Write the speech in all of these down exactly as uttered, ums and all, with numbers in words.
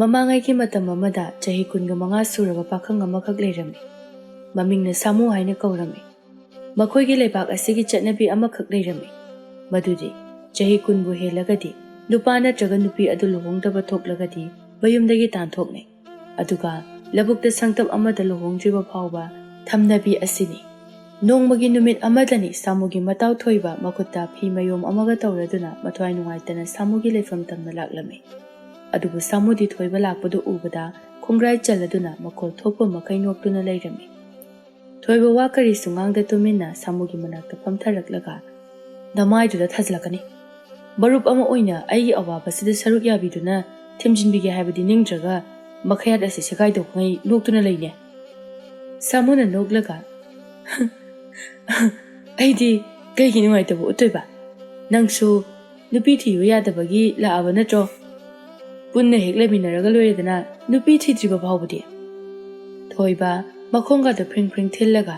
ꯃꯃꯥꯡꯉꯩꯒꯤ ꯃꯇꯝ ꯑꯃꯗ ꯆꯍꯤ ꯀꯨꯟꯒ ꯃꯉꯥ ꯁꯨꯔꯕ ꯄꯥꯈꯪ ꯑꯃꯈꯛ ꯂꯩꯔꯝꯃꯤ꯫ ꯃꯃꯤꯡꯅ ꯁꯥꯃꯨ ꯍꯥꯏꯅ ꯀꯧꯔꯝꯃꯤ꯫ ꯃꯈꯣꯏꯒꯤ ꯂꯩꯕꯥꯛ ꯑꯁꯤꯒꯤ ꯆꯠꯅꯕꯤ ꯑꯃꯈꯛ ꯂꯩꯔꯝꯃꯤ, ꯃꯗꯨꯗꯤ ꯆꯍꯤ ꯀꯨꯟꯕꯨ ꯍꯦꯜꯂꯒꯗꯤ ꯅꯨꯄꯥ ꯅꯠꯇ꯭ꯔꯒ ꯅꯨꯄꯤ ꯑꯗꯨ ꯂꯨꯍꯣꯡꯗꯕ ꯊꯣꯛꯂꯒꯗꯤ ꯃꯌꯨꯝꯗꯒꯤ ꯇꯥꯟꯊꯣꯛꯅꯩ꯫ ꯑꯗꯨꯒ ꯂꯧꯕꯨꯛꯇ ꯁꯪꯇꯞ ꯑꯃꯗ ꯂꯨꯍꯣꯡꯗ꯭ꯔꯤꯕ ꯐꯥꯎꯕ ꯊꯝꯅꯕꯤ ꯑꯁꯤꯅꯤ꯫ ꯅꯣꯡꯃꯒꯤ ꯅꯨꯃꯤꯠ ꯑꯃꯗꯅꯤ ꯁꯥꯃꯨꯒꯤ ꯃꯇꯥꯎ ꯊꯣꯏꯕ ꯃꯈꯨꯠꯇ ꯐꯤ ꯃꯌꯣꯝ ꯑꯃꯒ ꯇꯧꯔꯗꯨꯅ ꯃꯊ꯭ꯋꯥꯏ ꯅꯨꯡꯉꯥꯏꯇꯅ ꯁꯥꯃꯨꯒꯤ ꯂꯩꯐꯝ ꯇꯝꯅ ꯂꯥꯛꯂꯝꯃꯤ꯫ ꯑꯗꯨꯕꯨ ꯁꯥꯃꯨꯗꯤ ꯊꯣꯏꯕ ꯂꯥꯛꯄꯗꯨ ꯎꯕꯗ ꯈꯣꯡꯒ꯭ꯔꯥꯏ ꯆꯜꯂꯗꯨꯅ ꯃꯈꯣꯜ ꯊꯣꯛꯄ ꯃꯈꯩ ꯅꯣꯛꯇꯨꯅ ꯂꯩꯔꯝꯃꯤ꯫ ꯊꯣꯏꯕ ꯋꯥ ꯀꯔꯤꯁꯨ ꯉꯥꯡꯗ ꯇꯨꯃꯤꯟꯅ ꯁꯥꯃꯨꯒꯤ ꯃꯅꯥꯛꯇ ꯐꯝꯊꯔꯛꯂꯒ, "ꯅꯃꯥꯏꯗꯨꯗ ꯊꯥꯖꯤꯜꯂꯛꯀꯅꯤ꯫ ꯃꯔꯨꯞ ꯑꯃ ꯑꯣꯏꯅ ꯑꯩꯒꯤ ꯑꯋꯥꯕꯁꯤꯗ ꯁꯔꯨꯛ ꯌꯥꯕꯤꯗꯨꯅ ꯊꯦꯝꯖꯤꯟꯕꯤꯒꯦ ꯍꯥꯏꯕꯗꯤ ꯅꯤꯡꯗ꯭ꯔꯒ ꯃꯈꯌꯥꯠ ꯑꯁꯤ ꯁꯦꯒꯥꯏꯗꯧꯉꯩ ꯅꯣꯛꯇꯨꯅ ꯂꯩꯅꯦ?" ꯁꯥꯃꯨꯅ ꯅꯣꯛꯂꯒ, "ꯑꯩꯗꯤ ꯀꯩꯒꯤ ꯅꯨꯡꯉꯥꯏꯇꯕ ꯎꯠꯇꯣꯏꯕ? ꯅꯪꯁꯨ ꯅꯨꯄꯤ ꯊꯤꯌꯨ ꯌꯥꯗꯕꯒꯤ ꯂꯥꯛꯑꯕ ꯅꯠꯇ꯭ꯔꯣ? ꯄꯨꯟꯅ ꯍꯦꯛ ꯂꯩꯃꯤꯟꯅꯔꯒ ꯂꯣꯏꯔꯦꯗꯅ, ꯅꯨꯄꯤ ꯊꯤꯗ꯭ꯔꯤꯕ ꯐꯥꯎꯕꯗꯤ?" ꯊꯣꯏꯕ ꯃꯈꯣꯡꯒꯗꯣ ꯐ꯭ꯔꯤꯡ ꯐ꯭ꯔꯤꯡ ꯊꯤꯜꯂꯒ,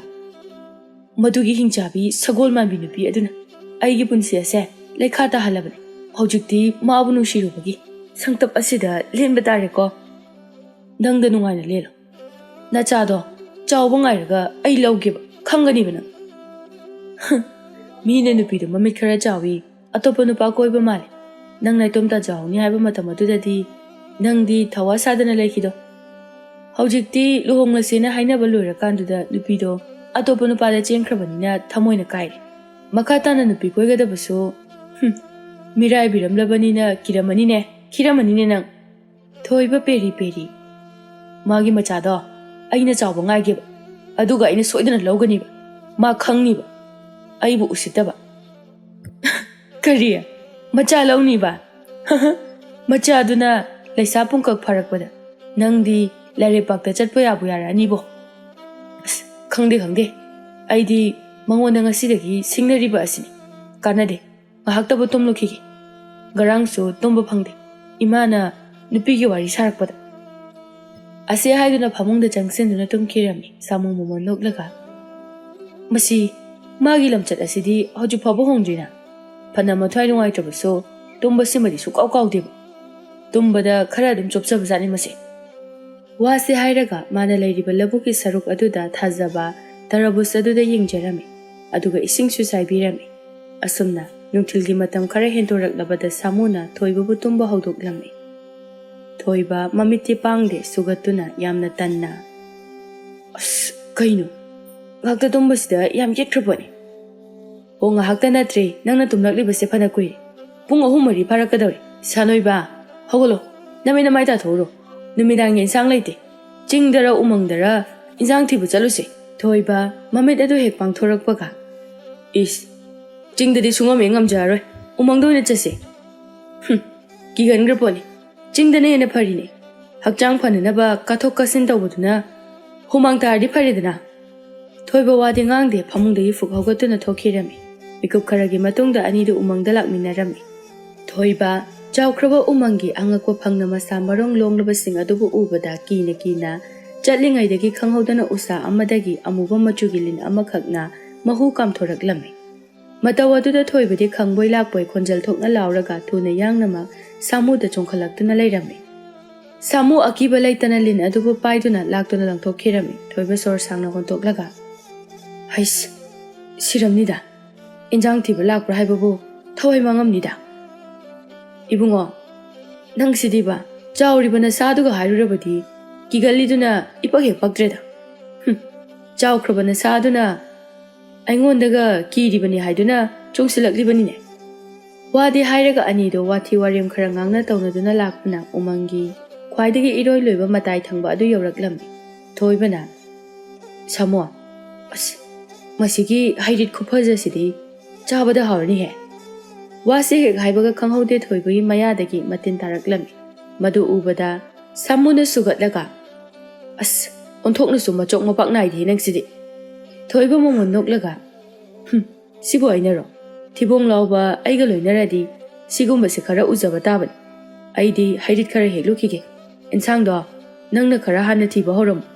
"ꯃꯗꯨꯒꯤ ꯍꯤꯡꯆꯥꯕꯤ ꯁꯒꯣꯜ ꯃꯥꯟꯕꯤ ꯅꯨꯄꯤ ꯑꯗꯨꯅ ꯑꯩꯒꯤ ꯄꯨꯟꯁꯤ ꯑꯁꯦ ꯂꯩꯈꯥ ꯇꯥꯍꯜꯂꯕꯅꯤ꯫ ꯍꯧꯖꯤꯛꯇꯤ ꯃꯥꯕꯨ ꯅꯨꯡꯁꯤꯔꯨꯕꯒꯤ ꯁꯪꯇꯞ ꯑꯁꯤꯗ ꯂꯦꯟꯕ ꯇꯥꯔꯦꯀꯣ꯫ ꯅꯪꯗ ꯅꯨꯡꯉꯥꯏꯅ ꯂꯦꯜꯂꯣ꯫ ꯅꯆꯥꯗꯣ ꯆꯥꯎꯕ ꯉꯥꯏꯔꯒ ꯑꯩ ꯂꯧꯒꯦꯕ, ꯈꯪꯒꯅꯤꯕ ꯅꯪ꯫" "ꯍ, ꯃꯤꯅ ꯅꯨꯄꯤꯗꯣ ꯃꯃꯤꯠ ꯈꯔ ꯆꯥꯎꯏ, ꯑꯇꯣꯞꯄ ꯅꯨꯄꯥ ꯀꯣꯏꯕ ꯃꯥꯜꯂꯦ꯫ ꯅꯪ ꯅꯥꯏꯇꯣꯝ ꯇꯥꯖꯍꯧꯅꯤ ꯍꯥꯏꯕ ꯃꯇꯝ ꯑꯗꯨꯗꯗꯤ ꯅꯪꯗꯤ ꯊꯋꯥ ꯁꯥꯗꯅ ꯂꯩꯈꯤꯗꯣ꯫ ꯍꯧꯖꯤꯛꯇꯤ ꯂꯨꯍꯣꯡꯂꯁꯦꯅ ꯍꯥꯏꯅꯕ ꯂꯣꯏꯔꯀꯥꯟꯗꯨꯗ ꯅꯨꯄꯤꯗꯣ ꯑꯇꯣꯞꯄ ꯅꯨꯄꯥꯗ ꯆꯦꯟꯈ꯭ꯔꯕꯅꯤꯅ ꯊꯃꯣꯏꯅ ꯀꯥꯏꯔꯦ꯫ ꯃꯈꯥ ꯇꯥꯅ ꯅꯨꯄꯤ ꯀꯣꯏꯒꯗꯕꯁꯨ, ꯍꯨꯝ, ꯃꯤꯔꯥꯏꯕꯤꯔꯝꯂꯕꯅꯤꯅ ꯀꯤꯔꯝꯃꯅꯤꯅꯦ, ꯈꯤꯔꯝꯃꯅꯤꯅꯦ ꯅꯪ꯫" ꯊꯣꯏꯕ ꯄꯦꯔꯤ ꯄꯦꯔꯤ, "ꯃꯥꯒꯤ ꯃꯆꯥꯗꯣ ꯑꯩꯅ ꯆꯥꯎꯕ ꯉꯥꯏꯒꯦꯕ, ꯑꯗꯨꯒ ꯑꯩꯅ ꯁꯣꯏꯗꯅ ꯂꯧꯒꯅꯤꯕ꯫ ꯃꯥ ꯈꯪꯅꯤꯕ ꯑꯩꯕꯨ ꯎꯁꯤꯠꯇꯕ꯫" "ꯀꯔꯤ? ꯃꯆꯥ ꯂꯧꯅꯤꯕ? ꯃꯆꯥꯗꯨꯅ ꯂꯩꯁꯥ ꯄꯨꯡꯀꯛ ꯐꯥꯔꯛꯄꯗ ꯅꯪꯗꯤ ꯂꯥꯏꯔꯩꯄꯥꯛꯇ ꯆꯠꯄ ꯌꯥꯕꯨ ꯌꯥꯔꯛꯑꯅꯤꯕꯣ꯫ ꯑꯁ, ꯈꯪꯗꯦ, ꯈꯪꯗꯦ꯫ ꯑꯩꯗꯤ ꯃꯉꯣꯟꯗ ꯉꯁꯤꯗꯒꯤ ꯁꯤꯡꯅꯔꯤꯕ ꯑꯁꯤꯅꯤ꯫ ꯀꯥꯟꯅꯗꯦ꯫ ꯉꯥꯏꯍꯥꯛꯇꯕꯨ ꯇꯨꯝꯂꯨꯈꯤꯒꯦ꯫ ꯉꯔꯥꯡꯁꯨ ꯇꯨꯝꯕ ꯐꯪꯗꯦ, ꯏꯃꯥꯅ ꯅꯨꯄꯤꯒꯤ ꯋꯥꯔꯤ ꯁꯥꯔꯛꯄꯗ꯫" ꯑꯁꯤ ꯍꯥꯏꯗꯨꯅ ꯐꯃꯨꯡꯗ ꯆꯪꯁꯤꯟꯗꯨꯅ ꯇꯨꯝꯈꯤꯔꯝꯃꯤ ꯁꯥꯃꯨ ꯃꯣꯃꯣꯟ ꯅꯣꯛꯂꯒ꯫ "ꯃꯁꯤ ꯃꯥꯒꯤ ꯂꯝꯆꯠ ꯑꯁꯤꯗꯤ ꯍꯧꯖꯤꯛ ꯐꯥꯎꯕ ꯍꯣꯡꯗ꯭ꯔꯤꯅ꯫ ꯐꯅ ꯃꯊ꯭ꯋꯥꯏ ꯅꯨꯡꯉꯥꯏꯇ꯭ꯔꯕꯁꯨ ꯇꯨꯝꯕꯁꯤꯃꯗꯤ ꯁꯨꯛꯀꯥꯎ ꯀꯥꯎꯗꯦꯕ꯫ ꯇꯨꯝꯕꯗ ꯈꯔ ꯑꯗꯨꯝ ꯆꯣꯞꯆꯕꯖꯥꯠꯅꯤ ꯃꯁꯦ꯫ ꯋꯥꯁꯦ ꯍꯥꯏꯔꯒ ꯃꯥꯅ ꯂꯩꯔꯤꯕ ꯂꯧꯕꯨꯛꯀꯤ ꯁꯔꯨꯛ ꯑꯗꯨꯗ ꯊꯥꯖꯕ ꯇꯔꯕꯨꯖ ꯑꯗꯨꯗ ꯌꯦꯡꯖꯔꯝꯃꯤ꯫ ꯑꯗꯨꯒ ꯏꯁꯤꯡꯁꯨ ꯆꯥꯏꯕꯤꯔꯝꯃꯤ꯫ ꯑꯁꯨꯝꯅ ꯅꯨꯡꯊꯤꯜꯒꯤ ꯃꯇꯝ ꯈꯔ ꯍꯦꯟꯗꯣꯔꯛꯂꯕꯗ ꯁꯥꯃꯨꯅ ꯊꯣꯏꯕꯕꯨ ꯇꯨꯝꯕ ꯍꯧꯗꯣꯛꯂꯝꯃꯤ꯫ ꯊꯣꯏꯕ ꯃꯃꯤꯠꯇꯤ ꯄꯥꯡꯗꯦ, ꯁꯨꯒꯠꯇꯨꯅ ꯌꯥꯝꯅ ꯇꯟꯅ, "ꯑꯁ, ꯀꯩꯅꯣ? ꯉꯥꯛꯇ ꯇꯨꯝꯕꯁꯤꯗ ꯌꯥꯝ ꯌꯦꯠꯈ꯭ꯔ ꯄꯣꯠꯅꯤ꯫ ꯑꯣ, ꯉꯥꯏꯍꯥꯛꯇ ꯅꯠꯇ꯭ꯔꯦ, ꯅꯪꯅ ꯇꯨꯝꯂꯛꯂꯤꯕꯁꯦ ꯐꯅ ꯀꯨꯏꯔꯦ꯫ ꯄꯨꯡ ꯑꯍꯨꯝ ꯃꯔꯤ ꯐꯥꯔꯛꯀꯗꯧꯔꯦ꯫ ꯁꯥꯅꯣꯏꯕ, ꯍꯧꯒꯠꯂꯣ, ꯅꯃꯤꯠ ꯅꯃꯥꯏ ꯇꯥꯊꯣꯛꯎꯔꯣ꯫ ꯅꯨꯃꯤꯗꯥꯡꯒꯤ ꯏꯟꯁꯥꯡ ꯂꯩꯇꯦ꯫ ꯆꯤꯡꯗꯔ ꯎꯃꯪꯗꯔ ꯏꯟꯁꯥꯡ ꯊꯤꯕ ꯆꯠꯂꯨꯁꯦ꯫" ꯊꯣꯏꯕ ꯃꯃꯤꯠ ꯑꯗꯨ ꯍꯦꯛ ꯄꯥꯡꯊꯣꯔꯛꯄꯒ, "ꯏꯁ, ꯆꯤꯡꯗꯗꯤ ꯁꯨꯡꯉꯝ ꯍꯦꯛ ꯉꯝꯖꯔꯔꯣꯏ꯫ ꯎꯃꯪꯗ ꯑꯣꯏꯅ ꯆꯠꯁꯦ꯫" "ꯍꯨꯝ, ꯀꯤꯒꯟꯈ꯭ꯔ ꯄꯣꯠꯅꯤ꯫ ꯆꯤꯡꯗꯅ ꯍꯦꯟꯅ ꯐꯔꯤꯅꯦ꯫ ꯍꯛꯆꯥꯡ ꯐꯅꯅꯕ ꯀꯥꯊꯣꯛ ꯀꯥꯁꯤꯟ ꯇꯧꯕꯗꯨꯅ ꯍꯨꯃꯥꯡ ꯇꯥꯔꯗꯤ ꯐꯔꯦꯗꯅ꯫" ꯊꯣꯏꯕ ꯋꯥꯗꯤ ꯉꯥꯡꯗꯦ, ꯐꯃꯨꯡꯗꯒꯤ ꯐꯨꯛ ꯍꯧꯒꯠꯇꯨꯅ ꯊꯣꯛꯈꯤꯔꯝꯃꯤ꯫ ꯃꯤꯀꯨꯞ ꯈꯔꯒꯤ ꯃꯇꯨꯡꯗ ꯑꯅꯤꯗꯨ ꯎꯃꯪꯗ ꯂꯥꯛꯃꯤꯟꯅꯔꯝꯃꯤ꯫ ꯊꯣꯏꯕ, ꯆꯥꯎꯈ꯭ꯔꯕ ꯎꯃꯪꯒꯤ ꯑꯉꯛꯄ ꯐꯪꯅ ꯃꯁꯥ ꯃꯔꯣꯡ ꯂꯣꯡꯂꯕꯁꯤꯡ ꯑꯗꯨꯕꯨ ꯎꯕꯗ ꯀꯤꯅ ꯀꯤꯅ ꯆꯠꯂꯤꯉꯩꯗꯒꯤ ꯈꯪꯍꯧꯗꯅ ꯎꯁꯥ ꯑꯃꯗꯒꯤ ꯑꯃꯨꯕ ꯃꯆꯨꯒꯤ ꯂꯤꯟ ꯑꯃꯈꯛꯅ ꯃꯍꯨ ꯀꯥꯝꯊꯣꯔꯛꯂꯝꯃꯤ꯫ ꯃꯇꯧ ꯑꯗꯨꯗ ꯊꯣꯏꯕꯗꯤ ꯈꯪꯕꯣꯏ ꯂꯥꯛꯄꯣꯏ ꯈꯣꯟꯖꯦꯜ ꯊꯣꯛꯅ ꯂꯥꯎꯔꯒ ꯊꯨꯅ ꯌꯥꯡꯅꯃꯛ ꯁꯥꯃꯨꯗ ꯆꯣꯡꯈꯠꯂꯛꯇꯨꯅ ꯂꯩꯔꯝꯃꯤ꯫ ꯁꯥꯃꯨ ꯑꯀꯤꯕ ꯂꯩꯇꯅ ꯂꯤꯟ ꯑꯗꯨꯕꯨ ꯄꯥꯏꯗꯨꯅ ꯂꯥꯛꯇꯨꯅ ꯂꯪꯊꯣꯛꯈꯤꯔꯝꯃꯤ꯫ ꯊꯣꯏꯕ ꯁꯣꯔ ꯁꯥꯡꯅ ꯍꯣꯟꯊꯣꯛꯂꯒ, "ꯍꯩꯁ, ꯁꯤꯔꯝꯅꯤꯗ꯫ ꯏꯟꯖꯥꯡ ꯊꯤꯕ ꯂꯥꯛꯄ꯭ꯔꯥ ꯍꯥꯏꯕꯕꯨ ꯊꯋꯥꯏ ꯃꯥꯡꯉꯝꯅꯤꯗ꯫ ꯏꯕꯨꯡꯉꯣ, ꯅꯪꯁꯤꯗꯤꯕ, ꯆꯥꯎꯔꯤꯕ ꯅꯁꯥꯗꯨꯒ ꯍꯥꯏꯔꯨꯔꯕꯗꯤ ꯀꯤꯒꯜꯂꯤꯗꯨꯅ ꯏꯄꯛ ꯍꯦꯛ ꯄꯛꯇ꯭ꯔꯦꯗ꯫ ꯍꯨꯝ, ꯆꯥꯎꯈ꯭ꯔꯕ ꯅꯁꯥꯗꯨꯅ ꯑꯩꯉꯣꯟꯗꯒ ꯀꯤꯔꯤꯕꯅꯤ ꯍꯥꯏꯗꯨꯅ ꯆꯣꯡꯁꯤꯜꯂꯛꯂꯤꯕꯅꯤꯅꯦ꯫" ꯋꯥꯗꯤ ꯍꯥꯏꯔꯒ ꯑꯅꯤꯗꯣ ꯋꯥꯊꯤ ꯋꯥꯔꯦꯝ ꯈꯔ ꯉꯥꯡꯅ ꯇꯧꯅꯗꯨꯅ ꯂꯥꯛꯄꯅ ꯎꯃꯪꯒꯤ ꯈ꯭ꯋꯥꯏꯗꯒꯤ ꯏꯔꯣꯏ ꯂꯣꯏꯕ ꯃꯇꯥꯏ ꯊꯪꯕ ꯑꯗꯨ ꯌꯧꯔꯛꯂꯝꯃꯤ꯫ ꯊꯣꯏꯕꯅ, "ꯁꯥꯃꯣ, ꯑꯁ, ꯃꯁꯤꯒꯤ ꯍꯩꯔꯤꯠ ꯈꯨꯐꯖꯁꯤꯗꯤ ꯆꯥꯕꯗ ꯍꯥꯎꯔꯅꯤꯍꯦ꯫" ꯋꯥꯁꯤ ꯍꯦꯛ ꯍꯥꯏꯕꯒ ꯈꯪꯍꯧꯗꯦ ꯊꯣꯏꯕꯒꯤ ꯃꯌꯥꯗꯒꯤ ꯃꯇꯤꯟ ꯇꯥꯔꯛꯂꯝꯃꯤ꯫ ꯃꯗꯨ ꯎꯕꯗ ꯁꯥꯃꯨꯅ ꯁꯨꯒꯠꯂꯒ, "ꯑꯁ, ꯑꯣꯟꯊꯣꯛꯅꯁꯨ ꯃꯆꯣꯛ ꯃꯄꯥꯛ ꯅꯥꯏꯗꯦ ꯅꯪꯁꯤꯗꯤ꯫" ꯊꯣꯏꯕ ꯃꯉꯣꯟ ꯅꯣꯛꯂꯒ, "ꯍꯨꯝ, ꯁꯤꯕꯨ ꯑꯩꯅꯔꯣ? ꯊꯤꯕꯣꯡ ꯂꯥꯎꯕ ꯑꯩꯒ ꯂꯣꯏꯅꯔꯗꯤ ꯁꯤꯒꯨꯝꯕꯁꯦ ꯈꯔ ꯎꯖꯕ ꯇꯥꯕꯅꯤ꯫ ꯑꯩꯗꯤ ꯍꯩꯔꯤꯠ ꯈꯔ ꯍꯦꯛꯂꯨꯈꯤꯒꯦ꯫ ꯏꯟꯁꯥꯡꯗꯣ ꯅꯪꯅ ꯈꯔ ꯍꯥꯟꯅ ꯊꯤꯕ ꯍꯧꯔꯝꯃꯨ꯫"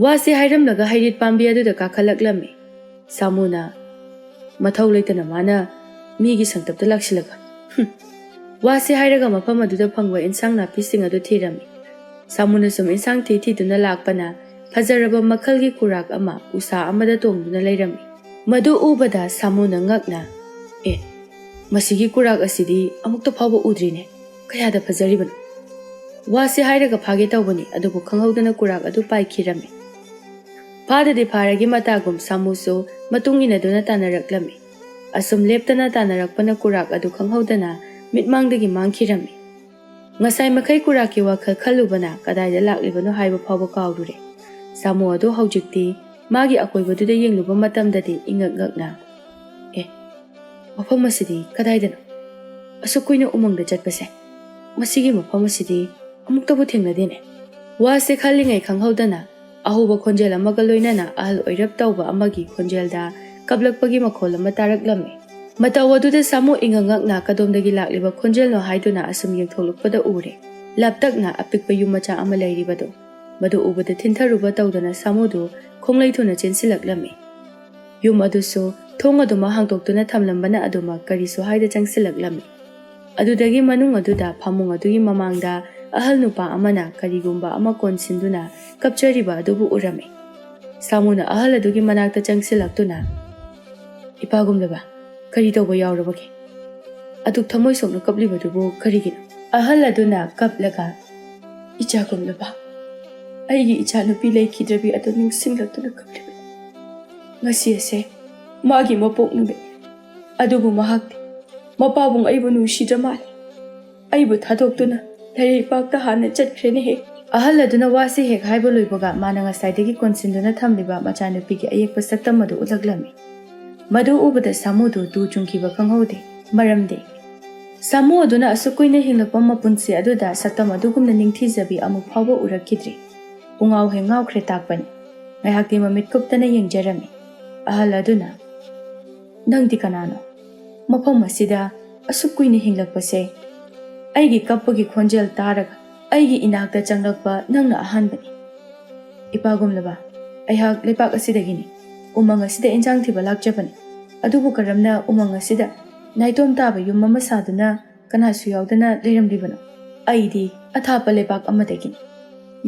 ꯋꯥꯁꯦ ꯍꯥꯏꯔꯝꯂꯒ ꯍꯩꯔꯤꯠ ꯄꯥꯝꯕꯤ ꯑꯗꯨꯗ ꯀꯥꯈꯠꯂꯛꯂꯝꯃꯤ꯫ ꯁꯥꯃꯨꯅ ꯃꯊꯧ ꯂꯩꯇꯅ ꯃꯥꯅ ꯃꯤꯒꯤ ꯁꯪꯇꯞꯇ ꯂꯥꯛꯁꯤꯜꯂꯒ, "ꯍꯨꯝ, ꯋꯥꯁꯤ ꯍꯥꯏꯔꯒ ꯃꯐꯝ ꯑꯗꯨꯗ ꯐꯪꯕ ꯏꯟꯁꯥꯡ ꯅꯥꯄꯤꯁꯤꯡ ꯑꯗꯨ ꯊꯤꯔꯝꯃꯤ꯫ ꯁꯥꯃꯨꯅ ꯁꯨꯝ ꯏꯟꯁꯥꯡ ꯊꯤ ꯊꯤꯗꯨꯅ ꯂꯥꯛꯄꯅ ꯐꯖꯔꯕ ꯃꯈꯜꯒꯤ ꯀꯨꯔꯥꯛ ꯑꯃ ꯎꯁꯥ ꯑꯃꯗ ꯇꯣꯡꯗꯨꯅ ꯂꯩꯔꯝꯃꯤ꯫ ꯃꯗꯨ ꯎꯕꯗ ꯁꯥꯃꯨꯅ ꯉꯛꯅ, "ꯑꯦ, ꯃꯁꯤꯒꯤ ꯀꯨꯔꯥꯛ ꯑꯁꯤꯗꯤ ꯑꯃꯨꯛꯇ ꯐꯥꯎꯕ ꯎꯗ꯭ꯔꯤꯅꯦ꯫ ꯀꯌꯥꯗ ꯐꯖꯔꯤꯕꯅꯣ!" ꯋꯥꯁꯤ ꯍꯥꯏꯔꯒ ꯐꯥꯒꯦ ꯇꯧꯕꯅꯤ, ꯑꯗꯨꯕꯨ ꯈꯪꯍꯧꯗꯅ ꯀꯨꯔꯥꯛ ꯑꯗꯨ ꯄꯥꯏꯈꯤꯔꯝꯃꯤ꯫ ꯐꯥꯗꯗꯤ ꯐꯥꯔꯒꯤ ꯃꯇꯥꯒꯨꯝ ꯁꯥꯃꯨꯁꯨ ꯃꯇꯨꯡ ꯏꯟꯅꯗꯨꯅ ꯇꯥꯟꯅꯔꯛꯂꯝꯃꯤ꯫ ꯑꯁꯨꯝ ꯂꯦꯞꯇꯅ ꯇꯥꯟꯅꯔꯛꯄꯅ ꯀꯨꯔꯥꯛ ꯑꯗꯨ ꯈꯪꯍꯧꯗꯅ ꯃꯤꯠꯃꯥꯡꯗꯒꯤ ꯃꯥꯡꯈꯤꯔꯝꯃꯤ꯫ ꯉꯁꯥꯏ ꯃꯈꯩ ꯀꯨꯔꯥꯛꯀꯤ ꯋꯥꯈꯜ ꯈꯜꯂꯨꯕꯅ ꯀꯗꯥꯏꯗ ꯂꯥꯛꯂꯤꯕꯅꯣ ꯍꯥꯏꯕ ꯐꯥꯎꯕ ꯀꯥꯎꯔꯨꯔꯦ꯫ ꯁꯥꯃꯨ ꯑꯗꯨ ꯍꯧꯖꯤꯛꯇꯤ ꯃꯥꯒꯤ ꯑꯀꯣꯏꯕꯗꯨꯗ ꯌꯦꯡꯂꯨꯕ ꯃꯇꯝꯗꯗꯤ ꯏꯉꯛ ꯉꯛꯅ, "ꯑꯦ, ꯃꯐꯝ ꯑꯁꯤꯗꯤ ꯀꯗꯥꯏꯗꯅꯣ? ꯑꯁꯨꯛ ꯀꯨꯏꯅ ꯎꯃꯪꯗ ꯆꯠꯄꯁꯦ, ꯃꯁꯤꯒꯤ ꯃꯐꯝ ꯑꯁꯤꯗꯤ ꯑꯃꯨꯛꯇꯕꯨ ꯊꯦꯡꯅꯗꯦꯅꯦ꯫" ꯋꯥꯁꯦ ꯈꯜꯂꯤꯉꯩ ꯈꯪꯍꯧꯗꯅ ꯑꯍꯧꯕ ꯈꯣꯟꯖꯦꯜ ꯑꯃꯒ ꯂꯣꯏꯅꯅ ꯑꯍꯜ ꯑꯣꯏꯔꯞ ꯇꯧꯕ ꯑꯃꯒꯤ ꯈꯣꯟꯖꯦꯜꯗ ꯀꯞꯂꯛꯄꯒꯤ ꯃꯈꯣꯜ ꯑꯃ ꯇꯥꯔꯛꯂꯝꯃꯤ꯫ ꯃꯇꯧ ꯑꯗꯨꯗ ꯁꯥꯃꯨ ꯏꯉꯛ ꯉꯛꯅ ꯀꯗꯣꯝꯗꯒꯤ ꯂꯥꯛꯂꯤꯕ ꯈꯣꯟꯖꯦꯜꯅꯣ ꯍꯥꯏꯗꯨꯅ ꯑꯁꯨꯝ ꯌꯦꯡꯊꯣꯛꯂꯛꯄꯗ ꯎꯔꯦ, ꯂꯥꯞꯇꯛꯅ ꯑꯄꯤꯛꯄ ꯌꯨꯝ ꯃꯆꯥ ꯑꯃ ꯂꯩꯔꯤꯕꯗꯨ꯫ ꯃꯗꯨ ꯎꯕꯗ ꯊꯤꯟꯊꯔꯨꯕ ꯇꯧꯗꯅ ꯁꯥꯃꯨꯗꯨ ꯈꯣꯡꯂꯩ ꯊꯨꯅ ꯆꯦꯟꯁꯤꯜꯂꯛꯂꯝꯃꯤ꯫ ꯌꯨꯝ ꯑꯗꯨꯁꯨ ꯊꯣꯡ ꯑꯗꯨꯃꯛ ꯍꯥꯡꯗꯣꯛꯇꯨꯅ ꯊꯝꯂꯝꯕꯅ ꯑꯗꯨꯃꯛ ꯀꯔꯤꯁꯨ ꯍꯥꯏꯗ ꯆꯪꯁꯤꯜꯂꯛꯂꯝꯃꯤ꯫ ꯑꯗꯨꯗꯒꯤ ꯃꯅꯨꯡ ꯑꯗꯨꯗ ꯐꯃꯨꯡ ꯑꯗꯨꯒꯤ ꯃꯃꯥꯡꯗ ꯑꯍꯜ ꯅꯨꯄꯥ ꯑꯃꯅ ꯀꯔꯤꯒꯨꯝꯕ ꯑꯃ ꯀꯣꯟꯁꯤꯟꯗꯨꯅ ꯀꯞꯆꯔꯤꯕ ꯑꯗꯨꯕꯨ ꯎꯔꯝꯃꯤ꯫ ꯁꯥꯃꯨꯅ ꯑꯍꯜ ꯑꯗꯨꯒꯤ ꯃꯅꯥꯛꯇ ꯆꯪꯁꯤꯜꯂꯛꯇꯨꯅ, "ꯏꯄꯥꯒꯨꯝꯂꯕ, ꯀꯔꯤ ꯇꯧꯕ ꯌꯥꯎꯔꯕꯒꯦ? ꯑꯗꯨꯛ ꯊꯃꯣꯏ ꯁꯣꯛꯅ ꯀꯞꯂꯤꯕꯗꯨꯕꯨ ꯀꯔꯤꯒꯤꯅꯣ?" ꯑꯍꯜ ꯑꯗꯨꯅ ꯀꯞꯂꯒ, "ꯏꯆꯥꯒꯨꯝꯂꯕ, ꯑꯩꯒꯤ ꯏꯆꯥꯅꯨꯄꯤ ꯂꯩꯈꯤꯗ꯭ꯔꯕꯤ ꯑꯗꯨ ꯅꯤꯡꯁꯤꯡꯂꯛꯇꯨꯅ ꯀꯞꯂꯤꯕꯅꯤ꯫ ꯉꯁꯤ ꯑꯁꯦ ꯃꯥꯒꯤ ꯃꯄꯣꯛ ꯅꯨꯃꯤꯠꯅꯤ꯫ ꯑꯗꯨꯕꯨ ꯃꯍꯥꯛꯇꯤ ꯃꯄꯥꯕꯨꯡ ꯑꯩꯕꯨ ꯅꯨꯡꯁꯤꯗ꯭ꯔ ꯃꯥꯜꯂꯦ꯫ ꯑꯩꯕꯨ ꯊꯥꯗꯣꯛꯇꯨꯅ ꯂꯩꯔꯩꯄꯥꯛꯇ ꯍꯥꯟꯅ ꯆꯠꯈ꯭ꯔꯦꯅꯦꯍꯦ꯫" ꯑꯍꯜ ꯑꯗꯨꯅ ꯋꯥꯁꯤ ꯍꯦꯛ ꯍꯥꯏꯕ ꯂꯣꯏꯕꯒ ꯃꯥꯅ ꯉꯁꯥꯏꯗꯒꯤ ꯀꯣꯟꯁꯤꯟꯗꯨꯅ ꯊꯝꯂꯤꯕ ꯃꯆꯥꯅꯨꯄꯤꯒꯤ ꯑꯌꯦꯛꯄ ꯁꯛꯇꯝ ꯑꯗꯨ ꯎꯠꯂꯛꯂꯝꯃꯤ꯫ ꯃꯗꯨ ꯎꯕꯗ ꯁꯥꯃꯨꯗꯨ ꯇꯨ ꯆꯨꯡꯈꯤꯕ ꯈꯪꯍꯧꯗꯦ꯫ ꯃꯔꯝꯗꯤ ꯁꯥꯃꯨ ꯑꯗꯨꯅ ꯑꯁꯨꯛ ꯀꯨꯏꯅ ꯍꯤꯡꯂꯛꯄ ꯃꯄꯨꯟꯁꯤ ꯑꯗꯨꯗ ꯁꯛꯇꯝ ꯑꯗꯨꯒꯨꯝꯅ ꯅꯤꯡꯊꯤꯖꯕꯤ ꯑꯃꯨꯛ ꯐꯥꯎꯕ ꯎꯔꯛꯈꯤꯗ꯭ꯔꯤ꯫ ꯄꯨꯡꯉꯥꯎ ꯍꯦꯛ ꯉꯥꯎꯈ꯭ꯔꯦ ꯇꯥꯛꯄꯅꯤ꯫ ꯉꯥꯏꯍꯥꯛꯇꯤ ꯃꯃꯤꯠ ꯀꯨꯞꯇꯅ ꯌꯦꯡꯖꯔꯝꯃꯤ꯫ ꯑꯍꯜ ꯑꯗꯨꯅ, "ꯅꯪꯗꯤ ꯀꯅꯥꯅꯣ? ꯃꯐꯝ ꯑꯁꯤꯗ ꯑꯁꯨꯛ ꯀꯨꯏꯅ ꯍꯤꯡꯂꯛꯄꯁꯦ ꯑꯩꯒꯤ ꯀꯞꯄꯒꯤ ꯈꯣꯟꯖꯦꯜ ꯇꯥꯔꯒ ꯑꯩꯒꯤ ꯏꯅꯥꯛꯇ ꯆꯪꯂꯛꯄ ꯅꯪꯅ ꯑꯍꯥꯟꯕꯅꯤ꯫ ꯏꯄꯥꯒꯨꯝꯂꯕ, ꯑꯩꯍꯥꯛ ꯂꯩꯄꯥꯛ ꯑꯁꯤꯗꯒꯤꯅꯤ꯫ ꯎꯃꯪ ꯑꯁꯤꯗ ꯏꯟꯁꯥꯡ ꯊꯤꯕ ꯂꯥꯛꯆꯕꯅꯤ꯫ ꯑꯗꯨꯕꯨ ꯀꯔꯝꯅ ꯎꯃꯪ ꯑꯁꯤꯗ ꯅꯥꯏꯇꯣꯝ ꯇꯥꯕ ꯌꯨꯝ ꯑꯃ ꯁꯥꯗꯨꯅ ꯀꯅꯥꯁꯨ ꯌꯥꯎꯗꯅ ꯂꯩꯔꯝꯂꯤꯕꯅꯣ? ꯑꯩꯗꯤ ꯑꯊꯥꯞꯄ ꯂꯩꯕꯥꯛ ꯑꯃꯗꯒꯤꯅꯤ꯫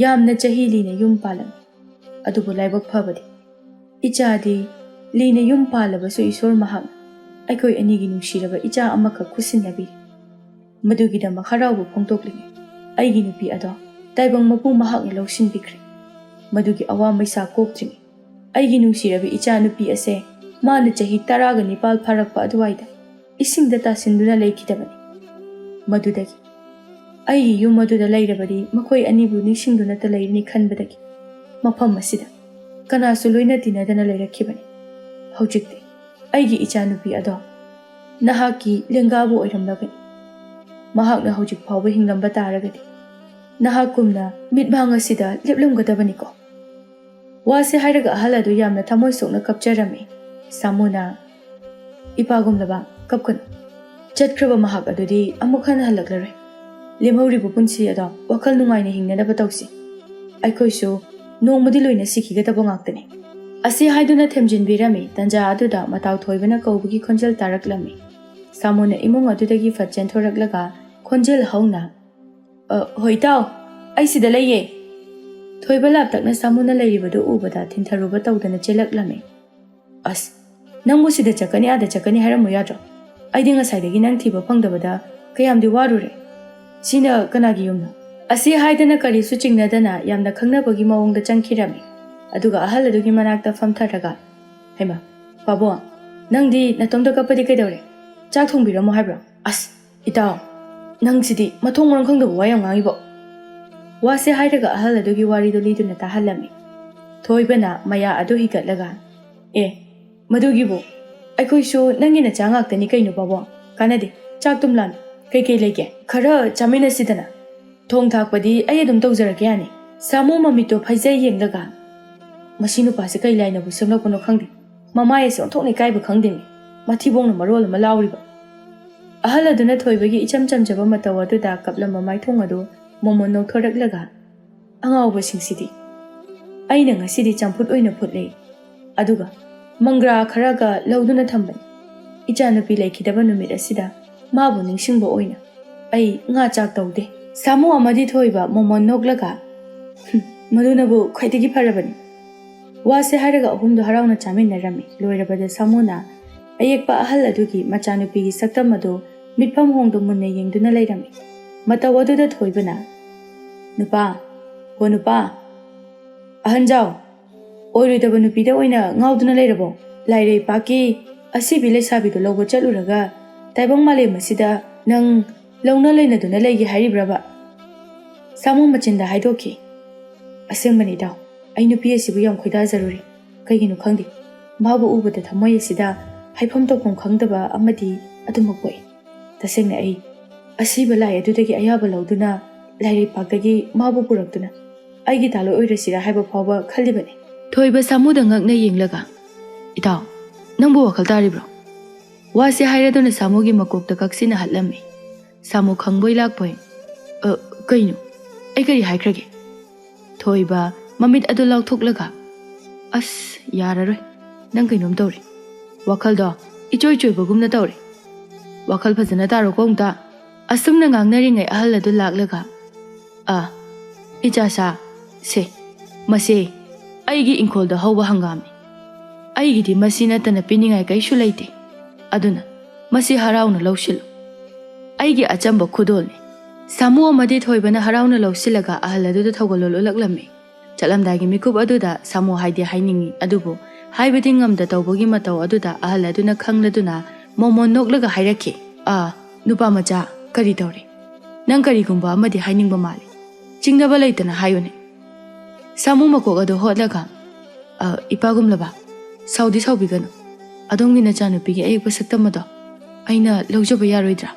ꯌꯥꯝꯅ ꯆꯍꯤ ꯂꯤꯅ ꯌꯨꯝ ꯄꯥꯜꯂꯝꯃꯤ꯫ ꯑꯗꯨꯕꯨ ꯂꯥꯏꯕꯛ ꯐꯕꯗꯤ, ꯏꯆꯥꯗꯤ ꯂꯤꯅ ꯌꯨꯝ ꯄꯥꯜꯂꯕꯁꯨ ꯏꯁꯣꯔ ꯃꯍꯥꯛꯅ ꯑꯩꯈꯣꯏ ꯑꯅꯤꯒꯤ ꯅꯨꯡꯁꯤꯔꯕ ꯏꯆꯥ ꯑꯃꯈꯛ ꯈꯨꯠꯁꯤꯟꯅꯕꯤꯔꯤ꯫ ꯃꯗꯨꯒꯤꯗꯃꯛ ꯍꯔꯥꯎꯕ ꯐꯣꯡꯗꯣꯛꯂꯤꯉꯩ ꯑꯩꯒꯤ ꯅꯨꯄꯤ ꯑꯗꯣ ꯇꯥꯏꯕꯪ ꯃꯄꯨ ꯃꯍꯥꯛꯅ ꯂꯧꯁꯤꯟꯕꯤꯈ꯭ꯔꯦ꯫ ꯃꯗꯨꯒꯤ ꯑꯋꯥ ꯃꯩꯁꯥ ꯀꯣꯛꯇ꯭ꯔꯤꯉꯩ ꯑꯩꯒꯤ ꯅꯨꯡꯁꯤꯔꯕꯤ ꯏꯆꯥ ꯅꯨꯄꯤ ꯑꯁꯦ ꯃꯥꯅ ꯆꯍꯤ ꯇꯔꯥꯒ ꯅꯤꯄꯥꯜ ꯐꯥꯔꯛꯄ ꯑꯗꯨꯋꯥꯏꯗ ꯏꯁꯤꯡꯗ ꯇꯥꯁꯤꯟꯗꯨꯅ ꯂꯩꯈꯤꯗꯕꯅꯤ꯫ ꯃꯗꯨꯗꯒꯤ ꯑꯩꯒꯤ ꯌꯨꯝ ꯑꯗꯨꯗ ꯂꯩꯔꯕꯗꯤ ꯃꯈꯣꯏ ꯑꯅꯤꯕꯨ ꯅꯤꯡꯁꯤꯡꯗꯨꯅꯇ ꯂꯩꯔꯅꯤ ꯈꯟꯕꯗꯒꯤ ꯃꯐꯝ ꯑꯁꯤꯗ ꯀꯅꯥꯁꯨ ꯂꯣꯏꯅ ꯇꯤꯟꯅꯗꯅ ꯂꯩꯔꯛꯈꯤꯕꯅꯤ꯫ ꯍꯧꯖꯤꯛꯇꯤ ꯑꯩꯒꯤ ꯏꯆꯥꯅꯨꯄꯤ ꯑꯗꯣ ꯅꯍꯥꯛꯀꯤ ꯂꯦꯡꯒꯥꯕꯨ ꯑꯣꯏꯔꯝꯂꯒꯅꯤ꯫ ꯃꯍꯥꯛꯅ ꯍꯧꯖꯤꯛ ꯐꯥꯎꯕ ꯍꯤꯡꯂꯝꯕ ꯇꯥꯔꯒꯗꯤ ꯅꯍꯥꯛꯀꯨꯝꯅ ꯃꯤꯠꯃꯥꯡ ꯑꯁꯤꯗ ꯂꯦꯞꯂꯝꯒꯗꯕꯅꯤꯀꯣ꯫ ꯋꯥꯁꯦ ꯍꯥꯏꯔꯒ ꯑꯍꯜ ꯑꯗꯨ ꯌꯥꯝꯅ ꯊꯃꯣꯏ ꯁꯣꯛꯅ ꯀꯞꯆꯔꯝꯃꯤ꯫ ꯁꯥꯃꯨꯅ, "ꯏꯄꯥꯒꯨꯝꯂꯕ, ꯀꯞꯀꯅꯨ꯫ ꯆꯠꯈ꯭ꯔꯕ ꯃꯍꯥꯛ ꯑꯗꯨꯗꯤ ꯑꯃꯨꯛ ꯍꯟꯅ ꯍꯜꯂꯛꯂꯔꯣꯏ꯫ ꯂꯦꯝꯍꯧꯔꯤꯕ ꯄꯨꯟꯁꯤ ꯑꯗꯣ ꯋꯥꯈꯜ ꯅꯨꯡꯉꯥꯏꯅ ꯍꯤꯡꯅꯅꯕ ꯇꯧꯁꯤ꯫ ꯑꯩꯈꯣꯏꯁꯨ ꯅꯣꯡꯃꯗꯤ ꯂꯣꯏꯅ ꯁꯤꯈꯤꯒꯗꯕ ꯉꯥꯛꯇꯅꯤ"꯫ ꯑꯁꯤ ꯍꯥꯏꯗꯨꯅ ꯊꯦꯝꯖꯤꯟꯕꯤꯔꯝꯃꯤ꯫ ꯇꯟꯖꯥ ꯑꯗꯨꯗ ꯃꯇꯥꯎ ꯊꯣꯏꯕꯅ ꯀꯧꯕꯒꯤ ꯈꯣꯟꯖꯦꯜ ꯇꯥꯔꯛꯂꯝꯃꯤ꯫ ꯁꯥꯃꯨꯅ ꯏꯃꯨꯡ ꯑꯗꯨꯗꯒꯤ ꯐꯠ ꯆꯦꯟꯊꯣꯔꯛꯂꯒ ꯈꯣꯟꯖꯦꯜ ꯍꯧꯅ, "ꯑ, ꯍꯣꯏ ꯏꯇꯥꯎ, ꯑꯩ ꯁꯤꯗ ꯂꯩꯌꯦ"꯫ ꯊꯣꯏꯕ ꯂꯥꯞꯇꯛꯅ ꯁꯥꯃꯨꯅ ꯂꯩꯔꯤꯕꯗꯨ ꯎꯕꯗ ꯊꯤꯟꯊꯔꯨꯕ ꯇꯧꯗꯅ ꯆꯦꯜꯂꯛꯂꯝꯃꯤ꯫ "ꯑꯁ, ꯅꯪꯕꯨ ꯁꯤꯗ ꯆꯠꯀꯅꯤ ꯑꯥꯗ ꯆꯠꯀꯅꯤ ꯍꯥꯏꯔꯝꯃꯨ ꯌꯥꯗ꯭ꯔꯣ? ꯑꯩꯗꯤ ꯉꯁꯥꯏꯗꯒꯤ ꯅꯪ ꯊꯤꯕ ꯐꯪꯗꯕꯗ ꯀꯌꯥꯝꯗꯤ ꯋꯥꯔꯨꯔꯦ꯫ ꯁꯤꯅ ꯀꯅꯥꯒꯤ ꯌꯨꯝꯅꯣ?" ꯑꯁꯤ ꯍꯥꯏꯗꯅ ꯀꯔꯤꯁꯨ ꯆꯤꯡꯅꯗꯅ ꯌꯥꯝꯅ ꯈꯪꯅꯕꯒꯤ ꯃꯑꯣꯡꯗ ꯆꯪꯈꯤꯔꯝꯃꯤ꯫ ꯑꯗꯨꯒ ꯑꯍꯜ ꯑꯗꯨꯒꯤ ꯃꯅꯥꯛꯇ ꯐꯝꯊꯔꯒ, "ꯍꯩꯃꯥ, ꯄꯥꯕꯨꯡ, ꯅꯪꯗꯤ ꯅꯇꯣꯝꯇ ꯀꯞꯄꯗꯤ ꯀꯩꯗꯧꯔꯦ? ꯆꯥꯛ ꯊꯣꯡꯕꯤꯔꯝꯃꯣ ꯍꯥꯏꯕ꯭ꯔꯣ?" "ꯑꯁ, ꯏꯇꯥꯎ, ꯅꯪꯁꯤꯗꯤ ꯃꯊꯣꯡ ꯃꯔꯝ ꯈꯪꯗꯕ ꯋꯥ ꯌꯥꯝ ꯉꯥꯡꯉꯤꯕꯣ?" ꯋꯥꯁꯦ ꯍꯥꯏꯔꯒ ꯑꯍꯜ ꯑꯗꯨꯒꯤ ꯋꯥꯔꯤꯗꯨ ꯂꯤꯗꯨꯅ ꯇꯥꯍꯜꯂꯝꯃꯤ꯫ ꯊꯣꯏꯕꯅ ꯃꯌꯥ ꯑꯗꯨ ꯍꯤꯒꯠꯂꯒ, "ꯑꯦ, ꯃꯗꯨꯒꯤꯕꯨ, ꯑꯩꯈꯣꯏꯁꯨ ꯅꯪꯒꯤ ꯅꯆꯥ ꯉꯥꯛꯇꯅꯤ ꯀꯩꯅꯣ ꯄꯥꯕꯨꯡ, ꯀꯥꯟꯅꯗꯦ, ꯆꯥꯛ ꯇꯨꯝ ꯂꯥꯝꯃꯤ, ꯀꯩꯀꯩ ꯂꯩꯒꯦ? ꯈꯔ ꯆꯥꯃꯤꯟꯅꯁꯤꯗꯅ꯫ ꯊꯣꯡ ꯊꯥꯛꯄꯗꯤ ꯑꯩ ꯑꯗꯨꯝ ꯇꯧꯖꯔꯒꯦ ꯌꯥꯅꯤ"꯫ ꯁꯥꯃꯨ ꯃꯃꯤꯠꯇꯣ ꯐꯩꯖꯩ ꯌꯦꯡꯂꯒ, "ꯃꯁꯤ ꯅꯨꯄꯥꯁꯦ ꯀꯩ ꯂꯥꯏꯅꯕꯨ ꯁꯦꯝꯂꯛꯄꯅꯣ ꯈꯪꯗꯦ, ꯃꯃꯥꯏ ꯑꯁꯤ ꯑꯣꯟꯊꯣꯛꯅ ꯏꯀꯥꯏꯕ ꯈꯪꯗꯦꯅꯦ, ꯃꯊꯤꯕꯣꯡꯅ ꯃꯔꯣꯜ ꯑꯃ ꯂꯥꯎꯔꯤꯕ"꯫ ꯑꯍꯜ ꯑꯗꯨꯅ ꯊꯣꯏꯕꯒꯤ ꯏꯆꯝ ꯆꯝꯖꯕ ꯃꯇꯧ ꯑꯗꯨꯗ ꯀꯞꯂꯝꯕ ꯃꯥꯏꯊꯣꯡ ꯑꯗꯨ ꯃꯣꯃꯣꯟ ꯅꯣꯛꯊꯣꯔꯛꯂꯒ, "ꯑꯉꯥꯎꯕꯁꯤꯡꯁꯤꯗꯤ! ꯑꯩꯅ ꯉꯁꯤꯗꯤ ꯆꯝꯐꯨꯠ ꯑꯣꯏꯅ ꯐꯨꯠꯂꯦ, ꯑꯗꯨꯒ ꯃꯪꯒ꯭ꯔꯥ ꯈꯔꯒ ꯂꯧꯗꯨꯅ ꯊꯝꯕꯅꯤ꯫ ꯏꯆꯥꯅꯨꯄꯤ ꯂꯩꯈꯤꯗꯕ ꯅꯨꯃꯤꯠ ꯑꯁꯤꯗ ꯃꯥꯕꯨ ꯅꯤꯡꯁꯤꯡꯕ ꯑꯣꯏꯅ ꯑꯩ ꯉꯥ ꯆꯥꯛ ꯇꯧꯗꯦ꯫ ꯁꯥꯃꯨ ꯑꯃꯗꯤ ꯊꯣꯏꯕ ꯃꯣꯃꯣꯟ ꯅꯣꯛꯂꯒ, "ꯍꯨꯝ, ꯃꯗꯨꯅꯕꯨ ꯈ꯭ꯋꯥꯏꯗꯒꯤ ꯐꯔꯕꯅꯤ꯫" ꯋꯥꯁꯦ ꯍꯥꯏꯔꯒ ꯑꯍꯨꯝꯗꯨ ꯍꯔꯥꯎꯅ ꯆꯥꯃꯤꯟꯅꯔꯝꯃꯤ꯫ ꯂꯣꯏꯔꯕꯗ ꯁꯥꯃꯨꯅ ꯑꯌꯦꯛꯄ ꯑꯍꯜ ꯑꯗꯨꯒꯤ ꯃꯆꯥꯅꯨꯄꯤꯒꯤ ꯁꯛꯇꯝ ꯑꯗꯨ ꯃꯤꯠꯐꯝ ꯍꯣꯡꯗ ꯃꯨꯟꯅ ꯌꯦꯡꯗꯨꯅ ꯂꯩꯔꯝꯃꯤ꯫ ꯃꯇꯧ ꯑꯗꯨꯗ ꯊꯣꯏꯕꯅ, "ꯅꯨꯄꯥ, ꯍꯣ ꯅꯨꯄꯥ, ꯑꯍꯟꯖꯥꯎ, ꯑꯣꯏꯔꯣꯏꯗꯕ ꯅꯨꯄꯤꯗ ꯑꯣꯏꯅ ꯉꯥꯎꯗꯨꯅ ꯂꯩꯔꯕꯣ? ꯂꯥꯏꯔꯩ ꯄꯥꯛꯀꯤ ꯑꯁꯤꯕꯤ ꯂꯩꯁꯥꯕꯤꯗꯨ ꯂꯧꯕ ꯆꯠꯂꯨꯔꯒ ꯇꯥꯏꯕꯪ ꯃꯥꯂꯦꯝ ꯑꯁꯤꯗ ꯅꯪ ꯂꯧꯅ ꯂꯩꯅꯗꯨꯅ ꯂꯩꯒꯦ ꯍꯥꯏꯔꯤꯕ꯭ꯔꯕ?" ꯁꯥꯃꯨ ꯃꯆꯤꯟꯗ ꯍꯥꯏꯗꯣꯛꯈꯤ, "ꯑꯁꯦꯡꯕꯅꯤ ꯏꯇꯥꯎ, ꯑꯩ ꯅꯨꯄꯤ ꯑꯁꯤꯕꯨ ꯌꯥꯝ ꯈꯣꯏꯗꯥꯖꯔꯨꯔꯦ꯫ ꯀꯩꯒꯤꯅꯣ ꯈꯪꯗꯦ, ꯃꯥꯕꯨ ꯎꯕꯗ ꯊꯃꯣꯏ ꯑꯁꯤꯗ ꯍꯥꯏꯐꯝ ꯇꯧꯐꯝ ꯈꯪꯗꯕ ꯑꯃꯗꯤ ꯑꯗꯨꯃꯛ ꯄꯣꯛꯏ꯫ ꯇꯁꯦꯡꯅ ꯑꯩ ꯑꯁꯤꯕ ꯂꯥꯏ ꯑꯗꯨꯗꯒꯤ ꯑꯌꯥꯕ ꯂꯧꯗꯨꯅ ꯂꯥꯏꯔꯩꯄꯥꯛꯇꯒꯤ ꯃꯥꯕꯨ ꯄꯨꯔꯛꯇꯨꯅ ꯑꯩꯒꯤ ꯇꯥꯂꯣꯏ ꯑꯣꯏꯔꯁꯤꯔꯥ ꯍꯥꯏꯕ ꯐꯥꯎꯕ ꯈꯜꯂꯤꯕꯅꯤ꯫" ꯊꯣꯏꯕ ꯁꯥꯃꯨꯗ ꯉꯛꯅ ꯌꯦꯡꯂꯒ, "ꯏꯇꯥꯎ, ꯅꯪꯕꯨ ꯋꯥꯈꯜ ꯇꯥꯔꯤꯕ꯭ꯔꯣ?" ꯋꯥꯁꯦ ꯍꯥꯏꯔꯗꯨꯅ ꯁꯥꯃꯨꯒꯤ ꯃꯀꯣꯛꯇ ꯀꯛꯁꯤꯟꯅ ꯍꯠꯂꯝꯃꯤ꯫ ꯁꯥꯃꯨ ꯈꯪꯕꯣꯏ ꯂꯥꯛꯄꯣꯏ, "ꯑ, ꯀꯩꯅꯣ? ꯑꯩ ꯀꯔꯤ ꯍꯥꯏꯈ꯭ꯔꯒꯦ?" ꯊꯣꯏꯕ ꯃꯃꯤꯠ ꯑꯗꯨ ꯂꯥꯎꯊꯣꯛꯂꯒ, "ꯑꯁ, ꯌꯥꯔꯔꯣꯏ꯫ ꯅꯪ ꯀꯩꯅꯣꯝ ꯇꯧꯔꯦ꯫ ꯋꯥꯈꯜꯗꯣ ꯏꯆꯣꯏ ꯆꯣꯏꯕꯒꯨꯝꯅ ꯇꯧꯔꯦ꯫ ꯋꯥꯈꯜ ꯐꯖꯅ ꯇꯥꯔꯣꯀꯣ ꯑꯃꯨꯛꯇ꯫" ꯑꯁꯨꯝꯅ ꯉꯥꯡꯅꯔꯤꯉꯩ ꯑꯍꯜ ꯑꯗꯨ ꯂꯥꯛꯂꯒ, "ꯑ, ꯏꯆꯥꯁꯥ, ꯁꯦ, ꯃꯁꯦ ꯑꯩꯒꯤ ꯏꯪꯈꯣꯜꯗ ꯍꯧꯕ ꯍꯪꯒꯥꯝꯅꯤ꯫ ꯑꯩꯒꯤꯗꯤ ꯃꯁꯤ ꯅꯠꯇꯅ ꯄꯤꯅꯤꯡꯉꯥꯏ ꯀꯩꯁꯨ ꯂꯩꯇꯦ꯫ ꯑꯗꯨꯅ ꯃꯁꯤ ꯍꯔꯥꯎꯅ ꯂꯧꯁꯤꯜꯂꯨ꯫ ꯑꯩꯒꯤ ꯑꯆꯝꯕ ꯈꯨꯗꯣꯜꯅꯤ꯫" ꯁꯥꯃꯨ ꯑꯃꯗꯤ ꯊꯣꯏꯕꯅ ꯍꯔꯥꯎꯅ ꯂꯧꯁꯤꯜꯂꯒ ꯑꯍꯜ ꯑꯗꯨꯗ ꯊꯧꯒꯜꯂꯣꯟ ꯎꯠꯂꯛꯂꯝꯃꯤ꯫ ꯆꯠꯂꯝꯗꯥꯏꯒꯤ ꯃꯤꯀꯨꯞ ꯑꯗꯨꯗ ꯁꯥꯃꯨ ꯍꯥꯏꯗꯤ ꯍꯥꯏꯅꯤꯡꯏ, ꯑꯗꯨꯕꯨ ꯍꯥꯏꯕꯗꯤ ꯉꯝꯗ ꯇꯧꯕꯒꯤ ꯃꯇꯧ ꯑꯗꯨꯗ ꯑꯍꯜ ꯑꯗꯨꯅ ꯈꯪꯂꯗꯨꯅ ꯃꯣꯃꯣꯟ ꯅꯣꯛꯂꯒ ꯍꯥꯏꯔꯛꯈꯤ, "ꯑꯥ, ꯅꯨꯄꯥ ꯃꯆꯥ, ꯀꯔꯤ ꯇꯧꯔꯦ? ꯅꯪ ꯀꯔꯤꯒꯨꯝꯕ ꯑꯃꯗꯤ ꯍꯥꯏꯅꯤꯡꯕ ꯃꯥꯜꯂꯤ꯫ ꯆꯤꯡꯅꯕ ꯂꯩꯇꯅ ꯍꯥꯏꯌꯨꯅꯦ꯫" ꯁꯥꯃꯨ ꯃꯀꯣꯛ ꯑꯗꯨ ꯍꯣꯠꯂꯒ, "ꯑ, ꯏꯄꯥꯒꯨꯝꯂꯕ, ꯁꯥꯎꯗꯤ ꯁꯥꯎꯕꯤꯒꯅꯨ꯫ ꯑꯗꯣꯝꯒꯤ ꯅꯆꯥꯅꯨꯄꯤꯒꯤ ꯑꯌꯦꯛꯄ ꯁꯛꯇꯝ ꯑꯗꯣ ꯑꯩꯅ ꯂꯧꯖꯕ ꯌꯥꯔꯣꯏꯗ꯭ꯔꯥ?"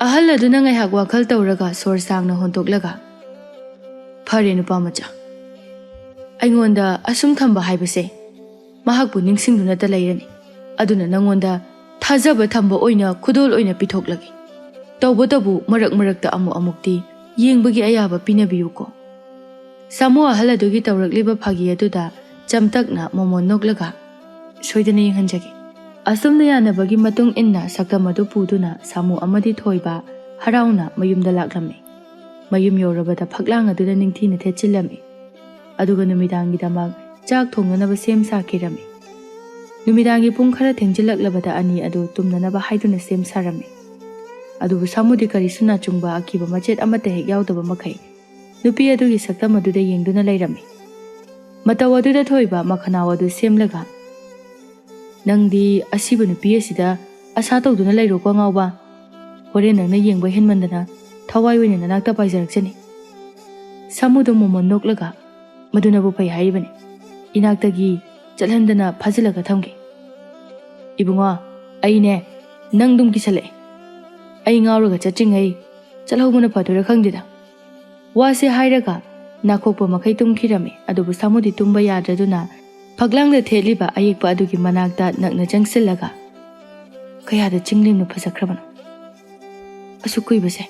ꯑꯍꯜ ꯑꯗꯨꯅ ꯉꯥꯏꯍꯥꯛ ꯋꯥꯈꯜ ꯇꯧꯔꯒ ꯁꯣꯔ ꯁꯥꯡꯅ ꯍꯣꯟꯗꯣꯛꯂꯒ, "ꯐꯔꯦ, ꯅꯨꯄꯥ ꯃꯆꯥ, ꯑꯩꯉꯣꯟꯗ ꯑꯁꯨꯝ ꯊꯝꯕ ꯍꯥꯏꯕꯁꯦ ꯃꯍꯥꯛꯄꯨ ꯅꯤꯡꯁꯤꯡꯗꯨꯅꯇ ꯂꯩꯔꯅꯤ꯫ ꯑꯗꯨꯅ ꯅꯪꯉꯣꯟꯗ ꯊꯥꯖꯕ ꯊꯝꯕ ꯑꯣꯏꯅ ꯈꯨꯗꯣꯜ ꯑꯣꯏꯅ ꯄꯤꯊꯣꯛꯂꯒꯦ꯫ ꯇꯧꯕꯇꯕꯨ ꯃꯔꯛ ꯃꯔꯛꯇ ꯑꯃꯨꯛ ꯑꯃꯨꯛꯇꯤ ꯌꯦꯡꯕꯒꯤ ꯑꯌꯥꯕ ꯄꯤꯅꯕꯤꯌꯨꯀꯣ꯫" ꯁꯥꯃꯨ ꯑꯍꯜ ꯑꯗꯨꯒꯤ ꯇꯧꯔꯛꯂꯤꯕ ꯐꯥꯒꯤ ꯑꯗꯨꯗ ꯆꯝꯇꯛꯅ ꯃꯣꯃꯣꯟ ꯅꯣꯛꯂꯒ, "ꯁꯣꯏꯗꯅ ꯌꯦꯡꯍꯟꯖꯒꯦ꯫ ꯑꯁꯨꯝꯅ ꯌꯥꯅꯕꯒꯤ ꯃꯇꯨꯡ ꯏꯟꯅ ꯁꯛꯇꯝ ꯑꯗꯨ ꯄꯨꯗꯨꯅ ꯁꯥꯃꯨ ꯑꯃꯗꯤ ꯊꯣꯏꯕ ꯍꯔꯥꯎꯅ ꯃꯌꯨꯝꯗ ꯂꯥꯛꯂꯝꯃꯤ꯫ ꯃꯌꯨꯝ ꯌꯧꯔꯕꯗ ꯐꯛꯂꯥꯡ ꯑꯗꯨꯗ ꯅꯤꯡꯊꯤꯅ ꯊꯦꯠꯆꯤꯜꯂꯝꯃꯤ꯫ ꯑꯗꯨꯒ ꯅꯨꯃꯤꯗꯥꯡꯒꯤꯗꯃꯛ ꯆꯥꯛ ꯊꯣꯡꯅꯅꯕ ꯁꯦꯝ ꯁꯥꯈꯤꯔꯝꯃꯤ꯫ ꯅꯨꯃꯤꯗꯥꯡꯒꯤ ꯄꯨꯡ ꯈꯔ ꯊꯦꯡꯖꯤꯜꯂꯛꯂꯕꯗ ꯑꯅꯤ ꯑꯗꯨ ꯇꯨꯝꯅꯅꯕ ꯍꯥꯏꯗꯨꯅ ꯁꯦꯝ ꯁꯥꯔꯝꯃꯤ꯫ ꯑꯗꯨꯕꯨ ꯁꯥꯃꯨꯗꯤ ꯀꯔꯤꯁꯨ ꯅꯥꯆꯨꯡꯕ ꯑꯀꯤꯕ ꯃꯆꯦꯠ ꯑꯃꯠꯇ ꯍꯦꯛ ꯌꯥꯎꯗꯕ ꯃꯈꯩ ꯅꯨꯄꯤ ꯑꯗꯨꯒꯤ ꯁꯛꯇꯝ ꯑꯗꯨꯗ ꯌꯦꯡꯗꯨꯅ ꯂꯩꯔꯝꯃꯤ꯫ ꯃꯇꯧ ꯑꯗꯨꯗ ꯊꯣꯏꯕ ꯃꯈꯅꯥꯎ ꯑꯗꯨ ꯁꯦꯝꯂꯒ, "ꯅꯪꯗꯤ ꯑꯁꯤꯕ ꯅꯨꯄꯤ ꯑꯁꯤꯗ ꯑꯁꯥ ꯇꯧꯗꯨꯅ ꯂꯩꯔꯣꯀꯣ ꯑꯉꯥꯎꯕ꯫ ꯍꯣꯔꯦꯟ ꯅꯪꯅ ꯌꯦꯡꯕ ꯍꯦꯟꯃꯟꯗꯅ ꯊꯋꯥꯏ ꯑꯣꯏꯅ ꯅꯅꯥꯛꯇ ꯄꯥꯏꯖꯔꯛꯆꯅꯤ꯫" ꯁꯥꯃꯨꯗꯣ ꯃꯣꯃꯣꯟ ꯅꯣꯛꯂꯒ, "ꯃꯗꯨꯅꯕꯨ ꯐꯩ ꯍꯥꯏꯔꯤꯕꯅꯤ꯫ ꯏꯅꯥꯛꯇꯒꯤ ꯆꯠꯍꯟꯗꯅ ꯐꯥꯖꯤꯜꯂꯒ ꯊꯝꯒꯦ꯫ ꯏꯕꯨꯡꯉꯣ, ꯑꯩꯅꯦ ꯅꯪꯗꯨꯝ ꯀꯤꯁꯜꯂꯛꯑꯦ꯫ ꯑꯩ ꯉꯥꯎꯔꯒ ꯆꯠꯇ꯭ꯔꯤꯉꯩ ꯆꯠꯍꯧꯕꯅ ꯐꯗꯣꯏꯔꯥ ꯈꯪꯗꯦꯗ꯫" ꯋꯥꯁꯦ ꯍꯥꯏꯔꯒ ꯅꯥꯈꯣꯛꯄ ꯃꯈꯩ ꯇꯨꯝꯈꯤꯔꯝꯃꯤ꯫ ꯑꯗꯨꯕꯨ ꯁꯥꯃꯨꯗꯤ ꯇꯨꯝꯕ ꯌꯥꯗ꯭ꯔꯗꯨꯅ ꯐꯛꯂꯥꯡꯗ ꯊꯦꯠꯂꯤꯕ ꯑꯌꯦꯛꯄ ꯑꯗꯨꯒꯤ ꯃꯅꯥꯛꯇ ꯅꯛꯅ ꯆꯪꯁꯤꯜꯂꯒ, "ꯀꯌꯥꯗ ꯆꯤꯡꯂꯦꯝꯅ ꯐꯖꯈ꯭ꯔꯕꯅꯣ꯫ ꯑꯁꯨꯛ ꯀꯨꯏꯕꯁꯦ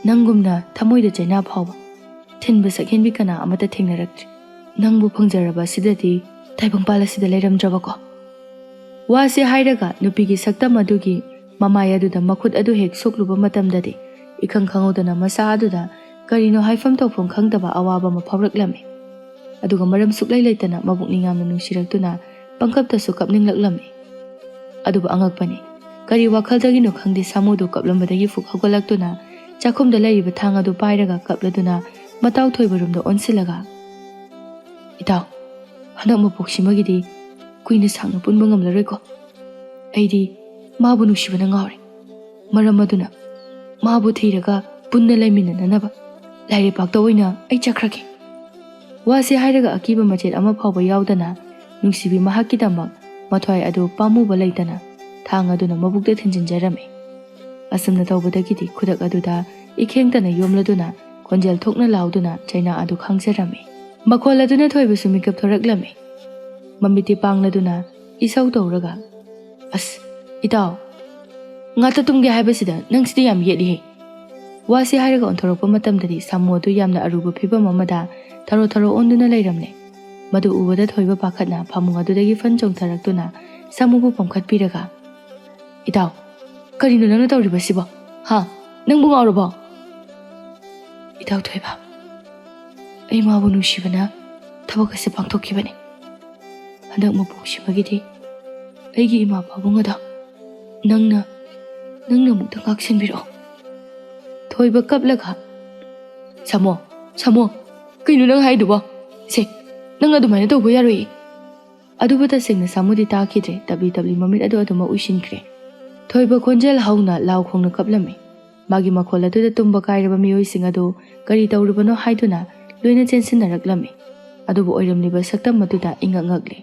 ꯅꯪꯒꯨꯝꯅ ꯊꯃꯣꯏꯗ ꯆꯩꯅꯥ ꯐꯥꯎꯕ ꯊꯤꯟꯕ ꯁꯛꯍꯦꯟꯕꯤ ꯀꯅꯥ ꯑꯃꯠꯇ ꯊꯦꯡꯅꯔꯛꯇ꯭ꯔꯤ꯫ ꯅꯪꯕꯨ ꯐꯪꯖꯔꯕ ꯑꯁꯤꯗꯗꯤ ꯇꯥꯏꯕꯪꯄꯥꯜ ꯑꯁꯤꯗ ꯂꯩꯔꯝꯗ꯭ꯔꯕꯀꯣ꯫" ꯋꯥꯁꯦ ꯍꯥꯏꯔꯒ ꯅꯨꯄꯤꯒꯤ ꯁꯛꯇꯝ ꯑꯗꯨꯒꯤ ꯃꯃꯥꯏ ꯑꯗꯨꯗ ꯃꯈꯨꯠ ꯑꯗꯨ ꯍꯦꯛ ꯁꯣꯛꯂꯨꯕ ꯃꯇꯝꯗꯗꯤ ꯏꯈꯪ ꯈꯪꯍꯧꯗꯅ ꯃꯁꯥ ꯑꯗꯨꯗ ꯀꯔꯤꯅꯣ ꯍꯥꯏꯐꯝ ꯇꯧꯐꯝ ꯈꯪꯗꯕ ꯑꯋꯥꯕ ꯑꯃ ꯐꯥꯎꯔꯛꯂꯝꯃꯤ꯫ ꯑꯗꯨꯒ ꯃꯔꯝ ꯁꯨꯛꯂꯩ ꯂꯩꯇꯅ ꯃꯕꯨꯛꯅꯤꯡ ꯌꯥꯝꯅ ꯅꯨꯡꯁꯤꯔꯛꯇꯨꯅ ꯄꯪꯀꯞꯇꯁꯨ ꯀꯞꯅꯤꯡꯂꯛꯂꯝꯃꯤ꯫ ꯑꯗꯨꯕꯨ ꯑꯉꯛꯄꯅꯤ, ꯀꯔꯤ ꯋꯥꯈꯜꯗꯒꯤꯅꯣ ꯈꯪꯗꯦ, ꯁꯥꯃꯨꯗꯨ ꯀꯞꯂꯝꯕꯗꯒꯤ ꯐꯨꯛ ꯍꯧꯒꯠꯂꯛꯇꯨꯅ ꯆꯥꯛꯈꯨꯝꯗ ꯂꯩꯔꯤꯕ ꯊꯥꯡ ꯑꯗꯨ ꯄꯥꯏꯔꯒ ꯀꯞꯂꯗꯨꯅ ꯃꯇꯥꯎ ꯊꯣꯏꯕꯔꯣꯝꯗ ꯑꯣꯟꯁꯤꯜꯂꯒ, "ꯏꯇꯥꯎ, ꯍꯟꯗꯛ ꯃꯄꯣꯛꯁꯤꯃꯒꯤꯗꯤ ꯀꯨꯏꯅ ꯁꯥꯡꯅ ꯄꯨꯟꯕ ꯉꯝꯂꯔꯣꯏꯀꯣ꯫ ꯑꯩꯗꯤ ꯃꯥꯕꯨ ꯅꯨꯡꯁꯤꯕꯅ ꯉꯥꯎꯔꯦ꯫ ꯃꯔꯝ ꯑꯗꯨꯅ ꯃꯥꯕꯨ ꯊꯤꯔꯒ ꯄꯨꯟꯅ ꯂꯩꯃꯤꯟꯅꯅꯅꯕ ꯂꯥꯏꯔꯩꯄꯥꯛꯇ ꯑꯣꯏꯅ ꯑꯩ ꯆꯠꯈ꯭ꯔꯒꯦ꯫" ꯋꯥꯁꯦ ꯍꯥꯏꯔꯒ ꯑꯀꯤꯕ ꯃꯆꯦꯠ ꯑꯃ ꯐꯥꯎꯕ ꯌꯥꯎꯗꯅ ꯅꯨꯡꯁꯤꯕꯤ ꯃꯍꯥꯛꯀꯤꯗꯃꯛ ꯃꯊ꯭ꯋꯥꯏ ꯑꯗꯨ ꯄꯥꯝꯃꯨꯕ ꯂꯩꯇꯅ ꯊꯥꯡ ꯑꯗꯨꯅ ꯃꯕꯨꯛꯇ ꯊꯤꯟꯖꯤꯟꯖꯔꯝꯃꯤ꯫ ꯑꯁꯨꯝꯅ ꯇꯧꯕꯗꯒꯤꯗꯤ ꯈꯨꯗꯛ ꯑꯗꯨꯗ ꯏꯈꯦꯡꯇꯅ ꯌꯣꯝꯂꯗꯨꯅ ꯈꯣꯟꯖꯦꯜ ꯊꯣꯛꯅ ꯂꯥꯎꯗꯨꯅ ꯆꯩꯅꯥ ꯑꯗꯨ ꯈꯥꯡꯖꯔꯝꯃꯤ꯫ ꯃꯈꯣꯜ ꯑꯗꯨꯅ ꯊꯣꯏꯕꯁꯨ ꯃꯤꯀꯞ ꯊꯣꯔꯛꯂꯝꯃꯤ꯫ ꯃꯃꯤꯠꯇꯤ ꯄꯥꯡꯂꯗꯨꯅ ꯏꯁꯧ ꯇꯧꯔꯒ, "ꯑꯁ, ꯏꯇꯥꯎ, ꯉꯥꯛꯇ ꯇꯨꯝꯒꯦ ꯍꯥꯏꯕꯁꯤꯗ ꯅꯪꯁꯤꯗꯤ ꯌꯥꯝ ꯌꯦꯠꯂꯤꯍꯦ꯫" ꯋꯥꯁꯤ ꯍꯥꯏꯔꯒ ꯑꯣꯟꯊꯣꯔꯛꯄ ꯃꯇꯝꯗꯗꯤ ꯁꯥꯃꯨ ꯑꯗꯨ ꯌꯥꯝꯅ ꯑꯔꯨꯕ ꯐꯤꯕꯝ ꯑꯃꯗ ꯊꯔꯣ ꯊꯔꯣ ꯑꯣꯟꯗꯨꯅ ꯂꯩꯔꯝꯂꯦ꯫ ꯃꯗꯨ ꯎꯕꯗ ꯊꯣꯏꯕ ꯄꯥꯈꯠꯅ ꯐꯃꯨꯡ ꯑꯗꯨꯗꯒꯤ ꯐꯟ ꯆꯣꯡꯊꯔꯛꯇꯨꯅ ꯁꯥꯃꯨꯕꯨ ꯄꯝꯈꯠꯄꯤꯔꯒ, "ꯏꯇꯥꯎ, ꯀꯔꯤꯅꯣ ꯅꯪꯅ ꯇꯧꯔꯤꯕꯁꯤꯕꯣ? ꯍꯥ? ꯅꯪꯕꯨ ꯉꯥꯎꯔꯕꯣ?" "ꯏꯇꯥꯎ ꯊꯣꯏꯕ, ꯑꯩ ꯃꯥꯕꯨ ꯅꯨꯡꯁꯤꯕꯅ ꯊꯕꯛ ꯑꯁꯤ ꯄꯥꯡꯊꯣꯛꯈꯤꯕꯅꯤ꯫ ꯍꯟꯗꯛ ꯃꯄꯣꯛꯁꯤꯃꯒꯤꯗꯤ ꯑꯩꯒꯤ ꯏꯃꯥ ꯄꯥꯕꯨꯡ ꯑꯗꯣ ꯅꯪꯅ, ꯅꯪꯅ ꯑꯃꯨꯛꯇ ꯉꯥꯛꯁꯦꯟꯕꯤꯔꯛꯑꯣ꯫" ꯊꯣꯏꯕ ꯀꯞꯂꯒ, "ꯁꯥꯃꯣ, ꯁꯥꯃꯣ, ꯀꯩꯅꯣ ꯅꯪ ꯍꯥꯏꯗꯨꯕꯣ? ꯁꯦ, ꯅꯪ ꯑꯗꯨꯃꯥꯏꯅ ꯇꯧꯕ ꯌꯥꯔꯣꯏꯌꯦ꯫" ꯑꯗꯨꯕꯨ ꯇꯁꯦꯡꯅ ꯁꯥꯃꯨꯗꯤ ꯇꯥꯈꯤꯗ꯭ꯔꯦ꯫ ꯇꯞꯂꯤ ꯇꯞꯂꯤ ꯃꯃꯤꯠ ꯑꯗꯨ ꯑꯗꯨꯃꯛ ꯎꯏꯁꯤꯟꯈ꯭ꯔꯦ꯫ ꯊꯣꯏꯕ ꯈꯣꯟꯖꯦꯜ ꯍꯧꯅ ꯂꯥꯎ ꯈꯣꯡꯅ ꯀꯞꯂꯝꯃꯤ꯫ ꯃꯥꯒꯤ ꯃꯈꯣꯜ ꯑꯗꯨꯗ ꯇꯨꯝꯕ ꯀꯥꯏꯔꯕ ꯃꯤꯑꯣꯏꯁꯤꯡ ꯑꯗꯨ ꯀꯔꯤ ꯇꯧꯔꯤꯕꯅꯣ ꯍꯥꯏꯗꯨꯅ ꯂꯣꯏꯅ ꯆꯦꯟꯁꯤꯟꯅꯔꯛꯂꯝꯃꯤ꯫ ꯑꯗꯨꯕꯨ ꯑꯣꯏꯔꯝꯂꯤꯕ ꯁꯛꯇꯝ ꯑꯗꯨꯗ ꯏꯉꯛ ꯉꯛꯂꯤ꯫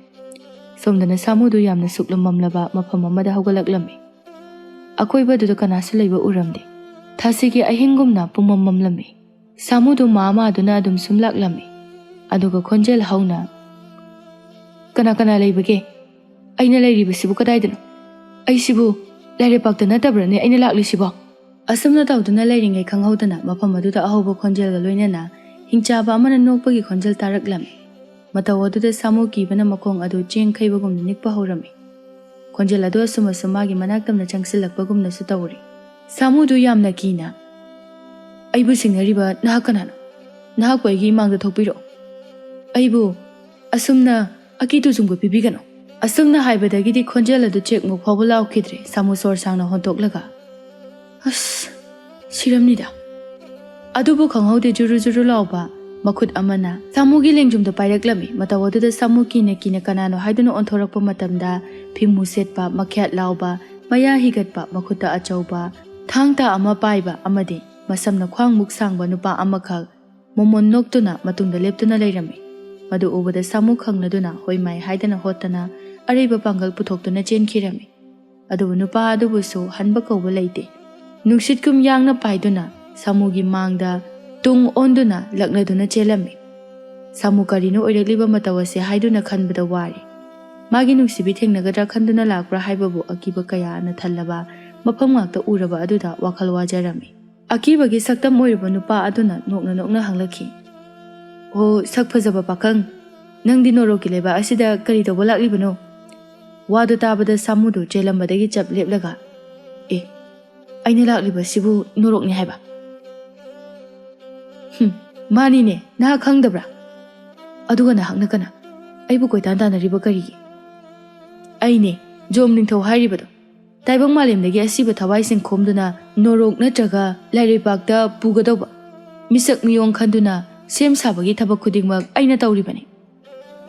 ꯁꯣꯝꯗꯅ ꯁꯥꯃꯨꯗꯨ ꯌꯥꯝꯅ ꯁꯨꯛꯂꯝꯃꯝꯂꯕ ꯃꯐꯝ ꯑꯃꯗ ꯍꯧꯒꯠꯂꯛꯂꯝꯃꯤ꯫ ꯑꯀꯣꯏꯕꯗꯨꯗ ꯀꯅꯥꯁꯨ ꯂꯩꯕ ꯎꯔꯝꯗꯦ꯫ ꯊꯥꯁꯤꯒꯤ ꯑꯍꯤꯡꯒꯨꯝꯅ ꯄꯨꯝꯃꯝ ꯃꯝꯂꯝꯃꯤ꯫ ꯁꯥꯃꯨꯗꯨ ꯃꯥ ꯃꯥꯗꯨꯅ ꯑꯗꯨꯝ ꯁꯨꯝ ꯂꯥꯛꯂꯝꯃꯤ꯫ ꯑꯗꯨꯒ ꯈꯣꯟꯖꯦꯜ ꯍꯧꯅ, "ꯀꯅꯥ ꯀꯅꯥ ꯂꯩꯕꯒꯦ? ꯑꯩꯅ ꯂꯩꯔꯤꯕꯁꯤꯕꯨ ꯀꯗꯥꯏꯗꯅꯣ? ꯑꯩꯁꯤꯕꯨ ꯂꯥꯏꯔꯩꯄꯥꯛꯇ ꯅꯠꯇꯕ꯭ꯔꯅꯦ ꯑꯩꯅ ꯂꯥꯛꯂꯤꯁꯤꯕꯣ?" ꯑꯁꯨꯝꯅ ꯇꯧꯗꯨꯅ ꯂꯩꯔꯤꯉꯩ ꯈꯪꯍꯧꯗꯅ ꯃꯐꯝ ꯑꯗꯨꯗ ꯑꯍꯧꯕ ꯈꯣꯟꯖꯦꯜꯒ ꯂꯣꯏꯅꯅ ꯍꯤꯡꯆꯥꯕ ꯑꯃꯅ ꯅꯣꯛꯄꯒꯤ ꯈꯣꯟꯖꯦꯜ ꯇꯥꯔꯛꯂꯝꯃꯤ꯫ ꯃꯇꯧ ꯑꯗꯨꯗ ꯁꯥꯃꯨ ꯀꯤꯕꯅ ꯃꯈꯣꯡ ꯑꯗꯨ ꯆꯦꯡ ꯈꯩꯕꯒꯨꯝꯅ ꯅꯤꯛꯄ ꯍꯧꯔꯝꯃꯤ꯫ ꯈꯣꯟꯖꯦꯜ ꯑꯗꯨ ꯑꯁꯨꯝ ꯑꯁꯨꯝ ꯃꯥꯒꯤ ꯃꯅꯥꯛ ꯇꯝꯅ ꯆꯪꯁꯤꯜꯂꯛꯄꯒꯨꯝꯅꯁꯨ ꯇꯧꯔꯤ꯫ ꯁꯥꯃꯨꯗꯨ ꯌꯥꯝꯅ ꯀꯤꯅ, "ꯑꯩꯕꯨ ꯁꯤꯡꯅꯔꯤꯕ ꯅꯍꯥꯛ ꯀꯅꯥꯅꯣ? ꯅꯍꯥꯛꯄꯨ ꯑꯩꯒꯤ ꯏꯃꯥꯡꯗ ꯊꯣꯛꯄꯤꯔꯛꯑꯣ꯫ ꯑꯩꯕꯨ ꯑꯁꯨꯝꯅ ꯑꯀꯤ ꯇꯨꯖꯨꯡꯕ ꯄꯤꯕꯤꯒꯅꯨ꯫" ꯑꯁꯨꯝꯅ ꯍꯥꯏꯕꯗꯒꯤꯗꯤ ꯈꯣꯟꯖꯦꯜ ꯑꯗꯨ ꯆꯦꯛꯃꯨꯛ ꯐꯥꯎꯕ ꯂꯥꯎꯈꯤꯗ꯭ꯔꯦ꯫ ꯁꯥꯃꯨ ꯁꯣꯔ ꯁꯥꯡꯅ ꯍꯣꯟꯇꯣꯛꯂꯒ, "ꯑꯁ, ꯁꯤꯔꯝꯅꯤꯗ꯫" ꯑꯗꯨꯕꯨ ꯈꯪꯍꯧꯗꯦ ꯖꯨꯔꯨ ꯖꯨꯔꯨ ꯂꯥꯎꯕ ꯃꯈꯨꯠ ꯑꯃꯅ ꯁꯥꯃꯨꯒꯤ ꯂꯦꯡꯖꯨꯝꯗ ꯄꯥꯏꯔꯛꯂꯝꯃꯤ꯫ ꯃꯇꯧ ꯑꯗꯨꯗ ꯁꯥꯃꯨ ꯀꯤꯅ ꯀꯤꯅ ꯀꯅꯥꯅꯣ ꯍꯥꯏꯗꯨꯅ ꯑꯣꯟꯊꯣꯔꯛꯄ ꯃꯇꯝꯗ ꯐꯤꯃꯨ ꯁꯦꯠꯄ, ꯃꯈ꯭ꯌꯥꯠ ꯂꯥꯎꯕ, ꯃꯌꯥ ꯍꯤꯒꯠꯄ, ꯃꯈꯨꯠꯇ ꯑꯆꯧꯕ ꯊꯥꯡ ꯇꯥ ꯑꯃ ꯄꯥꯏꯕ ꯑꯃꯗꯤ ꯃꯁꯝꯅ ꯈ꯭ꯋꯥꯡꯃꯨꯛ ꯁꯥꯡꯕ ꯅꯨꯄꯥ ꯑꯃꯈꯛ ꯃꯣꯃꯣꯟ ꯅꯣꯛꯇꯨꯅ ꯃꯇꯨꯡꯗ ꯂꯦꯞꯇꯨꯅ ꯂꯩꯔꯝꯃꯤ꯫ ꯃꯗꯨ ꯎꯕꯗ ꯁꯥꯃꯨ ꯈꯪꯂꯗꯨꯅ ꯍꯣꯏ ꯃꯥꯏ ꯍꯥꯏꯗꯅ ꯍꯣꯠꯇꯅ ꯑꯔꯩꯕ ꯄꯥꯡꯒꯜ ꯄꯨꯊꯣꯛꯇꯨꯅ ꯆꯦꯟꯈꯤꯔꯝꯃꯤ꯫ ꯑꯗꯨꯕꯨ ꯅꯨꯄꯥ ꯑꯗꯨꯕꯨꯁꯨ ꯍꯟꯕ ꯀꯧꯕ ꯂꯩꯇꯦ꯫ ꯅꯨꯡꯁꯤꯠꯀꯨꯝ ꯌꯥꯡꯅ ꯄꯥꯏꯗꯨꯅ ꯁꯥꯃꯨꯒꯤ ꯃꯥꯡꯗ ꯇꯨꯡ ꯑꯣꯟꯗꯨꯅ ꯂꯛꯅꯗꯨꯅ ꯆꯦꯜꯂꯝꯃꯤ꯫ ꯁꯥꯃꯨ ꯀꯔꯤꯅꯣ ꯑꯣꯏꯔꯛꯂꯤꯕ ꯃꯇꯧ ꯑꯁꯤ ꯍꯥꯏꯗꯨꯅ ꯈꯟꯕꯗ ꯋꯥꯔꯦ꯫ ꯃꯥꯒꯤ ꯅꯨꯡꯁꯤꯕꯤ ꯊꯦꯡꯅꯒꯗ꯭ꯔꯥ ꯈꯟꯗꯨꯅ ꯂꯥꯛꯄ꯭ꯔꯥ ꯍꯥꯏꯕꯕꯨ ꯑꯀꯤꯕ ꯀꯌꯥꯅ ꯊꯜꯂꯕ ꯃꯐꯝ ꯉꯥꯛꯇ ꯎꯔꯕ ꯑꯗꯨꯗ ꯋꯥꯈꯜ ꯋꯥꯖꯔꯝꯃꯤ꯫ ꯑꯀꯤꯕꯒꯤ ꯁꯛꯇꯝ ꯑꯣꯏꯔꯕ ꯅꯨꯄꯥ ꯑꯗꯨꯅ ꯅꯣꯛꯅ ꯅꯣꯛꯅ ꯍꯪꯂꯛꯈꯤ, "ꯑꯣ, ꯁꯛ ꯐꯖꯕ ꯄꯥꯈꯪ, "ꯅꯪꯗꯤ ꯅꯣꯔꯣꯛꯀꯤ ꯂꯩꯕꯥꯛ ꯑꯁꯤꯗ ꯀꯔꯤ ꯇꯧꯕ ꯂꯥꯛꯂꯤꯕꯅꯣ?" ꯋꯥꯗꯨ ꯇꯥꯕꯗ ꯁꯥꯃꯨꯗꯨ ꯆꯦꯜꯂꯝꯕꯗꯒꯤ ꯆꯞ ꯂꯦꯞꯂꯒ, "ꯑꯦ, ꯑꯩꯅ ꯂꯥꯛꯂꯤꯕꯁꯤꯕꯨ ꯅꯣꯔꯣꯛꯅꯤ ꯍꯥꯏꯕ?" "ꯍꯨꯝ, ꯃꯥꯅꯤꯅꯦ, ꯅꯍꯥꯛ ꯈꯪꯗꯕ꯭ꯔꯥ? ꯑꯗꯨꯒ ꯅꯍꯥꯛꯅ ꯀꯅꯥ? ꯑꯩꯕꯨ ꯀꯣꯏꯇꯥꯟ ꯇꯥꯟꯅꯔꯤꯕ ꯀꯔꯤꯒꯤ?" "ꯑꯩꯅꯦ, ꯖꯣꯝ ꯅꯤꯡꯊꯧ ꯍꯥꯏꯔꯤꯕꯗꯣ꯫ ꯇꯥꯏꯕꯪ ꯃꯥꯂꯦꯝꯗꯒꯤ ꯑꯁꯤꯕ ꯊꯋꯥꯏꯁꯤꯡ ꯈꯣꯝꯗꯨꯅ ꯅꯣꯔꯣꯛ ꯅꯠꯇ꯭ꯔꯒ ꯂꯥꯏꯔꯩꯄꯥꯛꯇ ꯄꯨꯒꯗꯧꯕ ꯃꯤꯁꯛ ꯃꯤꯌꯣꯡ ꯈꯟꯗꯨꯅ ꯁꯦꯝ ꯁꯥꯕꯒꯤ ꯊꯕꯛ ꯈꯨꯗꯤꯡꯃꯛ ꯑꯩꯅ ꯇꯧꯔꯤꯕꯅꯤ꯫"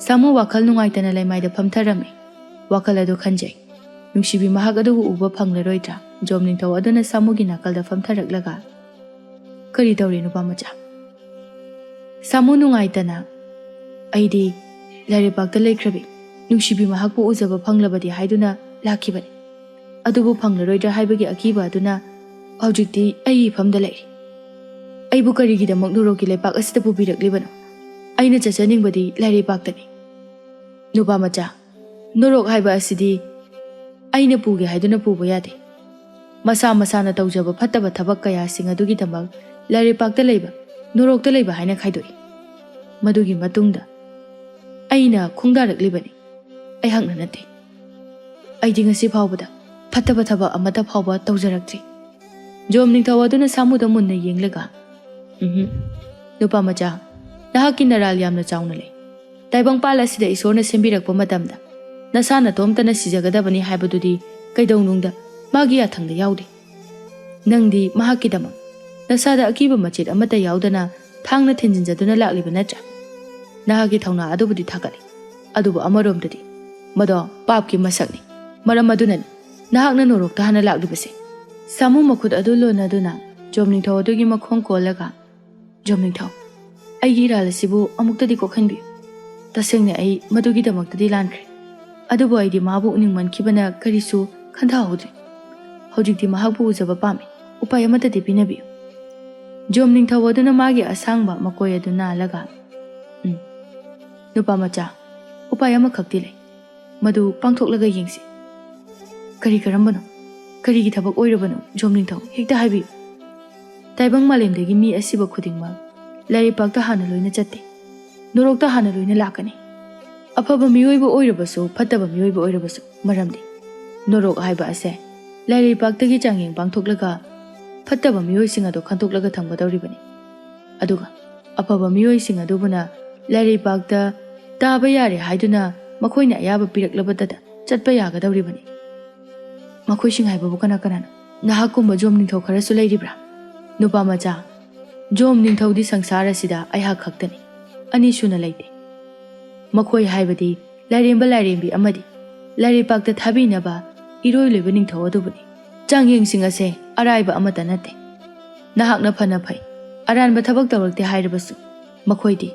ꯁꯥꯃꯨ ꯋꯥꯈꯜ ꯅꯨꯡꯉꯥꯏꯇꯅ ꯂꯩꯃꯥꯏꯗ ꯐꯝꯊꯔꯝꯃꯤ꯫ ꯋꯥꯈꯜ ꯑꯗꯨ ꯈꯟꯖꯩ꯫ ꯅꯨꯡꯁꯤꯕꯤ ꯃꯍꯥꯛ ꯑꯗꯨꯕꯨ ꯎꯕ ꯐꯪꯂꯔꯣꯏꯗ꯭ꯔꯥ? ꯖꯣꯝ ꯅꯤꯡꯊꯧ ꯑꯗꯨꯅ ꯁꯥꯃꯨꯒꯤ ꯅꯥꯀꯜꯗ ꯐꯝꯊꯔꯛꯂꯒ, "ꯀꯔꯤ ꯇꯧꯔꯦ, ꯅꯨꯄꯥ ꯃꯆꯥ?" ꯁꯥꯃꯨ ꯅꯨꯡꯉꯥꯏꯇꯅ, "ꯑꯩꯗꯤ ꯂꯥꯏꯔꯩꯄꯥꯛꯇ ꯂꯩꯈ꯭ꯔꯕꯤ ꯅꯨꯡꯁꯤꯕꯤ ꯃꯍꯥꯛꯄꯨ ꯎꯖꯕ ꯐꯪꯂꯕꯗꯤ ꯍꯥꯏꯗꯨꯅ ꯂꯥꯛꯈꯤꯕꯅꯤ꯫ ꯑꯗꯨꯕꯨ ꯐꯪꯂꯔꯣꯏꯗ꯭ꯔꯥ ꯍꯥꯏꯕꯒꯤ ꯑꯀꯤꯕ ꯑꯗꯨꯅ ꯍꯧꯖꯤꯛꯇꯤ ꯑꯩꯒꯤ ꯏꯐꯝꯗ ꯂꯩꯔꯤ꯫ ꯑꯩꯕꯨ ꯀꯔꯤꯒꯤꯗꯃꯛ ꯅꯣꯔꯣꯛꯀꯤ ꯂꯩꯄꯥꯛ ꯑꯁꯤꯗ ꯄꯨꯕꯤꯔꯛꯂꯤꯕꯅꯣ? ꯑꯩꯅ ꯆꯠꯆꯅꯤꯡꯕꯗꯤ ꯂꯥꯏꯔꯩꯄꯥꯛꯇꯅꯤ꯫" "ꯅꯨꯄꯥ ꯃꯆꯥ, ꯅꯣꯔꯣꯛ ꯍꯥꯏꯕ ꯑꯁꯤꯗꯤ ꯑꯩꯅ ꯄꯨꯒꯦ ꯍꯥꯏꯗꯨꯅ ꯄꯨꯕ ꯌꯥꯗꯦ꯫ ꯃꯁꯥ ꯃꯁꯥꯅ ꯇꯧꯖꯕ ꯐꯠꯇꯕ ꯊꯕꯛ ꯀꯌꯥꯁꯤꯡ ꯑꯗꯨꯒꯤꯗꯃꯛ ꯂꯥꯏꯔꯩꯄꯥꯛꯇ ꯂꯩꯕ, ꯅꯣꯔꯣꯛꯇ ꯂꯩꯕ ꯍꯥꯏꯅ ꯈꯥꯏꯗꯣꯛꯏ꯫ ꯃꯗꯨꯒꯤ ꯃꯇꯨꯡꯗ ꯑꯩꯅ ꯈꯣꯡꯗꯥꯔꯛꯂꯤꯕꯅꯤ, ꯑꯩꯍꯥꯛꯅ ꯅꯠꯇꯦ꯫ ꯑꯩꯗꯤ ꯉꯁꯤ ꯐꯥꯎꯕꯗ ꯐꯠꯇꯕ ꯊꯕꯛ ꯑꯃꯠꯇ ꯐꯥꯎꯕ ꯇꯧꯖꯔꯛꯇ꯭ꯔꯤ꯫" ꯖꯣꯝ ꯅꯤꯡꯊꯧ ꯑꯗꯨꯅ ꯁꯥꯃꯨꯗ ꯃꯨꯟꯅ ꯌꯦꯡꯂꯒ, "ꯎꯝꯍꯨꯝ꯫ ꯅꯨꯄꯥ ꯃꯆꯥ, ꯅꯍꯥꯛꯀꯤ ꯅꯔꯥꯜ ꯌꯥꯝꯅ ꯆꯥꯎꯅ ꯂꯩ꯫ ꯇꯥꯏꯕꯪꯄꯥꯜ ꯑꯁꯤꯗ ꯏꯁꯣꯔꯅ ꯁꯦꯝꯕꯤꯔꯛꯄ ꯃꯇꯝꯗ ꯅꯁꯥ ꯅꯇꯣꯝꯇꯅ ꯁꯤꯖꯒꯗꯕꯅꯤ ꯍꯥꯏꯕꯗꯨꯗꯤ ꯀꯩꯗꯧꯅꯨꯡꯗ ꯃꯥꯒꯤ ꯌꯥꯊꯪꯗ ꯌꯥꯎꯗꯦ꯫ ꯅꯪꯗꯤ ꯃꯍꯥꯛꯀꯤꯗꯃꯛ ꯅꯁꯥꯗ ꯑꯀꯤꯕ ꯃꯆꯦꯠ ꯑꯃꯠꯇ ꯌꯥꯎꯗꯅ ꯊꯥꯡꯅ ꯊꯤꯟꯖꯤꯟꯖꯗꯨꯅ ꯂꯥꯛꯂꯤꯕ ꯅꯠꯇ꯭ꯔꯥ? ꯅꯍꯥꯛꯀꯤ ꯊꯧꯅꯥ ꯑꯗꯨꯕꯨꯗꯤ ꯊꯥꯒꯠꯂꯤ, ꯑꯗꯨꯕꯨ ꯑꯃꯔꯣꯝꯗꯗꯤ ꯃꯗꯣ ꯄꯥꯞꯀꯤ ꯃꯁꯛꯅꯤ꯫ ꯃꯔꯝ ꯑꯗꯨꯅꯅꯤ ꯅꯍꯥꯛꯅ ꯅꯣꯔꯣꯛꯇ ꯍꯥꯟꯅ ꯂꯥꯛꯂꯤꯕꯁꯦ꯫" ꯁꯥꯃꯨ ꯃꯈꯨꯠ ꯑꯗꯨ ꯂꯣꯟꯅꯗꯨꯅ ꯖꯣꯝ ꯅꯤꯡꯊꯧ ꯑꯗꯨꯒꯤ ꯃꯈꯣꯡ ꯀꯣꯜꯂꯒ, "ꯖꯣꯝ ꯅꯤꯡꯊꯧ, ꯑꯩꯒꯤ ꯏꯔꯥꯜ ꯑꯁꯤꯕꯨ ꯑꯃꯨꯛꯇꯗꯤ ꯀꯣꯛꯍꯟꯕꯤꯌꯨ꯫ ꯇꯁꯦꯡꯅ ꯑꯩ ꯃꯗꯨꯒꯤꯗꯃꯛꯇꯗꯤ ꯂꯥꯟꯈ꯭ꯔꯦ꯫ ꯑꯗꯨꯕꯨ ꯑꯩꯗꯤ ꯃꯥꯕꯨ ꯎꯅꯤꯡꯃꯟꯈꯤꯕꯅ ꯀꯔꯤꯁꯨ ꯈꯟꯊꯍꯧꯗ꯭ꯔꯦ꯫ ꯍꯧꯖꯤꯛꯇꯤ ꯃꯍꯥꯛꯄꯨ ꯎꯖꯕ ꯄꯥꯝꯃꯤ꯫ ꯎꯄꯥꯏ ꯑꯃꯠꯇꯗꯤ ꯄꯤꯅꯕꯤꯌꯨ꯫" ꯖꯣꯝ ꯅꯤꯡꯊꯧ ꯑꯗꯨꯅ ꯃꯥꯒꯤ ꯑꯁꯥꯡꯕ ꯃꯀꯣꯏ ꯑꯗꯨ ꯅꯥꯜꯂꯒ, "ꯎꯝ, ꯅꯨꯄꯥ ꯃꯆꯥ, ꯎꯄꯥꯏ ꯑꯃꯈꯛꯇꯤ ꯂꯩ꯫ ꯃꯗꯨ ꯄꯥꯡꯊꯣꯛꯂꯒ ꯌꯦꯡꯁꯤ꯫" "ꯀꯔꯤ ꯀꯔꯝꯕꯅꯣ? ꯀꯔꯤꯒꯤ ꯊꯕꯛ ꯑꯣꯏꯔꯕꯅꯣ, ꯖꯣꯝ ꯅꯤꯡꯊꯧ? ꯍꯦꯛꯇ ꯍꯥꯏꯕꯤꯌꯨ꯫" "ꯇꯥꯏꯕꯪ ꯃꯥꯂꯦꯝꯗꯒꯤ ꯃꯤ ꯑꯁꯤꯕ ꯈꯨꯗꯤꯡꯃꯛ ꯂꯥꯏꯔꯩꯄꯥꯛꯇ ꯍꯥꯟꯅ ꯂꯣꯏꯅ ꯆꯠꯇꯦ꯫ ꯅꯣꯔꯣꯛꯇ ꯍꯥꯟꯅ ꯂꯣꯏꯅ ꯂꯥꯛꯀꯅꯤ꯫ ꯑꯐꯕ ꯃꯤꯑꯣꯏꯕ ꯑꯣꯏꯔꯕꯁꯨ, ꯐꯠꯇꯕ ꯃꯤꯑꯣꯏꯕ ꯑꯣꯏꯔꯕꯁꯨ, ꯃꯔꯝꯗꯤ ꯅꯣꯔꯣꯛ ꯍꯥꯏꯕ ꯑꯁꯦ ꯂꯥꯏꯔꯩꯄꯥꯛꯇꯒꯤ ꯆꯥꯡꯌꯦꯡ ꯄꯥꯡꯊꯣꯛꯂꯒ ꯐꯠꯇꯕ ꯃꯤꯑꯣꯏꯁꯤꯡ ꯑꯗꯨ ꯈꯟꯇꯣꯛꯂꯒ ꯊꯝꯒꯗꯧꯔꯤꯕꯅꯤ꯫ ꯑꯗꯨꯒ ꯑꯐꯕ ꯃꯤꯑꯣꯏꯁꯤꯡ ꯑꯗꯨꯕꯨꯅ ꯂꯥꯏꯔꯩꯄꯥꯛꯇ ꯇꯥꯕ ꯌꯥꯔꯦ ꯍꯥꯏꯗꯨꯅ ꯃꯈꯣꯏꯅ ꯑꯌꯥꯕ ꯄꯤꯔꯛꯂꯕꯗꯇ ꯆꯠꯄ ꯌꯥꯒꯗꯧꯔꯤꯕꯅꯤ꯫ ꯃꯈꯣꯏꯁꯤꯡ ꯍꯥꯏꯕꯕꯨ ꯀꯅꯥ ꯀꯅꯥꯅꯣ? ꯅꯍꯥꯛꯀꯨꯝꯕ ꯖꯣꯝ ꯅꯤꯡꯊꯧ ꯈꯔꯁꯨ ꯂꯩꯔꯤꯕ꯭ꯔꯥ? ꯅꯨꯄꯥ ꯃꯆꯥ, ꯖꯣꯝ ꯅꯤꯡꯊꯧꯗꯤ ꯁꯪꯁꯥꯔ ꯑꯁꯤꯗ ꯑꯩꯍꯥꯛ ꯈꯛꯇꯅꯤ, ꯑꯅꯤꯁꯨꯅ ꯂꯩꯇꯦ꯫ ꯃꯈꯣꯏ ꯍꯥꯏꯕꯗꯤ ꯂꯥꯏꯔꯦꯝꯕ ꯂꯥꯏꯔꯦꯝꯕꯤ ꯑꯃꯗꯤ ꯂꯥꯏꯔꯩꯄꯥꯛꯇ ꯊꯥꯕꯤꯅꯕ ꯏꯔꯣꯏ ꯂꯣꯏꯕ ꯅꯤꯡꯊꯧ ꯑꯗꯨꯕꯨꯅꯤ꯫ ꯆꯥꯡꯌꯦꯡꯁꯤꯡ ꯑꯁꯦ ꯑꯔꯥꯏꯕ ꯑꯃꯠꯇ ꯅꯠꯇꯦ꯫ ꯅꯍꯥꯛꯅ ꯐꯅ ꯐꯩ, ꯑꯔꯥꯟꯕ ꯊꯕꯛ ꯇꯧꯔꯛꯇꯦ ꯍꯥꯏꯔꯕꯁꯨ, ꯃꯈꯣꯏꯗꯤ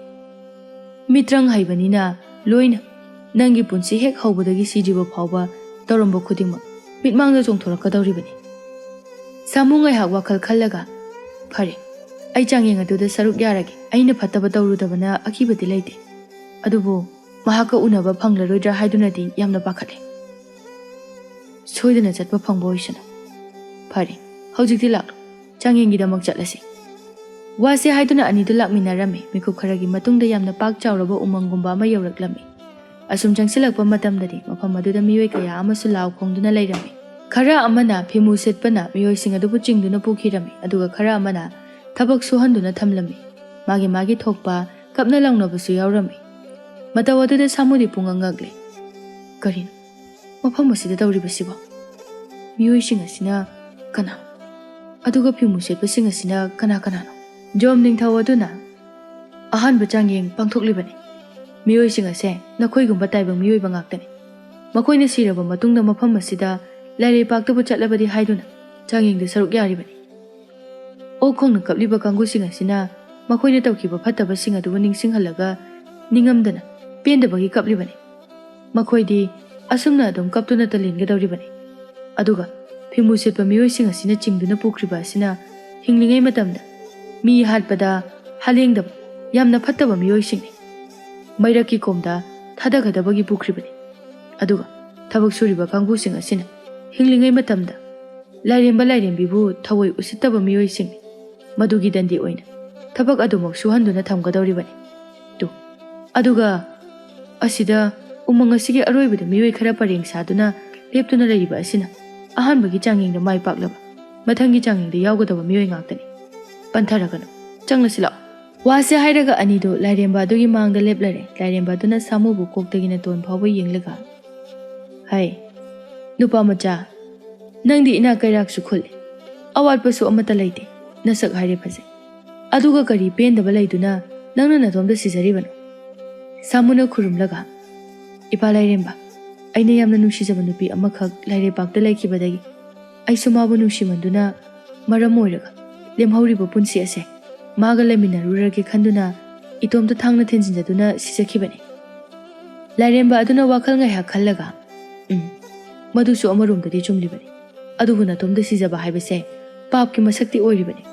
ꯃꯤꯇ꯭ꯔꯪ ꯍꯩꯕꯅꯤꯅ ꯂꯣꯏꯅ ꯅꯪꯒꯤ ꯄꯨꯟꯁꯤ ꯍꯦꯛ ꯍꯧꯕꯗꯒꯤ ꯁꯤꯗ꯭ꯔꯤꯕ ꯐꯥꯎꯕ ꯇꯧꯔꯝꯕ ꯈꯨꯗꯤꯡꯃꯛ ꯃꯤꯠꯃꯥꯡꯗ ꯆꯣꯡꯊꯣꯔꯛꯀꯗꯧꯔꯤꯕꯅꯤ꯫ ꯁꯥꯃꯨ ꯉꯥꯏꯍꯥꯛ ꯋꯥꯈꯜ ꯈꯜꯂꯒ, "ꯐꯔꯦ, ꯑꯩ ꯆꯥꯡꯌꯦꯡ ꯑꯗꯨꯗ ꯁꯔꯨꯛ ꯌꯥꯔꯒꯦ꯫ ꯑꯩꯅ ꯐꯠꯇꯕ ꯇꯧꯔꯨꯗꯕꯅ ꯑꯀꯤꯕꯗꯤ ꯂꯩꯇꯦ, ꯑꯗꯨꯕꯨ ꯃꯍꯥꯛꯀ ꯎꯅꯕ ꯐꯪꯂꯔꯣꯏꯗ꯭ꯔꯥ ꯍꯥꯏꯗꯨꯅꯗꯤ ꯌꯥꯝꯅ ꯄꯥꯈꯠꯂꯦ꯫ ꯁꯣꯏꯗꯅ ꯆꯠꯄ ꯐꯪꯕ ꯑꯣꯏꯁꯅꯨ꯫ ꯐꯔꯦ, ꯍꯧꯖꯤꯛꯇꯤ ꯂꯥꯛꯂꯣ, ꯆꯥꯡꯌꯦꯡꯒꯤꯗꯃꯛ ꯆꯠꯂꯁꯤ꯫" ꯋꯥꯁꯦ ꯍꯥꯏꯗꯨꯅ ꯑꯅꯤꯗꯨ ꯂꯥꯛꯃꯤꯟꯅꯔꯝꯃꯤ꯫ ꯃꯤꯀꯨꯞ ꯈꯔꯒꯤ ꯃꯇꯨꯡꯗ ꯌꯥꯝꯅ ꯄꯥꯛ ꯆꯥꯎꯔꯕ ꯎꯃꯪꯒꯨꯝꯕ ꯑꯃ ꯌꯧꯔꯛꯂꯝꯃꯤ꯫ ꯑꯁꯨꯝ ꯆꯪꯁꯤꯜꯂꯛꯄ ꯃꯇꯝꯗꯗꯤ ꯃꯐꯝ ꯑꯗꯨꯗ ꯃꯤꯑꯣꯏ ꯀꯌꯥ ꯑꯃꯁꯨ ꯂꯥꯎ ꯈꯣꯡꯗꯨꯅ ꯂꯩꯔꯝꯃꯤ꯫ ꯈꯔ ꯑꯃꯅ ꯐꯤꯃꯨ ꯁꯦꯠꯄꯅ ꯃꯤꯑꯣꯏꯁꯤꯡ ꯑꯗꯨꯕꯨ ꯆꯤꯡꯗꯨꯅ ꯄꯨꯈꯤꯔꯝꯃꯤ, ꯑꯗꯨꯒ ꯈꯔ ꯑꯃꯅ ꯊꯕꯛ ꯁꯨꯍꯟꯗꯨꯅ ꯊꯝꯂꯝꯃꯤ꯫ ꯃꯥꯒꯤ ꯃꯥꯒꯤ ꯊꯣꯛꯄ ꯀꯞꯅ ꯂꯥꯎꯅꯕꯁꯨ ꯌꯥꯎꯔꯝꯃꯤ꯫ ꯃꯇꯧ ꯑꯗꯨꯗ ꯁꯥꯃꯨꯗꯤ ꯄꯨꯡꯉꯛ ꯉꯛꯂꯦ꯫ "ꯀꯔꯤꯅꯣ ꯃꯐꯝ ꯑꯁꯤꯗ ꯇꯧꯔꯤꯕꯁꯤꯕꯣ? ꯃꯤꯑꯣꯏꯁꯤꯡ ꯑꯁꯤꯅ ꯀꯅꯥ? ꯑꯗꯨꯒ ꯐꯤꯃꯨ ꯁꯦꯠꯄꯁꯤꯡ ꯑꯁꯤꯅ ꯀꯅꯥ ꯀꯅꯥꯅꯣ?" ꯖꯣꯝ ꯅꯤꯡꯊꯧ ꯑꯗꯨꯅ ꯑꯍꯥꯟꯕ ꯆꯥꯡꯌꯦꯡ ꯄꯥꯡꯊꯣꯛꯂꯤꯕꯅꯤ꯫ "ꯃꯤꯑꯣꯏꯁꯤꯡ ꯑꯁꯦ ꯅꯈꯣꯏꯒꯨꯝꯕ ꯇꯥꯏꯕꯪ ꯃꯤꯑꯣꯏꯕ ꯉꯥꯛꯇꯅꯤ꯫ ꯃꯈꯣꯏꯅ ꯁꯤꯔꯕ ꯃꯇꯨꯡꯗ ꯃꯐꯝ ꯑꯁꯤꯗ ꯂꯥꯏꯔꯩꯄꯥꯛꯇꯕꯨ ꯆꯠꯂꯕꯗꯤ ꯍꯥꯏꯗꯨꯅ ꯆꯥꯡꯌꯦꯡꯗ ꯁꯔꯨꯛ ꯌꯥꯔꯤꯕꯅꯤ꯫" ꯑꯣꯛ ꯈꯣꯡꯅ ꯀꯞꯂꯤꯕ ꯀꯥꯡꯕꯨꯁꯤꯡ ꯑꯁꯤꯅ ꯃꯈꯣꯏꯅ ꯇꯧꯈꯤꯕ ꯐꯠꯇꯕꯁꯤꯡ ꯑꯗꯨꯕꯨ ꯅꯤꯡꯁꯤꯡꯍꯜꯂꯒ ꯅꯤꯡꯉꯝꯗꯅ ꯄꯦꯟꯗꯕꯒꯤ ꯀꯞꯂꯤꯕꯅꯤ꯫ ꯃꯈꯣꯏꯗꯤ ꯑꯁꯨꯝꯅ ꯑꯗꯨꯝ ꯀꯞꯇꯨꯅꯇ ꯂꯦꯟꯒꯗꯧꯔꯤꯕꯅꯤ꯫ ꯑꯗꯨꯒ ꯐꯤꯃꯨ ꯁꯦꯠꯄ ꯃꯤꯑꯣꯏꯁꯤꯡ ꯑꯁꯤꯅ ꯆꯤꯡꯗꯨꯅ ꯄꯨꯈ꯭ꯔꯤꯕ ꯑꯁꯤꯅ ꯍꯤꯡꯂꯤꯉꯩ ꯃꯇꯝꯗ ꯃꯤ ꯍꯥꯠꯄꯗ ꯍꯥꯂꯦꯡꯗꯕ ꯌꯥꯝꯅ ꯐꯠꯇꯕ ꯃꯤꯑꯣꯏꯁꯤꯡꯅꯤ꯫ ꯃꯩꯔꯛꯀꯤ ꯀꯣꯝꯗ ꯊꯥꯗꯒꯗꯕꯒꯤ ꯄꯨꯈ꯭ꯔꯤꯕꯅꯤ꯫ ꯑꯗꯨꯒ ꯊꯕꯛ ꯁꯨꯔꯤꯕ ꯀꯥꯡꯕꯨꯁꯤꯡ ꯑꯁꯤꯅ ꯍꯤꯡꯂꯤꯉꯩ ꯃꯇꯝꯗ ꯂꯥꯏꯔꯦꯝꯕ ꯂꯥꯏꯔꯦꯝꯕꯤꯕꯨ ꯊꯑꯣꯏ ꯎꯁꯤꯠꯇꯕ ꯃꯤꯑꯣꯏꯁꯤꯡꯅꯤ꯫ ꯃꯗꯨꯒꯤ ꯗꯟꯗꯤ ꯑꯣꯏꯅ ꯊꯕꯛ ꯑꯗꯨꯃꯛ ꯁꯨꯍꯟꯗꯨꯅ ꯊꯝꯒꯗꯧꯔꯤꯕꯅꯤ꯫ ꯇꯨ, ꯑꯗꯨꯒ ꯑꯁꯤꯗ ꯎꯃꯪ ꯑꯁꯤꯒꯤ ꯑꯔꯣꯏꯕꯗ ꯃꯤꯑꯣꯏ ꯈꯔ ꯄꯔꯦꯡ ꯁꯥꯗꯨꯅ ꯂꯦꯞꯇꯨꯅ ꯂꯩꯔꯤꯕ ꯑꯁꯤꯅ ꯑꯍꯥꯟꯕꯒꯤ ꯆꯥꯡꯌꯦꯡꯗ ꯃꯥꯏ ꯄꯥꯛꯂꯕ, ꯃꯊꯪꯒꯤ ꯆꯥꯡꯌꯦꯡꯗ ꯌꯥꯎꯒꯗꯕ ꯃꯤꯑꯣꯏ ꯉꯥꯛꯇꯅꯤ꯫ ꯄꯟꯊꯔꯒꯅꯨ, ꯆꯪꯂꯁꯤ ꯂꯥꯛꯑꯣ꯫ ꯋꯥꯁꯦ ꯍꯥꯏꯔꯒ ꯑꯅꯤꯗꯨ ꯂꯥꯏꯔꯦꯝꯕ ꯑꯗꯨꯒꯤ ꯃꯥꯡꯗ ꯂꯦꯞꯂꯔꯦ꯫ ꯂꯥꯏꯔꯦꯝꯕ ꯑꯗꯨꯅ ꯁꯥꯃꯨꯕꯨ ꯀꯣꯛꯇꯒꯤ ꯅꯥꯇꯣꯟ ꯐꯥꯎꯕ ꯌꯦꯡꯂꯒ, "ꯍꯩ, ꯅꯨꯄꯥ ꯃꯆꯥ, ꯅꯪꯗꯤ ꯏꯅꯥꯛ ꯀꯩꯔꯥꯛꯁꯨ ꯈꯨꯜꯂꯤ, ꯑꯋꯥꯠꯄꯁꯨ ꯑꯃꯠꯇ ꯂꯩꯇꯦ, ꯅꯁꯛ ꯍꯥꯏꯔꯦ ꯐꯖꯩ꯫ ꯑꯗꯨꯒ ꯀꯔꯤ ꯄꯦꯟꯗꯕ ꯂꯩꯗꯨꯅ ꯅꯪꯅ ꯅꯇꯣꯝꯇ ꯁꯤꯖꯔꯤꯕꯅꯣ?" ꯁꯥꯃꯨꯅ ꯈꯨꯔꯨꯝꯂꯒ, "ꯏꯄꯥ ꯂꯥꯏꯔꯦꯝꯕ, ꯑꯩꯅ ꯌꯥꯝꯅ ꯅꯨꯡꯁꯤꯖꯕ ꯅꯨꯄꯤ ꯑꯃꯈꯛ ꯂꯥꯏꯔꯩꯄꯥꯛꯇ ꯂꯩꯈꯤꯕꯗꯒꯤ ꯑꯩꯁꯨ ꯃꯥꯕꯨ ꯅꯨꯡꯁꯤꯃꯟꯗꯨꯅ ꯃꯔꯝ ꯑꯣꯏꯔꯒ ꯂꯦꯝꯍꯧꯔꯤꯕ ꯄꯨꯟꯁꯤ ꯑꯁꯦ ꯃꯥꯒ ꯂꯩꯃꯤꯟꯅꯔꯨꯔꯒꯦ ꯈꯟꯗꯨꯅ ꯏꯇꯣꯝꯇ ꯊꯥꯡꯅ ꯊꯤꯟꯖꯤꯟꯖꯗꯨꯅ ꯁꯤꯖꯈꯤꯕꯅꯤ꯫" ꯂꯥꯏꯔꯦꯝꯕ ꯑꯗꯨꯅ ꯋꯥꯈꯜ ꯉꯥꯏꯍꯥꯛ ꯈꯜꯂꯒ, "ꯎꯝ, ꯃꯗꯨꯁꯨ ꯑꯃꯔꯣꯝꯗꯗꯤ ꯆꯨꯝꯂꯤꯕꯅꯤ꯫ ꯑꯗꯨꯕꯨ ꯅꯇꯣꯝꯇ ꯁꯤꯖꯕ ꯍꯥꯏꯕꯁꯦ ꯄꯥꯞꯀꯤ ꯃꯁꯛꯇꯤ ꯑꯣꯏꯔꯤꯕꯅꯤ꯫"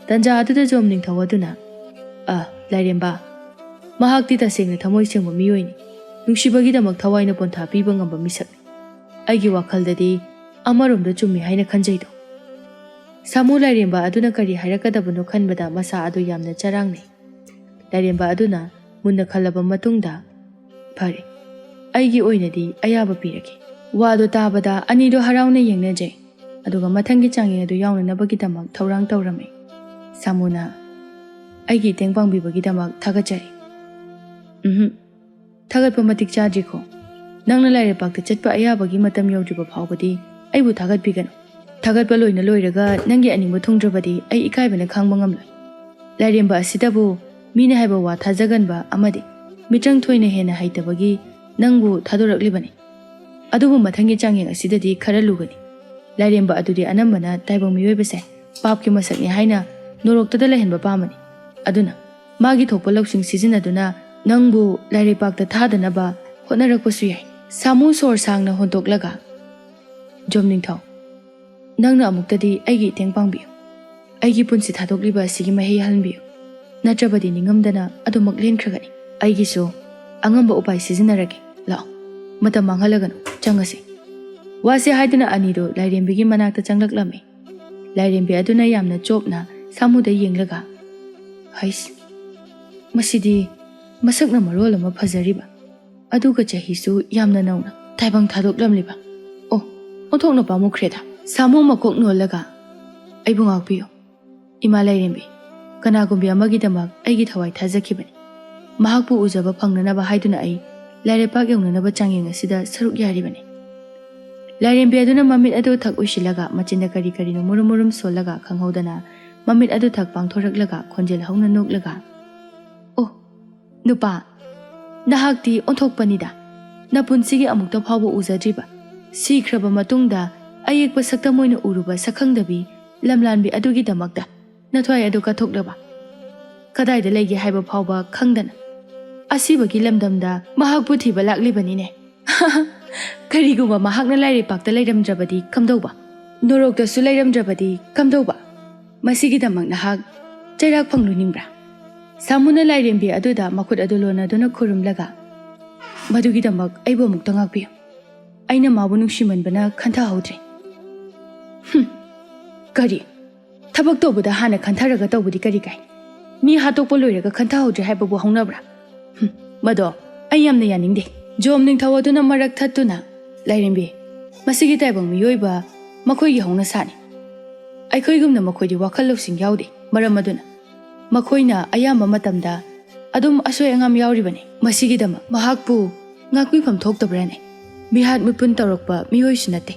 ꯇꯟꯖꯥ ꯑꯗꯨꯗ ꯖꯣꯝ ꯅꯤꯡꯊꯧ ꯑꯗꯨꯅ, "ꯑ, ꯂꯥꯏꯔꯦꯝꯕ, ꯃꯍꯥꯛꯇꯤ ꯇꯁꯦꯡꯅ ꯊꯃꯣꯏ ꯁꯦꯡꯕ ꯃꯤꯑꯣꯏꯅꯤ꯫ ꯅꯨꯡꯁꯤꯕꯒꯤꯗꯃꯛ ꯊꯋꯥꯏꯅ ꯄꯣꯟꯊꯥ ꯄꯤꯕ ꯉꯝꯕ ꯃꯤꯁꯛꯅꯤ꯫ ꯑꯩꯒꯤ ꯋꯥꯈꯜꯗꯗꯤ ꯑꯃꯔꯣꯝꯗ ꯆꯨꯝꯃꯤ ꯍꯥꯏꯅ ꯈꯟꯖꯩꯗꯣ꯫" ꯁꯥꯃꯨ ꯂꯥꯏꯔꯦꯝꯕ ꯑꯗꯨꯅ ꯀꯔꯤ ꯍꯥꯏꯔꯛꯀꯗꯕꯅꯣ ꯈꯟꯕꯗ ꯃꯁꯥ ꯑꯗꯨ ꯌꯥꯝꯅ ꯆꯔꯥꯡꯅꯩ꯫ ꯂꯥꯏꯔꯦꯝꯕ ꯑꯗꯨꯅ ꯃꯨꯟꯅ ꯈꯜꯂꯕ ꯃꯇꯨꯡꯗ, "ꯐꯔꯦ, ꯑꯩꯒꯤ ꯑꯣꯏꯅꯗꯤ ꯑꯌꯥꯕ ꯄꯤꯔꯒꯦ꯫" ꯋꯥꯗꯣ ꯇꯥꯕꯗ ꯑꯅꯤꯗꯣ ꯍꯔꯥꯎꯅ ꯌꯦꯡꯅꯖꯩ, ꯑꯗꯨꯒ ꯃꯊꯪꯒꯤ ꯆꯥꯡꯌꯦꯡ ꯑꯗꯨ ꯌꯥꯎꯅꯅꯕꯒꯤꯗꯃꯛ ꯊꯧꯔꯥꯡ ꯇꯧꯔꯝꯃꯤ꯫ ꯁꯥꯃꯨꯅ, "ꯑꯩꯒꯤ ꯏꯇꯦꯡ ꯄꯥꯡꯕꯤꯕꯒꯤꯗꯃꯛ ꯊꯥꯒꯠꯆꯔꯤ꯫" "ꯎꯝꯍꯨꯝ, ꯊꯥꯒꯠꯄ ꯃꯇꯤꯛ ꯆꯥꯗ꯭ꯔꯤꯀꯣ꯫ ꯅꯪꯅ ꯂꯥꯏꯔꯩꯄꯥꯛꯇ ꯆꯠꯄ ꯑꯌꯥꯕꯒꯤ ꯃꯇꯝ ꯌꯧꯗ꯭ꯔꯤꯕ ꯐꯥꯎꯕꯗꯤ ꯑꯩꯕꯨ ꯊꯥꯒꯠꯄꯤꯒꯅꯨ꯫ ꯊꯥꯒꯠꯄ ꯂꯣꯏꯅ ꯂꯣꯏꯔꯒ ꯅꯪꯒꯤ ꯑꯅꯤꯡꯕ ꯊꯨꯡꯗ꯭ꯔꯕꯗꯤ ꯑꯩ ꯏꯀꯥꯏꯕꯅ ꯈꯥꯡꯕ ꯉꯝꯂꯣꯏ꯫ ꯂꯥꯏꯔꯦꯝꯕ ꯑꯁꯤꯗꯕꯨ ꯃꯤꯅ ꯍꯥꯏꯕ ꯋꯥ ꯊꯥꯖꯒꯟꯕ ꯑꯃꯗꯤ ꯃꯤꯆꯪ ꯊꯣꯏꯅ ꯍꯦꯟꯅ ꯍꯩꯇꯕꯒꯤ ꯅꯪꯕꯨ ꯊꯥꯗꯣꯔꯛꯂꯤꯕꯅꯤ꯫ ꯑꯗꯨꯕꯨ ꯃꯊꯪꯒꯤ ꯆꯥꯡꯌꯦꯡ ꯑꯁꯤꯗꯗꯤ ꯈꯔ ꯂꯨꯒꯅꯤ꯫ ꯂꯥꯏꯔꯦꯝꯕ ꯑꯗꯨꯗꯤ ꯑꯅꯝꯕꯅ ꯇꯥꯏꯕꯪ ꯃꯤꯑꯣꯏꯕꯁꯦ ꯄꯥꯞꯀꯤ ꯃꯁꯛꯅꯤ ꯍꯥꯏꯅ ꯅꯣꯔꯣꯛꯇꯗ ꯂꯩꯍꯟꯕ ꯄꯥꯝꯕꯅꯤ꯫ ꯑꯗꯨꯅ ꯃꯥꯒꯤ ꯊꯣꯛꯄ ꯂꯧꯁꯤꯡ ꯁꯤꯖꯤꯟꯅꯗꯨꯅ ꯅꯪꯕꯨ ꯂꯥꯏꯔꯩꯄꯥꯛꯇ ꯊꯥꯗꯅꯕ ꯍꯣꯠꯅꯔꯛꯄꯁꯨ ꯌꯥꯏ꯫" ꯁꯥꯃꯨ ꯁꯣꯔ ꯁꯥꯡꯅ ꯍꯣꯟꯇꯣꯛꯂꯒ, "ꯖꯣꯝ ꯅꯤꯡꯊꯧ, ꯅꯪꯅ ꯑꯃꯨꯛꯇꯗꯤ ꯑꯩꯒꯤ ꯏꯇꯦꯡ ꯄꯥꯡꯕꯤꯌꯨ꯫ ꯑꯩꯒꯤ ꯄꯨꯟꯁꯤ ꯊꯥꯗꯣꯛꯂꯤꯕ ꯑꯁꯤꯒꯤ ꯃꯍꯩ ꯌꯥꯜꯍꯟꯕꯤꯌꯨ꯫ ꯅꯠꯇ꯭ꯔꯕꯗꯤ ꯅꯤꯡꯉꯝꯗꯅ ꯑꯗꯨꯃꯛ ꯂꯦꯟꯈ꯭ꯔꯒꯅꯤ꯫ ꯑꯩꯒꯤꯁꯨ ꯑꯉꯝꯕ ꯎꯄꯥꯏ ꯁꯤꯖꯤꯟꯅꯔꯒꯦ꯫ ꯂꯥꯛꯑꯣ, ꯃꯇꯝ ꯃꯥꯡꯍꯜꯂꯒꯅꯨ, ꯆꯪꯉꯁꯤ꯫" ꯋꯥꯁꯦ ꯍꯥꯏꯗꯨꯅ ꯑꯅꯤꯗꯨ ꯂꯥꯏꯔꯦꯝꯕꯤꯒꯤ ꯃꯅꯥꯛꯇ ꯆꯪꯂꯛꯂꯝꯃꯤ꯫ ꯂꯥꯏꯔꯦꯝꯕꯤ ꯑꯗꯨꯅ ꯌꯥꯝꯅ ꯆꯣꯞꯅ ꯁꯥꯃꯨꯗ ꯌꯦꯡꯂꯒ, "ꯍꯩꯁ, ꯃꯁꯤꯗꯤ ꯃꯁꯛꯅ ꯃꯔꯣꯜ ꯑꯃ ꯐꯖꯔꯤꯕ, ꯑꯗꯨꯒ ꯆꯍꯤꯁꯨ ꯌꯥꯝꯅ ꯅꯧꯅ ꯇꯥꯏꯕꯪ ꯊꯥꯗꯣꯛꯂꯝꯂꯤꯕ꯫ ꯑꯣ, ꯑꯣꯟꯊꯣꯛꯅ ꯄꯥꯝꯃꯨꯈ꯭ꯔꯦꯗ꯫ ꯁꯥꯃꯨ ꯃꯀꯣꯛ ꯅꯣꯜꯂꯒ, "ꯑꯩꯕꯨ ꯉꯥꯛꯄꯤꯌꯨ, ꯏꯃꯥ ꯂꯥꯏꯔꯦꯝꯕꯤ꯫ ꯀꯅꯥꯒꯨꯝꯕꯤ ꯑꯃꯒꯤꯗꯃꯛ ꯑꯩꯒꯤ ꯊꯋꯥꯏ ꯊꯥꯖꯈꯤꯕꯅꯤ꯫ ꯃꯍꯥꯛꯄꯨ ꯎꯖꯕ ꯐꯪꯅꯅꯕ ꯍꯥꯏꯗꯨꯅ ꯑꯩ ꯂꯥꯏꯔꯩꯄꯥꯛ ꯌꯧꯅꯅꯕ ꯆꯥꯡꯌꯦꯡ ꯑꯁꯤꯗ ꯁꯔꯨꯛ ꯌꯥꯔꯤꯕꯅꯤ꯫" ꯂꯥꯏꯔꯦꯝꯕꯤ ꯑꯗꯨꯅ ꯃꯃꯤꯠ ꯑꯗꯨ ꯊꯛ ꯎꯏꯁꯤꯜꯂꯒ, ꯃꯆꯤꯟꯗ ꯀꯔꯤ ꯀꯔꯤꯅꯣ ꯃꯨꯔꯨꯝ ꯃꯨꯔꯨꯝ ꯁꯣꯜꯂꯒ, ꯈꯪꯍꯧꯗꯅ ꯃꯃꯤꯠ ꯑꯗꯨ ꯊꯛ ꯄꯥꯡꯊꯣꯔꯛꯂꯒ, ꯈꯣꯟꯖꯦꯜ ꯍꯧꯅ ꯅꯣꯛꯂꯒ, "ꯑꯣ, ꯅꯨꯄꯥ, ꯅꯍꯥꯛꯇꯤ ꯑꯣꯟꯊꯣꯛꯄꯅꯤꯗ꯫ ꯅꯄꯨꯟꯁꯤꯒꯤ ꯑꯃꯨꯛꯇ ꯐꯥꯎꯕ ꯎꯖꯗ꯭ꯔꯤꯕ, ꯁꯤꯈ꯭ꯔꯕ ꯃꯇꯨꯡꯗ ꯑꯌꯦꯛꯄ ꯁꯛꯇꯝ ꯑꯣꯏꯅ ꯎꯔꯨꯕ ꯁꯛꯈꯪꯗꯕꯤ ꯂꯝꯂꯥꯟꯕꯤ ꯑꯗꯨꯒꯤꯗꯃꯛꯇ ꯅꯊ꯭ꯋꯥꯏ ꯑꯗꯨ ꯀꯠꯊꯣꯛꯂꯕ? ꯀꯗꯥꯏꯗ ꯂꯩꯒꯦ ꯍꯥꯏꯕ ꯐꯥꯎꯕ ꯈꯪꯗꯅ ꯑꯁꯤꯕꯒꯤ ꯂꯝꯗꯝꯗ ꯃꯍꯥꯛꯄꯨ ꯊꯤꯕ ꯂꯥꯛꯂꯤꯕꯅꯤꯅꯦ꯫" "ꯀꯔꯤꯒꯨꯝꯕ ꯃꯍꯥꯛꯅ ꯂꯥꯏꯔꯩꯄꯥꯛꯇ ꯂꯩꯔꯝꯗ꯭ꯔꯕꯗꯤ ꯀꯝꯗꯧꯕ? ꯅꯣꯔꯣꯛꯇꯁꯨ ꯂꯩꯔꯝꯗ꯭ꯔꯕꯗꯤ ꯀꯝꯗꯧꯕ? ꯃꯁꯤꯒꯤꯗꯃꯛ ꯅꯍꯥꯛ ꯆꯩꯔꯥꯛ ꯐꯪꯂꯨꯅꯤꯡꯕ꯭ꯔꯥ?" ꯁꯥꯃꯨꯅ ꯂꯥꯏꯔꯦꯝꯕꯤ ꯑꯗꯨꯗ ꯃꯈꯨꯠ ꯑꯗꯨ ꯂꯣꯟꯅꯗꯨꯅ ꯈꯨꯔꯨꯝꯂꯒ, "ꯃꯗꯨꯒꯤꯗꯃꯛ ꯑꯩꯕꯨ ꯑꯃꯨꯛꯇ ꯉꯥꯛꯄꯤꯌꯨ꯫ ꯑꯩꯅ ꯃꯥꯕꯨ ꯅꯨꯡꯁꯤꯃꯟꯕꯅ ꯈꯟꯊꯍꯧꯗ꯭ꯔꯦ꯫" "ꯍꯨꯝ, ꯀꯔꯤ? ꯊꯕꯛ ꯇꯧꯕꯗ ꯍꯥꯟꯅ ꯈꯟꯊꯔꯒ ꯇꯧꯕꯗꯤ ꯀꯔꯤ ꯀꯥꯏ? ꯃꯤ ꯍꯥꯠꯇꯣꯛꯄ ꯂꯣꯏꯔꯒ ꯈꯟꯊꯍꯧꯗ꯭ꯔꯦ ꯍꯥꯏꯕꯕꯨ ꯍꯧꯅꯕ꯭ꯔꯥ? ꯍꯨꯝ, ꯃꯗꯣ ꯑꯩ ꯌꯥꯝꯅ ꯌꯥꯅꯤꯡꯗꯦ꯫" ꯖꯣꯝ ꯅꯤꯡꯊꯧ ꯑꯗꯨꯅ ꯃꯔꯛ ꯊꯠꯇꯨꯅ, "ꯂꯥꯏꯔꯦꯝꯕꯤ, ꯃꯁꯤꯒꯤ ꯇꯥꯏꯕꯪ ꯃꯤꯑꯣꯏꯕ ꯃꯈꯣꯏꯒꯤ ꯍꯧꯅꯁꯥꯅꯤ꯫ ꯑꯩꯈꯣꯏꯒꯨꯝꯅ ꯃꯈꯣꯏꯗꯤ ꯋꯥꯈꯜ ꯂꯧꯁꯤꯡ ꯌꯥꯎꯗꯦ꯫ ꯃꯔꯝ ꯑꯗꯨꯅ ꯃꯈꯣꯏꯅ ꯑꯌꯥꯝꯕ ꯃꯇꯝꯗ ꯑꯗꯨꯝ ꯑꯁꯣꯏ ꯑꯉꯥꯝ ꯌꯥꯎꯔꯤꯕꯅꯤ꯫ ꯃꯁꯤꯒꯤꯗꯃꯛ ꯃꯍꯥꯛꯄꯨ ꯉꯥꯛꯄꯤꯐꯝ ꯊꯣꯛꯇꯕ꯭ꯔꯥꯅꯦ? ꯃꯤꯍꯥꯠ ꯃꯤꯄꯨꯟ ꯇꯧꯔꯛꯄ ꯃꯤꯑꯣꯏꯁꯨ ꯅꯠꯇꯦ꯫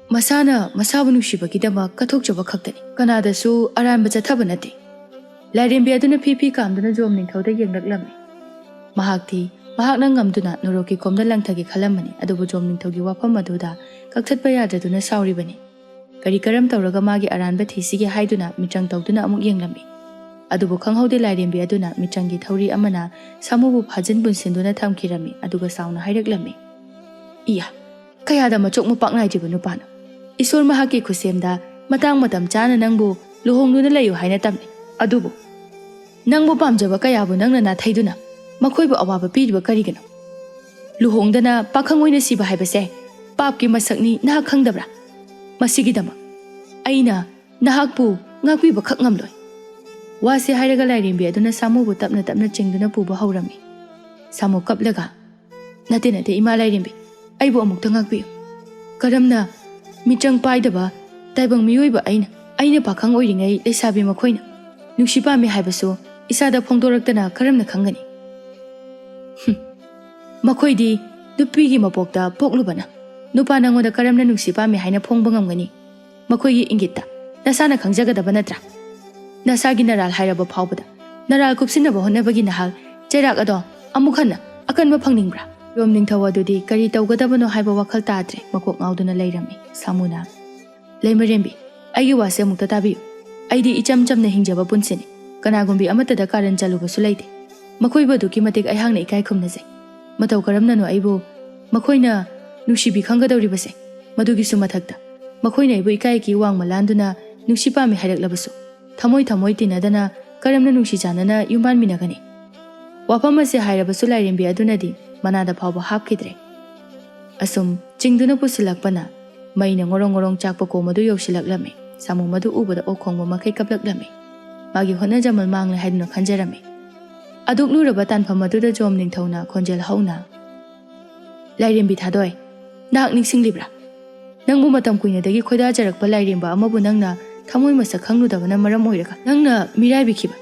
ꯃꯁꯥꯅ ꯃꯁꯥꯕꯨ ꯅꯨꯡꯁꯤꯕꯒꯤꯗꯃꯛ ꯀꯠꯊꯣꯛꯆꯕ ꯈꯛꯇꯅꯤ꯫ ꯀꯅꯥꯗꯁꯨ ꯑꯔꯥꯟꯕ ꯆꯠꯊꯕ ꯅꯠꯇꯦ꯫" ꯂꯥꯏꯔꯦꯝꯕꯤ ꯑꯗꯨꯅ ꯐꯤ ꯐꯤ ꯀꯥꯝꯗꯨꯅ ꯖꯣꯝ ꯅꯤꯡꯊꯧꯗ ꯌꯦꯡꯂꯛꯂꯝꯃꯤ꯫ ꯃꯍꯥꯛꯇꯤ ꯃꯍꯥꯛꯅ ꯉꯝꯗꯨꯅ ꯅꯣꯔꯣꯛꯀꯤ ꯈꯣꯝꯗ ꯂꯪꯊꯒꯦ ꯈꯜꯂꯝꯕꯅꯤ, ꯑꯗꯨꯕꯨ ꯖꯣꯝ ꯅꯤꯡꯊꯧꯒꯤ ꯋꯥꯐꯝ ꯑꯗꯨꯗ ꯀꯛꯊꯠꯄ ꯌꯥꯗ꯭ꯔꯗꯨꯅ ꯁꯥꯎꯔꯤꯕꯅꯤ꯫ ꯀꯔꯤ ꯀꯔꯝ ꯇꯧꯔꯒ ꯃꯥꯒꯤ ꯑꯔꯥꯟꯕ ꯊꯤꯁꯤꯒꯦ ꯍꯥꯏꯗꯨꯅ ꯃꯤꯇ꯭ꯔꯪ ꯇꯧꯗꯨꯅ ꯑꯃꯨꯛ ꯌꯦꯡꯂꯝꯃꯤ꯫ ꯑꯗꯨꯕꯨ ꯈꯪꯍꯧꯗꯦ, ꯂꯥꯏꯔꯦꯝꯕꯤ ꯑꯗꯨꯅ ꯃꯤꯇ꯭ꯔꯪꯒꯤ ꯊꯧꯔꯤ ꯑꯃꯅ ꯁꯥꯃꯨꯕꯨ ꯐꯥꯖꯤꯟ ꯄꯨꯟꯁꯤꯟꯗꯨꯅ ꯊꯝꯈꯤꯔꯝꯃꯤ, ꯑꯗꯨꯒ ꯁꯥꯎꯅ ꯍꯥꯏꯔꯛꯂꯝꯃꯤ, "ꯏꯌꯥ, ꯀꯌꯥꯗ ꯃꯆꯣꯛ ꯃꯄꯥꯛ ꯅꯥꯏꯗ꯭ꯔꯤꯕ ꯅꯨꯄꯥꯅꯣ! ꯏꯁꯣꯔ ꯃꯍꯥꯛꯀꯤ ꯈꯨꯠꯁꯦꯝꯗ ꯃꯇꯥꯡ ꯃꯇꯝ ꯆꯥꯅ ꯅꯪꯕꯨ ꯂꯨꯍꯣꯡꯗꯨꯅ ꯂꯩꯌꯨ ꯍꯥꯏꯅ ꯇꯝꯃꯤ, ꯑꯗꯨꯕꯨ ꯅꯪꯕꯨ ꯄꯥꯝꯖꯕ ꯀꯌꯥꯕꯨ ꯅꯪꯅ ꯅꯥꯊꯩꯗꯨꯅ ꯃꯈꯣꯏꯕꯨ ꯑꯋꯥꯕ ꯄꯤꯔꯤꯕ ꯀꯔꯤꯒꯤꯅꯣ? ꯂꯨꯍꯣꯡꯗꯅ ꯄꯥꯈꯪ ꯑꯣꯏꯅ ꯁꯤꯕ ꯍꯥꯏꯕꯁꯦ ꯄꯥꯞꯀꯤ ꯃꯁꯛꯅꯤ, ꯅꯍꯥꯛ ꯈꯪꯗꯕ꯭ꯔꯥ? ꯃꯁꯤꯒꯤꯗꯃꯛ ꯑꯩꯅ ꯅꯍꯥꯛꯄꯨ ꯉꯥꯛꯄꯤꯕꯈꯛ ꯉꯝꯂꯣꯏ꯫" ꯋꯥꯁꯤ ꯍꯥꯏꯔꯒ ꯂꯥꯏꯔꯦꯝꯕꯤ ꯑꯗꯨꯅ ꯁꯥꯃꯨꯕꯨ ꯇꯞꯅ ꯇꯞꯅ ꯆꯤꯡꯗꯨꯅ ꯄꯨꯕ ꯍꯧꯔꯝꯃꯤ꯫ ꯁꯥꯃꯨ ꯀꯞꯂꯒ, "ꯅꯠꯇꯦ, ꯅꯠꯇꯦ, ꯏꯃꯥ ꯂꯥꯏꯔꯦꯝꯕꯤ, ꯑꯩꯕꯨ ꯑꯃꯨꯛꯇ ꯉꯥꯛꯄꯤꯌꯨ꯫ ꯀꯔꯝꯅ ꯃꯤꯆꯪ ꯄꯥꯏꯗꯕ ꯇꯥꯏꯕꯪ ꯃꯤꯑꯣꯏꯕ ꯑꯩꯅ, ꯑꯩꯅ ꯄꯥꯈꯪ ꯑꯣꯏꯔꯤꯉꯩ ꯂꯩꯁꯥꯕꯤ ꯃꯈꯣꯏꯅ ꯅꯨꯡꯁꯤ ꯄꯥꯝꯃꯤ ꯍꯥꯏꯕꯁꯨ ꯏꯁꯥꯗ ꯐꯣꯡꯗꯣꯔꯛꯇꯅ ꯀꯔꯝꯅ ꯈꯪꯒꯅꯤ? ꯍꯨꯝ, ꯃꯈꯣꯏꯗꯤ ꯅꯨꯄꯤꯒꯤ ꯃꯄꯣꯛꯇ ꯄꯣꯛꯂꯨꯕꯅ ꯅꯨꯄꯥ ꯅꯪꯉꯣꯟꯗ ꯀꯔꯝꯅ ꯅꯨꯡꯁꯤ ꯄꯥꯝꯃꯤ ꯍꯥꯏꯅ ꯐꯣꯡꯕ ꯉꯝꯒꯅꯤ? ꯃꯈꯣꯏꯒꯤ ꯏꯪꯒꯤꯠꯇ ꯅꯁꯥꯅ ꯈꯪꯖꯒꯗꯕ ꯅꯠꯇ꯭ꯔꯥ? ꯅꯁꯥꯒꯤ ꯅꯔꯥꯜ ꯍꯥꯏꯔꯕ ꯐꯥꯎꯕꯗ ꯅꯔꯥꯜ ꯀꯨꯞꯁꯤꯟꯅꯕ ꯍꯣꯠꯅꯕꯒꯤ ꯅꯍꯥꯛ ꯆꯩꯔꯥꯛ ꯑꯗꯣ ꯑꯃꯨꯛ ꯍꯟꯅ ꯑꯀꯟꯕ ꯐꯪꯅꯤꯡꯕ꯭ꯔꯥ?" ꯌꯣꯝ ꯅꯤꯡꯊꯧ ꯑꯗꯨꯗꯤ ꯀꯔꯤ ꯇꯧꯒꯗꯕꯅꯣ ꯍꯥꯏꯕ ꯋꯥꯈꯜ ꯇꯥꯗ꯭ꯔꯦ, ꯃꯀꯣꯛ ꯉꯥꯎꯗꯨꯅ ꯂꯩꯔꯝꯃꯤ꯫ ꯁꯥꯃꯨꯅ, "ꯂꯩꯃꯔꯦꯝꯕꯤ, ꯑꯩꯒꯤ ꯋꯥꯁꯦ ꯑꯃꯨꯛꯇ ꯇꯥꯕꯤꯌꯨ꯫ ꯑꯩꯗꯤ ꯏꯆꯝ ꯆꯝꯅ ꯍꯤꯡꯖꯕ ꯄꯨꯟꯁꯤꯅꯤ꯫ ꯀꯅꯥꯒꯨꯝꯕꯤ ꯑꯃꯠꯇꯗ ꯀꯥꯔꯟ ꯆꯜꯂꯨꯕꯁꯨ ꯂꯩꯇꯦ꯫ ꯃꯈꯣꯏꯕꯨ ꯑꯗꯨꯛꯀꯤ ꯃꯇꯤꯛ ꯑꯩꯍꯥꯛꯅ ꯏꯀꯥꯏ ꯈꯨꯝꯅꯖꯩ꯫ ꯃꯇꯧ ꯀꯔꯝꯅꯅꯣ ꯑꯩꯕꯨ ꯃꯈꯣꯏꯅ ꯅꯨꯡꯁꯤꯕꯤ ꯈꯪꯒꯗꯧꯔꯤꯕꯁꯦ? ꯃꯗꯨꯒꯤꯁꯨ ꯃꯊꯛꯇ ꯃꯈꯣꯏꯅ ꯑꯩꯕꯨ ꯏꯀꯥꯏꯒꯤ ꯋꯥꯡꯃ ꯂꯥꯟꯗꯨꯅ ꯅꯨꯡꯁꯤ ꯄꯥꯝꯃꯤ ꯍꯥꯏꯔꯛꯂꯕꯁꯨ, ꯊꯃꯣꯏ ꯊꯃꯣꯏ ꯇꯤꯟꯅꯗꯅ ꯀꯔꯝꯅ ꯅꯨꯡꯁꯤ ꯆꯥꯟꯅꯅ ꯌꯨꯝ ꯄꯥꯟꯃꯤꯟꯅꯒꯅꯤ?" ꯋꯥꯐꯝ ꯑꯁꯤ ꯍꯥꯏꯔꯕꯁꯨ ꯂꯥꯏꯔꯦꯝꯕꯤ ꯑꯗꯨꯅꯗꯤ ꯃꯅꯥꯗ ꯐꯥꯎꯕ ꯍꯥꯞꯈꯤꯗ꯭ꯔꯦ꯫ ꯑꯁꯨꯝ ꯆꯤꯡꯗꯨꯅ ꯄꯨꯁꯤꯜꯂꯛꯄꯅ ꯃꯩꯅ ꯉꯣꯔꯣꯡ ꯉꯣꯔꯣꯡ ꯆꯥꯛꯄ ꯀꯣꯝ ꯑꯗꯨ ꯌꯧꯁꯤꯜꯂꯛꯂꯝꯃꯤ꯫ ꯁꯥꯃꯨ ꯃꯗꯨ ꯎꯕꯗ ꯑꯣꯛ ꯈꯣꯡꯕ ꯃꯈꯩ ꯀꯞꯂꯛꯂꯝꯃꯤ꯫ ꯃꯥꯒꯤ ꯍꯣꯠꯅꯖꯃꯜ ꯃꯥꯡꯂꯦ ꯍꯥꯏꯗꯨꯅ ꯈꯟꯖꯔꯝꯃꯤ꯫ ꯑꯗꯨꯛꯂꯨꯔꯕ ꯇꯥꯟꯐꯝ ꯑꯗꯨꯗ ꯖꯣꯝ ꯅꯤꯡꯊꯧꯅ ꯈꯣꯟꯖꯦꯜ ꯍꯧꯅ, "ꯂꯥꯏꯔꯦꯝꯕꯤ ꯊꯥꯗꯣꯏ, ꯅꯍꯥꯛ ꯅꯤꯡꯁꯤꯡꯂꯤꯕ꯭ꯔꯥ? ꯅꯪꯕꯨ ꯃꯇꯝ ꯀꯨꯏꯅꯗꯒꯤ ꯈꯣꯏꯗꯥꯖꯔꯛꯄ ꯂꯥꯏꯔꯦꯝꯕ ꯑꯃꯕꯨ ꯅꯪꯅ ꯊꯃꯣꯏ ꯃꯁꯛ ꯈꯪꯂꯨꯗꯕꯅ ꯃꯔꯝ ꯑꯣꯏꯔꯒ ꯅꯪꯅ ꯃꯤꯔꯥꯏꯕꯤꯈꯤꯕ,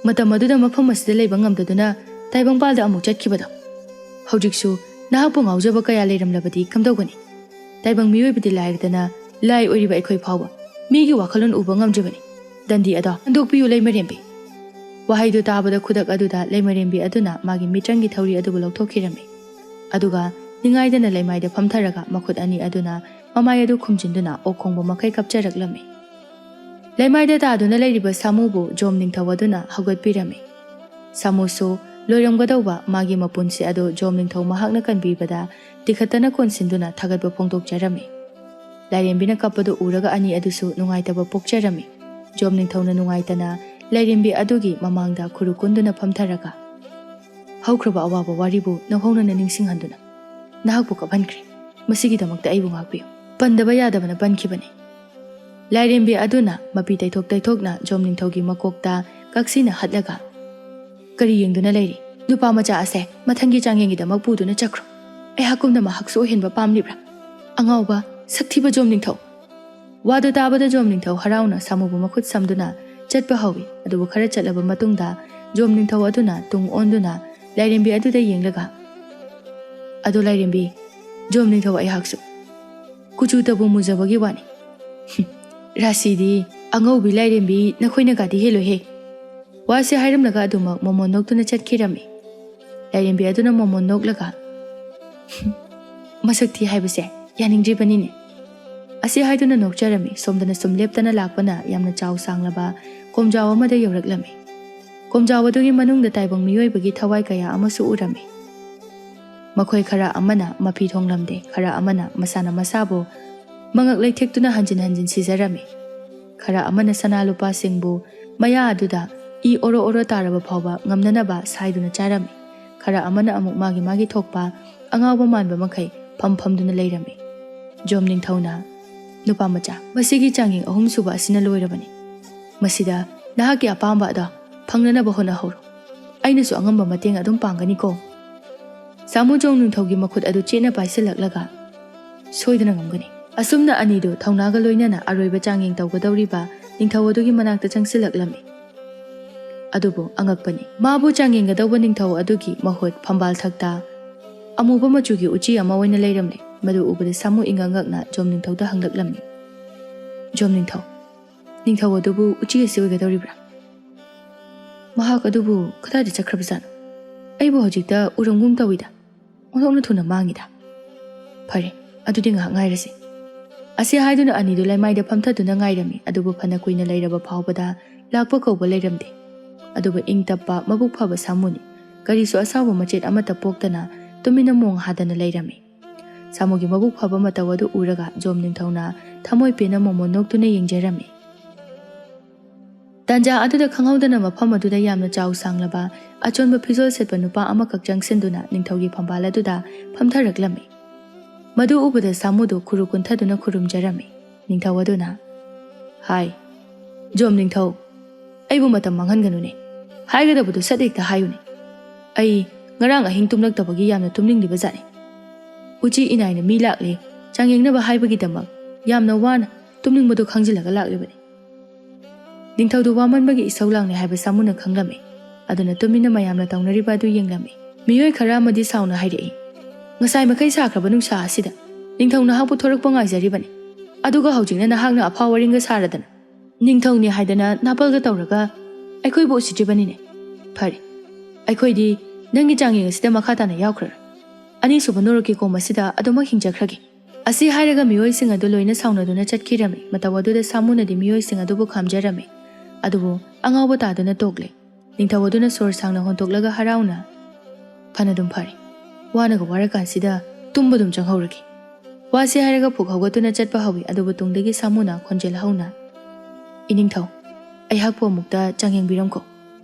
ꯃꯇꯝ ꯑꯗꯨꯗ ꯃꯐꯝ ꯑꯁꯤꯗ ꯂꯩꯕ ꯉꯝꯗꯗꯨꯅ ꯇꯥꯏꯕꯪꯄꯥꯜꯗ ꯑꯃꯨꯛ ꯆꯠꯈꯤꯕꯗꯣ꯫ ꯍꯧꯖꯤꯛꯁꯨ ꯅꯍꯥꯛꯄꯨ ꯉꯥꯎꯖꯕ ꯀꯌꯥ ꯂꯩꯔꯝꯂꯕꯗꯤ ꯀꯝꯗꯧꯒꯅꯤ? ꯇꯥꯏꯕꯪ ꯃꯤꯑꯣꯏꯕꯗꯤ ꯂꯥꯏꯔꯗꯅ ꯂꯥꯏ ꯑꯣꯏꯔꯤꯕ ꯑꯩꯈꯣꯏ ꯐꯥꯎꯕ ꯃꯤꯒꯤ ꯋꯥꯈꯜꯂꯣꯟ ꯎꯕ ꯉꯝꯗ꯭ꯔꯤꯕꯅꯤ꯫ ꯗꯟꯗꯤ ꯑꯗꯣ ꯍꯟꯗꯣꯛꯄꯤꯌꯨ, ꯂꯩꯃꯔꯦꯝꯕꯤ꯫" ꯋꯥꯍꯩꯗꯨ ꯇꯥꯕꯗ ꯈꯨꯗꯛ ꯑꯗꯨꯗ ꯂꯩꯃꯔꯦꯝꯕꯤ ꯑꯗꯨꯅ ꯃꯥꯒꯤ ꯃꯤꯇ꯭ꯔꯪꯒꯤ ꯊꯧꯔꯤ ꯑꯗꯨꯕꯨ ꯂꯧꯊꯣꯛꯈꯤꯔꯝꯃꯤ꯫ ꯑꯗꯨꯒ ꯅꯤꯡꯉꯥꯏꯗꯅ ꯂꯩꯃꯥꯏꯗ ꯐꯝꯊꯔꯒ ꯃꯈꯨꯠ ꯑꯅꯤ ꯑꯗꯨꯅ ꯃꯃꯥꯏ ꯑꯗꯨ ꯈꯨꯝꯖꯤꯟꯗꯨꯅ ꯑꯣꯛ ꯈꯣꯡꯕ ꯃꯈꯩ ꯀꯞꯆꯔꯛꯂꯝꯃꯤ꯫ ꯂꯩꯃꯥꯏꯗ ꯇꯥꯗꯨꯅ ꯂꯩꯔꯤꯕ ꯁꯥꯃꯨꯕꯨ ꯖꯣꯝ ꯅꯤꯡꯊꯧ ꯑꯗꯨꯅ ꯍꯧꯒꯠꯄꯤꯔꯝꯃꯤ꯫ ꯁꯥꯃꯨꯁꯨ ꯂꯣꯏꯔꯝꯒꯗꯧꯕ ꯃꯥꯒꯤ ꯃꯄꯨꯟꯁꯤ ꯑꯗꯨ ꯖꯣꯝ ꯅꯤꯡꯊꯧ ꯃꯍꯥꯛꯅ ꯀꯟꯕꯤꯕꯗ ꯇꯤꯈꯠꯇꯅ ꯀꯣꯟꯁꯤꯟꯗꯨꯅ ꯊꯥꯒꯠꯄ ꯐꯣꯡꯗꯣꯛꯆꯔꯝꯃꯤ꯫ ꯂꯥꯏꯔꯦꯝꯕꯤꯅ ꯀꯞꯄꯗꯨ ꯎꯔꯒ ꯑꯅꯤ ꯑꯗꯨꯁꯨ ꯅꯨꯡꯉꯥꯏꯇꯕ ꯄꯣꯛꯆꯔꯝꯃꯤ꯫ ꯖꯣꯝ ꯅꯤꯡꯊꯧꯅ ꯅꯨꯡꯉꯥꯏꯇꯅ ꯂꯥꯏꯔꯦꯝꯕꯤ ꯑꯗꯨꯒꯤ ꯃꯃꯥꯡꯗ ꯈꯨꯔꯨ ꯀꯨꯟꯗꯨꯅ ꯐꯝꯊꯔꯒ, "ꯍꯧꯈ꯭ꯔꯕ ꯑꯋꯥꯕ ꯋꯥꯔꯤꯕꯨ ꯅꯧꯍꯧꯅꯅ ꯅꯤꯡꯁꯤꯡꯍꯟꯗꯨꯅ ꯅꯍꯥꯛꯄꯨ ꯀꯞꯍꯟꯈ꯭ꯔꯦ꯫ ꯃꯁꯤꯒꯤꯗꯃꯛꯇ ꯑꯩꯕꯨ ꯉꯥꯛꯄꯤꯌꯨ꯫" ꯄꯟꯗꯕ ꯌꯥꯗꯕꯅ ꯄꯟꯈꯤꯕꯅꯤ꯫ ꯂꯥꯏꯔꯦꯝꯕꯤ ꯑꯗꯨꯅ ꯃꯄꯤ ꯇꯩꯊꯣꯛ ꯇꯩꯊꯣꯛꯅ ꯖꯣꯝ ꯅꯤꯡꯊꯧꯒꯤ ꯃꯀꯣꯛꯇ ꯀꯛꯁꯤꯅ ꯍꯠꯂꯒ, "ꯀꯔꯤ ꯌꯦꯡꯗꯨꯅ ꯂꯩꯔꯤ? "ꯅꯨꯄꯥ ꯃꯆꯥ ꯑꯁꯦ ꯃꯊꯪꯒꯤ ꯆꯥꯡꯌꯦꯡꯒꯤꯗꯃꯛ ꯄꯨꯗꯨꯅ ꯆꯠꯈ꯭ꯔꯣ꯫ ꯑꯩꯍꯥꯛꯀꯨꯝꯅ ꯃꯍꯥꯛꯁꯨ ꯑꯣꯏꯍꯟꯕ ꯄꯥꯝꯂꯤꯕ꯭ꯔꯥ? ꯑꯉꯥꯎꯕ, ꯁꯛꯊꯤꯕ ꯖꯣꯝ ꯅꯤꯡꯊꯧ!" ꯋꯥꯗꯨ ꯇꯥꯕꯗ ꯖꯣꯝ ꯅꯤꯡꯊꯧ ꯍꯔꯥꯎꯅ ꯁꯥꯃꯨꯕꯨ ꯃꯈꯨꯠ ꯁꯝꯗꯨꯅ ꯆꯠꯄ ꯍꯧꯏ꯫ ꯑꯗꯨꯕꯨ ꯈꯔ ꯆꯠꯂꯕ ꯃꯇꯨꯡꯗ ꯖꯣꯝ ꯅꯤꯡꯊꯧ ꯑꯗꯨꯅ ꯇꯨꯡ ꯑꯣꯟꯗꯨꯅ ꯂꯥꯏꯔꯦꯝꯕꯤ ꯑꯗꯨꯗ ꯌꯦꯡꯂꯒ, "ꯑꯗꯣ ꯂꯥꯏꯔꯦꯝꯕꯤ, ꯖꯣꯝ ꯅꯤꯡꯊꯧ ꯑꯩꯍꯥꯛꯁꯨ ꯀꯨꯆꯨꯇꯕꯨ ꯃꯨꯖꯕꯒꯤ ꯋꯥꯅꯤ꯫ ꯔꯥꯁꯤꯗꯤ ꯑꯉꯧꯕꯤ ꯂꯥꯏꯔꯦꯝꯕꯤ ꯅꯈꯣꯏꯅꯒꯗꯤ ꯍꯦꯜꯂꯣꯏꯍꯦ!" ꯋꯥꯁꯦ ꯍꯥꯏꯔꯝꯂꯒ ꯑꯗꯨꯃꯛ ꯃꯣꯃꯣꯟ ꯅꯣꯛꯇꯨꯅ ꯆꯠꯈꯤꯔꯝꯃꯤ꯫ ꯂꯥꯏꯔꯦꯝꯕꯤ ꯑꯗꯨꯅ ꯃꯣꯃꯣꯟ ꯅꯣꯛꯂꯒ, "ꯃꯁꯛ ꯊꯤ ꯍꯥꯏꯕꯁꯦ ꯌꯥꯅꯤꯡꯗ꯭ꯔꯤꯕꯅꯤꯅꯦ!" ꯑꯁꯤ ꯍꯥꯏꯗꯨꯅ ꯅꯣꯛꯆꯔꯝꯃꯤ꯫ ꯁꯣꯝꯗꯅ ꯁꯨꯝ ꯂꯦꯞꯇꯅ ꯂꯥꯛꯄꯅ ꯌꯥꯝꯅ ꯆꯥꯎ ꯁꯥꯡꯂꯕ ꯀꯣꯝꯖꯥꯎ ꯑꯃꯗ ꯌꯧꯔꯛꯂꯝꯃꯤ꯫ ꯀꯣꯝꯖꯥꯎ ꯑꯗꯨꯒꯤ ꯃꯅꯨꯡꯗ ꯇꯥꯏꯕꯪ ꯃꯤꯑꯣꯏꯕꯒꯤ ꯊꯋꯥꯏ ꯀꯌꯥ ꯑꯃꯁꯨ ꯎꯔꯝꯃꯤ꯫ ꯃꯈꯣꯏ ꯈꯔ ꯑꯃꯅ ꯃꯐꯤ ꯊꯣꯡꯂꯝꯗꯦ, ꯈꯔ ꯑꯃꯅ ꯃꯁꯥꯅ ꯃꯁꯥꯕꯨ ꯃꯉꯛ ꯂꯩꯊꯦꯛꯇꯨꯅ ꯍꯟꯖꯤꯟ ꯍꯟꯖꯤꯟ ꯁꯤꯖꯔꯝꯃꯤ꯫ ꯈꯔ ꯑꯃꯅ ꯁꯅꯥ ꯂꯨꯄꯥꯁꯤꯡꯕꯨ ꯃꯌꯥ ꯑꯗꯨꯗ ꯏ ꯑꯣꯔꯣ ꯑꯣꯔꯣ ꯇꯥꯔꯕ ꯐꯥꯎꯕ ꯉꯝꯅꯅꯕ ꯁꯥꯏꯗꯨꯅ ꯆꯥꯔꯝꯃꯤ꯫ ꯈꯔ ꯑꯃꯅ ꯑꯃꯨꯛ ꯃꯥꯒꯤ ꯃꯥꯒꯤ ꯊꯣꯛꯄ ꯑꯉꯥꯎꯕ ꯃꯥꯟꯕ ꯃꯈꯩ ꯐꯝ ꯐꯝꯗꯨꯅ ꯂꯩꯔꯝꯃꯤ꯫ ꯖꯣꯝ ꯅꯤꯡꯊꯧꯅ, "ꯅꯨꯄꯥ ꯃꯆꯥ, ꯃꯁꯤꯒꯤ ꯆꯥꯡꯌꯦꯡ ꯑꯍꯨꯝꯁꯨꯕ ꯑꯁꯤꯅ ꯂꯣꯏꯔꯕꯅꯤ꯫ ꯃꯁꯤꯗ ꯅꯍꯥꯛꯀꯤ ꯑꯄꯥꯝꯕ ꯑꯗꯣ ꯐꯪꯅꯅꯕ ꯍꯣꯠꯅꯍꯧꯔꯣ꯫ ꯑꯩꯅꯁꯨ ꯑꯉꯝꯕ ꯃꯇꯦꯡ ꯑꯗꯨꯝ ꯄꯥꯡꯒꯅꯤꯀꯣ꯫" ꯁꯥꯃꯨ ꯖꯣꯝ ꯅꯤꯡꯊꯧꯒꯤ ꯃꯈꯨꯠ ꯑꯗꯨ ꯆꯦꯠꯅ ꯄꯥꯏꯁꯤꯜꯂꯛꯂꯒ, "ꯁꯣꯏꯗꯅ ꯉꯝꯒꯅꯤ꯫" ꯑꯁꯨꯝꯅ ꯑꯅꯤꯗꯨ ꯊꯧꯅꯥꯒ ꯂꯣꯏꯅꯅ ꯑꯔꯣꯏꯕ ꯆꯥꯡꯌꯦꯡ ꯇꯧꯒꯗꯧꯔꯤꯕ ꯅꯤꯡꯊꯧ ꯑꯗꯨꯒꯤ ꯃꯅꯥꯛꯇ ꯆꯪꯁꯤꯜꯂꯛꯂꯝꯃꯤ꯫ ꯑꯗꯨꯕꯨ ꯑꯉꯛꯄꯅꯤ, ꯃꯥꯕꯨ ꯆꯥꯡꯌꯦꯡꯒꯗꯧꯕ ꯅꯤꯡꯊꯧ ꯑꯗꯨꯒꯤ ꯃꯍꯨꯠ ꯐꯝꯕꯥꯜ ꯊꯛꯇ ꯑꯃꯨꯕ ꯃꯆꯨꯒꯤ ꯎꯆꯤ ꯑꯃ ꯑꯣꯏꯅ ꯂꯩꯔꯝꯂꯦ꯫ ꯃꯗꯨ ꯎꯕꯗ ꯁꯥꯃꯨ ꯏꯉꯛ ꯉꯛꯅ ꯖꯣꯝ ꯅꯤꯡꯊꯧꯗ ꯍꯪꯂꯛꯂꯝꯃꯤ, "ꯖꯣꯝ ꯅꯤꯡꯊꯧ, ꯅꯤꯡꯊꯧ ꯑꯗꯨꯕꯨ ꯎꯆꯤ ꯑꯁꯤ ꯑꯣꯏꯒꯗꯧꯔꯤꯕ꯭ꯔꯥ? ꯃꯍꯥꯛ ꯑꯗꯨꯕꯨ ꯀꯗꯥꯏꯗ ꯆꯠꯈ꯭ꯔꯕꯖꯥꯠꯅꯣ? ꯑꯩꯕꯨ ꯍꯧꯖꯤꯛꯇ ꯎꯔꯝꯒꯨꯝ ꯇꯧꯏꯗ꯫ ꯑꯣꯟꯊꯣꯛꯅ ꯊꯨꯅ ꯃꯥꯡꯉꯤꯗ꯫ ꯐꯔꯦ, ꯑꯗꯨꯗꯤ ꯉꯥꯏꯍꯥꯛ ꯉꯥꯏꯔꯁꯤ꯫" ꯑꯁꯤ ꯍꯥꯏꯗꯨꯅ ꯑꯅꯤꯗꯨ ꯂꯩꯃꯥꯏꯗ ꯐꯝꯊꯗꯨꯅ ꯉꯥꯏꯔꯝꯃꯤ꯫ ꯑꯗꯨꯕꯨ ꯐꯅ ꯀꯨꯏꯅ ꯂꯩꯔꯕ ꯐꯥꯎꯕꯗ ꯂꯥꯛꯄ ꯀꯧꯕ ꯂꯩꯔꯝꯗꯦ꯫ ꯑꯗꯨꯕꯨ ꯏꯪ ꯇꯞꯄ, ꯃꯕꯨꯛ ꯐꯕ ꯁꯥꯃꯨꯅꯤ꯫ ꯀꯔꯤꯁꯨ ꯑꯁꯥꯎꯕ ꯃꯆꯦꯠ ꯑꯃꯠꯇ ꯄꯣꯛꯇꯅ ꯇꯨꯃꯤꯟꯅ ꯃꯣꯡ ꯍꯥꯗꯅ ꯂꯩꯔꯝꯃꯤ꯫ ꯁꯥꯃꯨꯒꯤ ꯃꯕꯨꯛ ꯐꯕ ꯃꯇꯧ ꯑꯗꯨ ꯎꯔꯒ ꯖꯣꯝ ꯅꯤꯡꯊꯧꯅ ꯊꯃꯣꯏ ꯄꯦꯟꯅ ꯃꯣꯃꯣꯟ ꯅꯣꯛꯇꯨꯅ ꯌꯦꯡꯖꯔꯝꯃꯤ꯫ ꯇꯥꯟꯖꯥ ꯑꯗꯨꯗ ꯈꯪꯍꯧꯗꯅ ꯃꯐꯝ ꯑꯗꯨꯗ ꯌꯥꯝꯅ ꯆꯥꯎ ꯁꯥꯡꯂꯕ ꯑꯆꯣꯟꯕ ꯐꯤꯖꯣꯜ ꯁꯦꯠꯄ ꯅꯨꯄꯥ ꯑꯃꯈꯛ ꯆꯪꯁꯤꯟꯗꯨꯅ ꯅꯤꯡꯊꯧꯒꯤ ꯐꯝꯕꯥꯜ ꯑꯗꯨꯗ ꯐꯝꯊꯔꯛꯂꯝꯃꯤ꯫ ꯃꯗꯨ ꯎꯕꯗ ꯁꯥꯃꯨꯗꯨ ꯈꯨꯔꯨ ꯀꯨꯟꯊꯗꯨꯅ ꯈꯨꯔꯨꯝꯖꯔꯝꯃꯤ꯫ ꯅꯤꯡꯊꯧ ꯑꯗꯨꯅ, "ꯍꯥꯏ, ꯖꯣꯝ ꯅꯤꯡꯊꯧ, ꯑꯩꯕꯨ ꯃꯇꯝ ꯃꯥꯡꯍꯟꯒꯅꯨꯅꯦ꯫ ꯍꯥꯏꯒꯗꯕꯗꯨ ꯁꯠ ꯍꯦꯛꯇ ꯍꯥꯏꯌꯨꯅꯦ꯫ ꯑꯩ ꯉꯔꯥꯡ ꯑꯍꯤꯡ ꯇꯨꯝꯂꯛꯇꯕꯒꯤ ꯌꯥꯝꯅ ꯇꯨꯝꯅꯤꯡꯂꯤꯕ ꯖꯥꯠꯅꯤ꯫ ꯎꯆꯤ ꯏꯅꯥꯏꯅ ꯃꯤ ꯂꯥꯛꯂꯦ, ꯆꯥꯡꯌꯦꯡꯅꯕ ꯍꯥꯏꯕꯒꯤꯗꯃꯛ ꯌꯥꯝꯅ ꯋꯥꯅ ꯇꯨꯝꯅꯤꯡꯕꯗꯨ ꯈꯥꯡꯖꯤꯜꯂꯒ ꯂꯥꯛꯂꯤꯕꯅꯤ꯫ ꯅꯤꯡꯊꯧꯗꯨ ꯋꯥꯃꯟꯕꯒꯤ ꯏꯁꯧ ꯂꯥꯡꯂꯦ ꯍꯥꯏꯕ ꯁꯥꯃꯨꯅ ꯈꯪꯂꯝꯃꯤ꯫ ꯑꯗꯨꯅ ꯇꯨꯃꯤꯟꯅ ꯃꯌꯥꯝꯅ ꯇꯧꯅꯔꯤꯕ ꯑꯗꯨ ꯌꯦꯡꯂꯝꯃꯤ꯫ ꯃꯤꯑꯣꯏ ꯈꯔ ꯑꯃꯗꯤ ꯁꯥꯎꯅ ꯍꯥꯏꯔꯛꯏ, "ꯉꯁꯥꯏ ꯃꯈꯩ ꯁꯥꯈ꯭ꯔꯕ ꯅꯨꯡꯁꯥ ꯑꯁꯤꯗ ꯅꯤꯡꯊꯧ ꯅꯍꯥꯛꯄꯨ ꯊꯣꯔꯛꯄ ꯉꯥꯏꯖꯔꯤꯕꯅꯤ, ꯑꯗꯨꯒ ꯍꯧꯖꯤꯛꯅ ꯅꯍꯥꯛꯅ ꯑꯐꯥ ꯋꯥꯔꯤꯡꯒ ꯁꯥꯔꯗꯅ ꯅꯤꯡꯊꯧꯅꯤ ꯍꯥꯏꯗꯅ ꯅꯥꯄꯜꯒ ꯇꯧꯔꯒ ꯑꯩꯈꯣꯏꯕꯨ ꯎꯁꯤꯠꯇ꯭ꯔꯤꯕꯅꯤꯅꯦ꯫ ꯐꯔꯦ, ꯑꯩꯈꯣꯏꯗꯤ ꯅꯪꯒꯤ ꯆꯥꯡꯌꯦꯡ ꯑꯁꯤꯗ ꯃꯈꯥ ꯇꯥꯅ ꯌꯥꯎꯈ꯭ꯔꯔꯣꯏ꯫ ꯑꯅꯤꯁꯨꯕ ꯅꯣꯔꯣꯛꯀꯤ ꯀꯣꯝ ꯑꯁꯤꯗ ꯑꯗꯨꯃꯛ ꯍꯤꯡꯖꯈ꯭ꯔꯒꯦ"꯫ ꯑꯁꯤ ꯍꯥꯏꯔꯒ ꯃꯤꯑꯣꯏꯁꯤꯡ ꯑꯗꯨ ꯂꯣꯏꯅ ꯁꯥꯎꯅꯗꯨꯅ ꯆꯠꯈꯤꯔꯝꯃꯤ꯫ ꯃꯇꯧ ꯑꯗꯨꯗ ꯁꯥꯃꯨꯅꯗꯤ ꯃꯤꯑꯣꯏꯁꯤꯡ ꯑꯗꯨꯕꯨ ꯈꯥꯝꯖꯔꯝꯃꯤ꯫ ꯑꯗꯨꯕꯨ ꯑꯉꯥꯎꯕ ꯇꯥꯗꯨꯅ ꯇꯣꯛꯂꯦ꯫ ꯅꯤꯡꯊꯧ ꯑꯗꯨꯅ ꯁꯣꯔ ꯁꯥꯡꯅ ꯍꯣꯟꯗꯣꯛꯂꯒ ꯍꯔꯥꯎꯅ, "ꯐꯅꯗꯨꯝ ꯐꯔꯦ꯫ ꯋꯥꯅꯒ ꯋꯥꯔꯀꯥꯟꯁꯤꯗ ꯇꯨꯝꯕꯗꯨꯝ ꯆꯪꯍꯧꯔꯒꯦ"꯫ ꯋꯥꯁꯤ ꯍꯥꯏꯔꯒ ꯐꯨꯛ ꯍꯧꯒꯠꯇꯨꯅ ꯆꯠꯄ ꯍꯧꯏ꯫ ꯑꯗꯨꯕꯨ ꯇꯨꯡꯗꯒꯤ ꯁꯥꯃꯨꯅ ꯈꯣꯟꯖꯦꯜ ꯍꯧꯅ, "ꯏꯅꯤꯡꯊꯧ, ꯑꯩꯍꯥꯛꯄꯨ ꯑꯃꯨꯛꯇ ꯆꯥꯡꯌꯦꯡꯕꯤꯔꯝꯈꯣ"꯫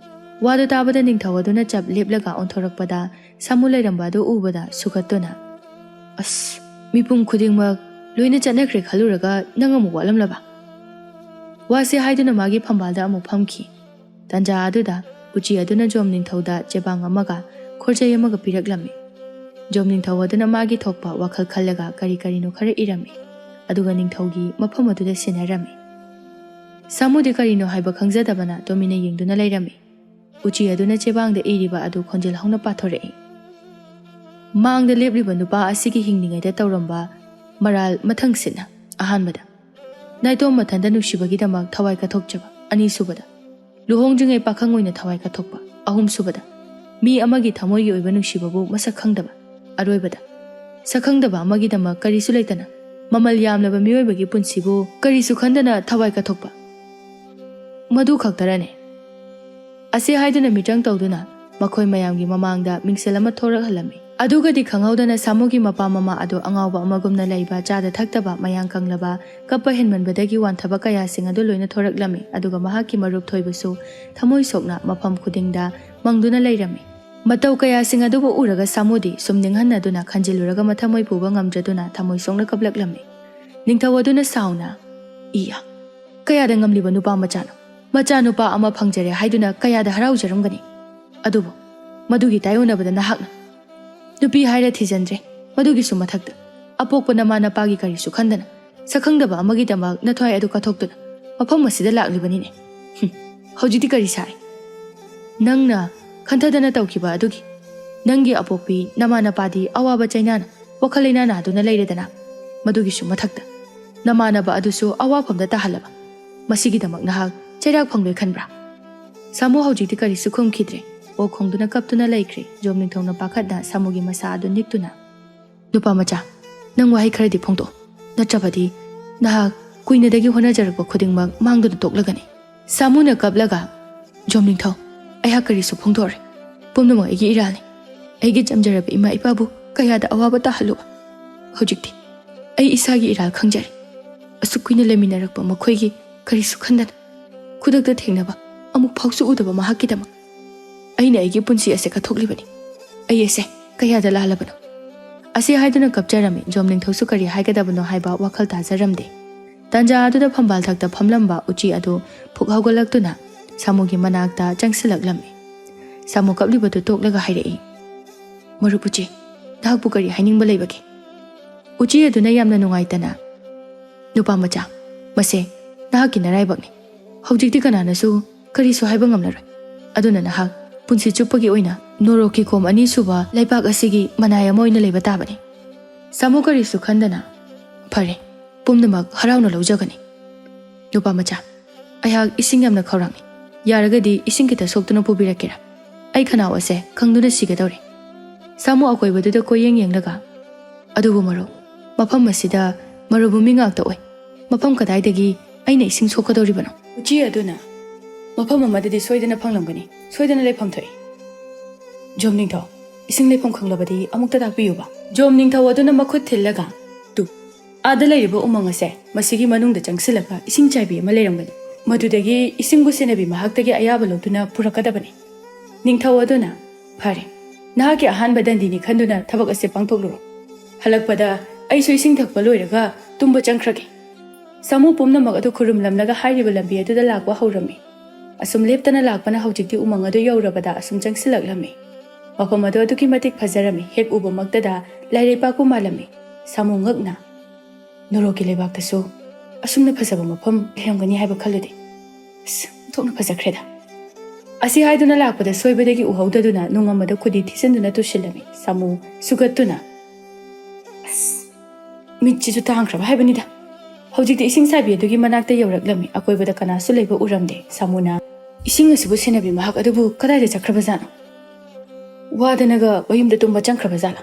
ꯋꯥꯗꯨ ꯇꯥꯕꯗ ꯅꯤꯡꯊꯧ ꯑꯗꯨꯅ ꯆꯞ ꯂꯦꯞꯂꯒ ꯑꯣꯟꯊꯣꯔꯛꯄꯗ ꯁꯥꯃꯨ ꯂꯩꯔꯝꯕ ꯑꯗꯨ ꯎꯕꯗ ꯁꯨꯒꯠꯇꯨꯅ, "ꯑꯁ, ꯃꯤꯄꯨꯝ ꯈꯨꯗꯤꯡꯃꯛ ꯂꯣꯏꯅ ꯆꯠꯅꯈ꯭ꯔꯦ ꯈꯜꯂꯨꯔꯒ ꯅꯪ ꯑꯃꯨꯛ ꯋꯥꯠꯂꯝꯂꯕ?" ꯋꯥꯁꯤ ꯍꯥꯏꯗꯨꯅ ꯃꯥꯒꯤ ꯐꯝꯕꯥꯜꯗ ꯑꯃꯨꯛ ꯐꯝꯈꯤ꯫ ꯇꯟꯖꯥ ꯑꯗꯨꯗ ꯎꯆꯤ ꯑꯗꯨꯅ ꯖꯣꯝ ꯅꯤꯡꯊꯧꯗ ꯆꯦꯕꯥꯡ ꯑꯃꯒ ꯈꯣꯔꯖꯩ ꯑꯃꯒ ꯄꯤꯔꯛꯂꯝꯃꯤ꯫ ꯖꯣꯝ ꯅꯤꯡꯊꯧ ꯑꯗꯨꯅ ꯃꯥꯒꯤ ꯊꯣꯛꯄ ꯋꯥꯈꯜ ꯈꯜꯂꯒ ꯀꯔꯤ ꯀꯔꯤꯅꯣ ꯈꯔ ꯏꯔꯝꯃꯤ꯫ ꯑꯗꯨꯒ ꯅꯤꯡꯊꯧꯒꯤ ꯃꯐꯝ ꯑꯗꯨꯗ ꯁꯤꯟꯅꯔꯝꯃꯤ꯫ ꯁꯥꯃꯨꯗꯤ ꯀꯔꯤꯅꯣ ꯍꯥꯏꯕ ꯈꯪꯖꯗꯕꯅ ꯇꯨꯃꯤꯟꯅ ꯌꯦꯡꯗꯨꯅ ꯂꯩꯔꯝꯃꯤ꯫ ꯎꯆꯤ ꯑꯗꯨꯅ ꯆꯦꯕꯥꯡꯗ ꯏꯔꯤꯕ ꯑꯗꯨ ꯈꯣꯟꯖꯦꯜ ꯍꯧꯅ ꯄꯥꯊꯣꯔꯛꯏ꯫ ꯃꯥꯡꯗ ꯂꯦꯞꯂꯤꯕ ꯅꯨꯄꯥ ꯑꯁꯤꯒꯤ ꯍꯤꯡꯂꯤꯉꯩꯗ ꯇꯧꯔꯝꯕ ꯃꯔꯥꯜ ꯃꯊꯪꯁꯤꯠꯅ: ꯑꯍꯥꯟꯕꯗ, ꯅꯥꯏꯇꯣꯝ ꯃꯊꯟꯗ ꯅꯨꯡꯁꯤꯕꯒꯤꯗꯃꯛ ꯊꯋꯥꯏ ꯀꯠꯊꯣꯛꯆꯕ꯫ ꯑꯅꯤꯁꯨꯕꯗ, ꯂꯨꯍꯣꯡꯗ꯭ꯔꯤꯉꯩ ꯄꯥꯈꯪ ꯑꯣꯏꯅ ꯊꯋꯥꯏ ꯀꯠꯊꯣꯛꯄ꯫ ꯑꯍꯨꯝꯁꯨꯕꯗ, ꯃꯤ ꯑꯃꯒꯤ ꯊꯃꯣꯏꯒꯤ ꯑꯣꯏꯕ ꯅꯨꯡꯁꯤꯕꯕꯨ ꯃꯁꯛ ꯈꯪꯗꯕ꯫ ꯑꯔꯣꯏꯕꯗ, ꯁꯛꯈꯪꯗꯕ ꯑꯃꯒꯤꯗꯃꯛ ꯀꯔꯤꯁꯨ ꯂꯩꯇꯅ ꯃꯃꯜ ꯌꯥꯝꯂꯕ ꯃꯤꯑꯣꯏꯕꯒꯤ ꯄꯨꯟꯁꯤꯕꯨ ꯀꯔꯤꯁꯨ ꯈꯟꯗꯅ ꯊꯋꯥꯏ ꯀꯠꯊꯣꯛꯄ꯫ ꯃꯗꯨ ꯈꯛꯇꯔꯅꯦ? ꯑꯁꯤ ꯍꯥꯏꯗꯨꯅ ꯃꯤꯇ꯭ꯔꯪ ꯇꯧꯗꯨꯅ ꯃꯈꯣꯏ ꯃꯌꯥꯝꯒꯤ ꯃꯃꯥꯡꯗ ꯃꯤꯡꯁꯦꯜ ꯑꯃ ꯊꯣꯔꯛꯍꯜꯂꯝꯃꯤ꯫ ꯑꯗꯨꯒꯗꯤ ꯈꯪꯍꯧꯗꯅ ꯁꯥꯃꯨꯒꯤ ꯃꯄꯥ ꯃꯃꯥ ꯑꯗꯨ ꯑꯉꯥꯎꯕ ꯑꯃꯒꯨꯝꯅ ꯂꯩꯕ, ꯆꯥꯗ ꯊꯛꯇꯕ, ꯃꯌꯥꯡ ꯀꯪꯂꯕ, ꯀꯞꯄ ꯍꯦꯟꯃꯟꯕꯗꯒꯤ ꯋꯥꯟꯊꯕ ꯀꯌꯥꯁꯤꯡ ꯑꯗꯨ ꯂꯣꯏꯅ ꯊꯣꯔꯛꯂꯝꯃꯤ꯫ ꯑꯗꯨꯒ ꯃꯍꯥꯛꯀꯤ ꯃꯔꯨꯞ ꯊꯣꯏꯕꯁꯨ ꯊꯃꯣꯏ ꯁꯣꯛꯅ ꯃꯐꯝ ꯈꯨꯗꯤꯡꯗ ꯃꯪꯗꯨꯅ ꯂꯩꯔꯝꯃꯤ꯫ ꯃꯇꯧ ꯀꯌꯥꯁꯤꯡ ꯑꯗꯨꯕꯨ ꯎꯔꯒ ꯁꯥꯃꯨꯗꯤ ꯁꯨꯝ ꯅꯤꯡꯍꯟꯅꯗꯨꯅ ꯈꯟꯖꯤꯜꯂꯨꯔꯒ ꯃꯊꯃꯣꯏ ꯄꯨꯕ ꯉꯝꯗ꯭ꯔꯗꯨꯅ ꯊꯃꯣꯏ ꯁꯣꯛꯅ ꯀꯞꯂꯛꯂꯝꯃꯤ꯫ ꯅꯤꯡꯊꯧ ꯑꯗꯨꯅ ꯁꯥꯎꯅ, "ꯏꯌꯥ, ꯀꯌꯥꯗ ꯉꯝꯂꯤꯕ ꯅꯨꯄꯥ ꯃꯆꯥꯅꯣ? ꯃꯆꯥꯅꯨꯄꯥ ꯑꯃ ꯐꯪꯖꯔꯦ ꯍꯥꯏꯗꯨꯅ ꯀꯌꯥꯗ ꯍꯔꯥꯎꯖꯔꯝꯒꯅꯤ꯫ ꯑꯗꯨꯕꯨ ꯃꯗꯨꯒꯤ ꯇꯥꯏꯌꯣꯟꯅꯕꯗ ꯅꯍꯥꯛꯅ ꯅꯨꯄꯤ ꯍꯥꯏꯔ ꯊꯤꯖꯤꯟꯗ꯭ꯔꯦ꯫ ꯃꯗꯨꯒꯤꯁꯨ ꯃꯊꯛꯇ ꯑꯄꯣꯛꯄ ꯅꯃꯥ ꯅꯄꯥꯒꯤ ꯀꯔꯤꯁꯨ ꯈꯟꯗꯅ ꯁꯛꯈꯪꯗꯕ ꯑꯃꯒꯤꯗꯃꯛ ꯅꯊ꯭ꯋꯥꯏ ꯑꯗꯨ ꯀꯠꯊꯣꯛꯇꯨꯅ ꯃꯐꯝ ꯑꯁꯤꯗ ꯂꯥꯛꯂꯤꯕꯅꯤꯅꯦ꯫ ꯍꯨꯝ, ꯍꯧꯖꯤꯛꯇꯤ ꯀꯔꯤ ꯁꯥꯔꯦ? ꯅꯪꯅ ꯈꯟꯊꯗꯅ ꯇꯧꯈꯤꯕ ꯑꯗꯨꯒꯤ ꯅꯪꯒꯤ ꯑꯄꯣꯛꯄꯤ ꯅꯃꯥ ꯅꯄꯥꯗꯤ ꯑꯋꯥꯕ ꯆꯩꯅꯥꯅ ꯋꯥꯈꯜ ꯂꯩꯅꯥ ꯅꯥꯗꯨꯅ ꯂꯩꯔꯦꯗꯅ꯫ ꯃꯗꯨꯒꯤꯁꯨ ꯃꯊꯛꯇ ꯅꯃꯥꯟꯅꯕ ꯑꯗꯨꯁꯨ ꯑꯋꯥꯐꯝꯗ ꯇꯥꯍꯜꯂꯕ꯫ ꯃꯁꯤꯒꯤꯗꯃꯛ ꯅꯍꯥꯛ ꯆꯩꯔꯥꯛ ꯐꯪꯂꯣꯏ ꯈꯟꯕ꯭ꯔꯥ? ꯁꯥꯃꯨ ꯍꯧꯖꯤꯛꯇꯤ ꯀꯔꯤꯁꯨ ꯈꯨꯝꯈꯤꯗ꯭ꯔꯦ꯫ ꯑꯣꯛ ꯈꯣꯡꯗꯨꯅ ꯀꯞꯇꯨꯅ ꯂꯩꯈ꯭ꯔꯦ꯫ ꯖꯣꯝ ꯅꯤꯡꯊꯧꯅ ꯄꯥꯈꯠꯅ ꯁꯥꯃꯨꯒꯤ ꯃꯁꯥ ꯑꯗꯨ ꯅꯤꯛꯇꯨꯅ, "ꯅꯨꯄꯥ ꯃꯆꯥ, ꯅꯪ ꯋꯥꯍꯩ ꯈꯔꯗꯤ ꯐꯣꯡꯗꯣꯛꯑꯣ, ꯅꯠꯇ꯭ꯔꯕꯗꯤ ꯅꯍꯥꯛ ꯀꯨꯏꯅꯗꯒꯤ ꯍꯣꯠꯅꯖꯔꯛꯄ ꯈꯨꯗꯤꯡꯃꯛ ꯃꯥꯡꯗꯨꯅ ꯇꯣꯛꯂꯒꯅꯤ꯫" ꯁꯥꯃꯨꯅ ꯀꯞꯂꯒ, "ꯖꯣꯝ ꯅꯤꯡꯊꯧ, ꯑꯩꯍꯥꯛ ꯀꯔꯤꯁꯨ ꯐꯣꯡꯗꯣꯛꯑꯔꯣꯏ꯫ ꯄꯨꯝꯅꯃꯛ ꯑꯩꯒꯤ ꯏꯔꯥꯜꯅꯤ꯫ ꯑꯩꯒꯤ ꯆꯝꯖꯔꯕ ꯏꯃꯥ ꯏꯄꯥꯕꯨ ꯀꯌꯥꯗ ꯑꯋꯥꯕ ꯇꯥꯍꯜꯂꯨ꯫ ꯍꯧꯖꯤꯛꯇꯤ ꯑꯩ ꯏꯁꯥꯒꯤ ꯏꯔꯥꯜ ꯈꯪꯖꯔꯦ꯫ ꯑꯁꯨꯛ ꯀꯨꯏꯅ ꯂꯩꯃꯤꯟꯅꯔꯛꯄ ꯃꯈꯣꯏꯒꯤ ꯀꯔꯤꯁꯨ ꯈꯟꯗꯅ, ꯈꯨꯗꯛꯇ ꯊꯦꯡꯅꯕ ꯑꯃꯨꯛ ꯐꯥꯎꯁꯨ ꯎꯗꯕ ꯃꯍꯥꯛꯀꯤꯗꯃꯛ ꯑꯩꯅ ꯑꯩꯒꯤ ꯄꯨꯟꯁꯤ ꯑꯁꯦ ꯀꯠꯊꯣꯛꯂꯤꯕꯅꯤ꯫ ꯑꯩ ꯑꯁꯦ ꯀꯌꯥꯗ ꯂꯥꯜꯂꯕꯅꯣ?" ꯑꯁꯤ ꯍꯥꯏꯗꯨꯅ ꯀꯞꯆꯔꯝꯃꯤ꯫ ꯖꯣꯝ ꯅꯤꯡꯊꯧꯁꯨ ꯀꯔꯤ ꯍꯥꯏꯒꯗꯕꯅꯣ ꯍꯥꯏꯕ ꯋꯥꯈꯜ ꯇꯥꯖꯔꯝꯗꯦ꯫ ꯇꯥꯟꯖꯥ ꯑꯗꯨꯗ ꯐꯝꯕꯥꯜ ꯊꯛꯇ ꯐꯝꯂꯝꯕ ꯎꯆꯤ ꯑꯗꯨ ꯐꯨꯛ ꯍꯧꯒꯠꯂꯛꯇꯨꯅ ꯁꯥꯃꯨꯒꯤ ꯃꯅꯥꯛꯇ ꯆꯪꯁꯤꯜꯂꯛꯂꯝꯃꯤ꯫ ꯁꯥꯃꯨ ꯀꯞꯂꯤꯕꯗꯨ ꯇꯣꯛꯂꯒ ꯍꯥꯏꯔꯛꯏ, "ꯃꯔꯨꯞ ꯎꯆꯤ, ꯅꯍꯥꯛꯄꯨ ꯀꯔꯤ ꯍꯥꯏꯅꯤꯡꯕ ꯂꯩꯕꯒꯦ?" ꯎꯆꯤ ꯑꯗꯨꯅ ꯌꯥꯝꯅ ꯅꯨꯡꯉꯥꯏꯇꯅ, "ꯅꯨꯄꯥ ꯃꯆꯥ, ꯃꯁꯦ ꯅꯍꯥꯛꯀꯤ ꯅꯔꯥꯏꯕꯛꯅꯤ꯫ ꯍꯧꯖꯤꯛꯇꯤ ꯀꯅꯥꯅꯁꯨ ꯀꯔꯤꯁꯨ ꯍꯥꯏꯕ ꯉꯝꯂꯔꯣꯏ꯫ ꯑꯗꯨꯅ ꯅꯍꯥꯛ ꯄꯨꯟꯁꯤ ꯆꯨꯞꯄꯒꯤ ꯑꯣꯏꯅ ꯅꯣꯔꯣꯛꯀꯤ ꯈꯣꯝ ꯑꯅꯤꯁꯨꯕ ꯂꯩꯕꯥꯛ ꯑꯁꯤꯒꯤ ꯃꯅꯥꯏ ꯑꯃ ꯑꯣꯏꯅ ꯂꯩꯕ ꯇꯥꯕꯅꯤ꯫" ꯁꯥꯃꯨ ꯀꯔꯤꯁꯨ ꯈꯟꯗꯅ, "ꯐꯔꯦ, ꯄꯨꯝꯅꯃꯛ ꯍꯔꯥꯎꯅ ꯂꯧꯖꯒꯅꯤ꯫ ꯅꯨꯄꯥ ꯃꯆꯥ, ꯑꯩꯍꯥꯛ ꯏꯁꯤꯡ ꯌꯥꯝꯅ ꯈꯧꯔꯥꯡꯏ꯫ ꯌꯥꯔꯒꯗꯤ ꯏꯁꯤꯡ ꯈꯤꯇ ꯁꯣꯛꯇꯨꯅ ꯄꯨꯕꯤꯔꯛꯀꯦꯔꯥ? ꯑꯩ ꯈꯅꯥꯎ ꯑꯁꯦ ꯀꯪꯗꯨꯅ ꯁꯤꯒꯗꯧꯔꯦ꯫" ꯁꯥꯃꯨ ꯑꯀꯣꯏꯕꯗꯨꯗ ꯀꯣꯏꯌꯦꯡ ꯌꯦꯡꯂꯒ, "ꯑꯗꯨꯕꯨ ꯃꯔꯨꯞ, ꯃꯐꯝ ꯑꯁꯤꯗ ꯃꯔꯨꯚꯨꯃꯤ ꯉꯥꯛꯇ ꯑꯣꯏ꯫ ꯃꯐꯝ ꯀꯗꯥꯏꯗꯒꯤ ꯑꯩꯅ ꯏꯁꯤꯡ ꯁꯣꯛꯀꯗꯧꯔꯤꯕꯅꯣ?" ꯎꯆꯤ ꯑꯗꯨꯅ, "ꯃꯐꯝ ꯑꯃꯗꯗꯤ ꯁꯣꯏꯗꯅ ꯐꯪꯂꯝꯒꯅꯤ꯫ ꯁꯣꯏꯗꯅ ꯂꯩꯐꯝ ꯊꯣꯛꯏ꯫ ꯖꯣꯝ ꯅꯤꯡꯊꯧ, ꯏꯁꯤꯡ ꯂꯩꯐꯝ ꯈꯪꯂꯕꯗꯤ ꯑꯃꯨꯛꯇ ꯇꯥꯛꯄꯤꯌꯨꯕ꯫" ꯖꯣꯝ ꯅꯤꯡꯊꯧ ꯑꯗꯨꯅ ꯃꯈꯨꯠ ꯊꯤꯜꯂꯒ, "ꯇꯨ, ꯑꯥꯗ ꯂꯩꯔꯤꯕ ꯎꯃꯪ ꯑꯁꯦ ꯃꯁꯤꯒꯤ ꯃꯅꯨꯡꯗ ꯆꯪꯁꯤꯜꯂꯒ ꯏꯁꯤꯡ ꯆꯥꯏꯕꯤ ꯑꯃ ꯂꯩꯔꯝꯒꯅꯤ꯫ ꯃꯗꯨꯗꯒꯤ ꯏꯁꯤꯡꯕꯨ ꯁꯦꯟꯅꯕꯤ ꯃꯍꯥꯛꯇꯒꯤ ꯑꯌꯥꯕ ꯂꯧꯗꯨꯅ ꯄꯨꯔꯛꯀꯗꯕꯅꯤ꯫" ꯅꯤꯡꯊꯧ ꯑꯗꯨꯅ, "ꯐꯔꯦ, ꯅꯍꯥꯛꯀꯤ ꯑꯍꯥꯟꯕ ꯗꯟꯗꯤꯅꯤ ꯈꯟꯗꯨꯅ ꯊꯕꯛ ꯑꯁꯦ ꯄꯥꯡꯊꯣꯛꯂꯨꯔꯣ꯫ ꯍꯜꯂꯛꯄꯗ ꯑꯩꯁꯨ ꯏꯁꯤꯡ ꯊꯛꯄ ꯂꯣꯏꯔꯒ ꯇꯨꯝꯕ ꯆꯪꯈ꯭ꯔꯒꯦ꯫" ꯁꯥꯃꯨ ꯄꯨꯝꯅꯃꯛ ꯑꯗꯨ ꯈꯨꯔꯨꯝꯂꯝꯂꯒ ꯍꯥꯏꯔꯤꯕ ꯂꯝꯕꯤ ꯑꯗꯨꯗ ꯂꯥꯛꯄ ꯍꯧꯔꯝꯃꯤ꯫ ꯑꯁꯨꯝ ꯂꯦꯞꯇꯅ ꯂꯥꯛꯄꯅ ꯍꯧꯖꯤꯛꯇꯤ ꯎꯃꯪ ꯑꯗꯨ ꯌꯧꯔꯕꯗ ꯑꯁꯨꯝ ꯆꯪꯁꯤꯜꯂꯛꯂꯝꯃꯤ꯫ ꯃꯐꯝ ꯑꯗꯨ ꯑꯗꯨꯛꯀꯤ ꯃꯇꯤꯛ ꯐꯖꯔꯝꯃꯤ꯫ ꯍꯦꯛ ꯎꯕꯃꯛꯇꯗ ꯂꯥꯏꯔꯩꯄꯥꯛꯄꯨ ꯃꯥꯜꯂꯝꯃꯤ꯫ ꯁꯥꯃꯨ ꯉꯛꯅ, "ꯅꯣꯔꯣꯛꯀꯤ ꯂꯩꯕꯥꯛꯇꯁꯨ ꯑꯁꯨꯝꯅ ꯐꯖꯕ ꯃꯐꯝ ꯂꯩꯔꯝꯒꯅꯤ ꯍꯥꯏꯕ ꯈꯜꯂꯨꯗꯦ꯫ ꯑꯁ, ꯑꯣꯟꯊꯣꯛꯅ ꯐꯖꯈ꯭ꯔꯦꯗ!" ꯑꯁꯤ ꯍꯥꯏꯗꯨꯅ ꯂꯥꯛꯄꯗ ꯁꯣꯏꯕꯗꯒꯤ ꯎꯍꯧꯗꯗꯨꯅ ꯅꯨꯡ ꯑꯃꯗ ꯈꯨꯗꯤ ꯊꯤꯖꯤꯟꯗꯨꯅ ꯇꯨꯁꯤꯜꯂꯝꯃꯤ꯫ ꯁꯥꯃꯨ ꯁꯨꯒꯠꯇꯨꯅ, "ꯑꯁ, ꯃꯤꯠꯁꯤꯁꯨ ꯇꯥꯡꯈ꯭ꯔꯕ ꯍꯥꯏꯕꯅꯤꯗ!" ꯍꯧꯖꯤꯛꯇꯤ ꯏꯁꯤꯡ ꯆꯥꯏꯕꯤ ꯑꯗꯨꯒꯤ ꯃꯅꯥꯛꯇ ꯌꯧꯔꯛꯂꯝꯃꯤ꯫ ꯑꯀꯣꯏꯕꯗ ꯀꯅꯥꯁꯨ ꯂꯩꯕ ꯎꯔꯝꯗꯦ꯫ ꯁꯥꯃꯨꯅ, "ꯏꯁꯤꯡ ꯑꯁꯤꯕꯨ ꯁꯦꯟꯅꯕꯤ ꯃꯍꯥꯛ ꯑꯗꯨꯕꯨ ꯀꯗꯥꯏꯗ ꯆꯠꯈ꯭ꯔꯕꯖꯥꯠꯅꯣ? ꯋꯥꯗꯅꯒ ꯃꯌꯨꯝꯗ ꯇꯨꯝꯕ ꯆꯪꯈ꯭ꯔꯕ ꯖꯥꯠꯂꯥ?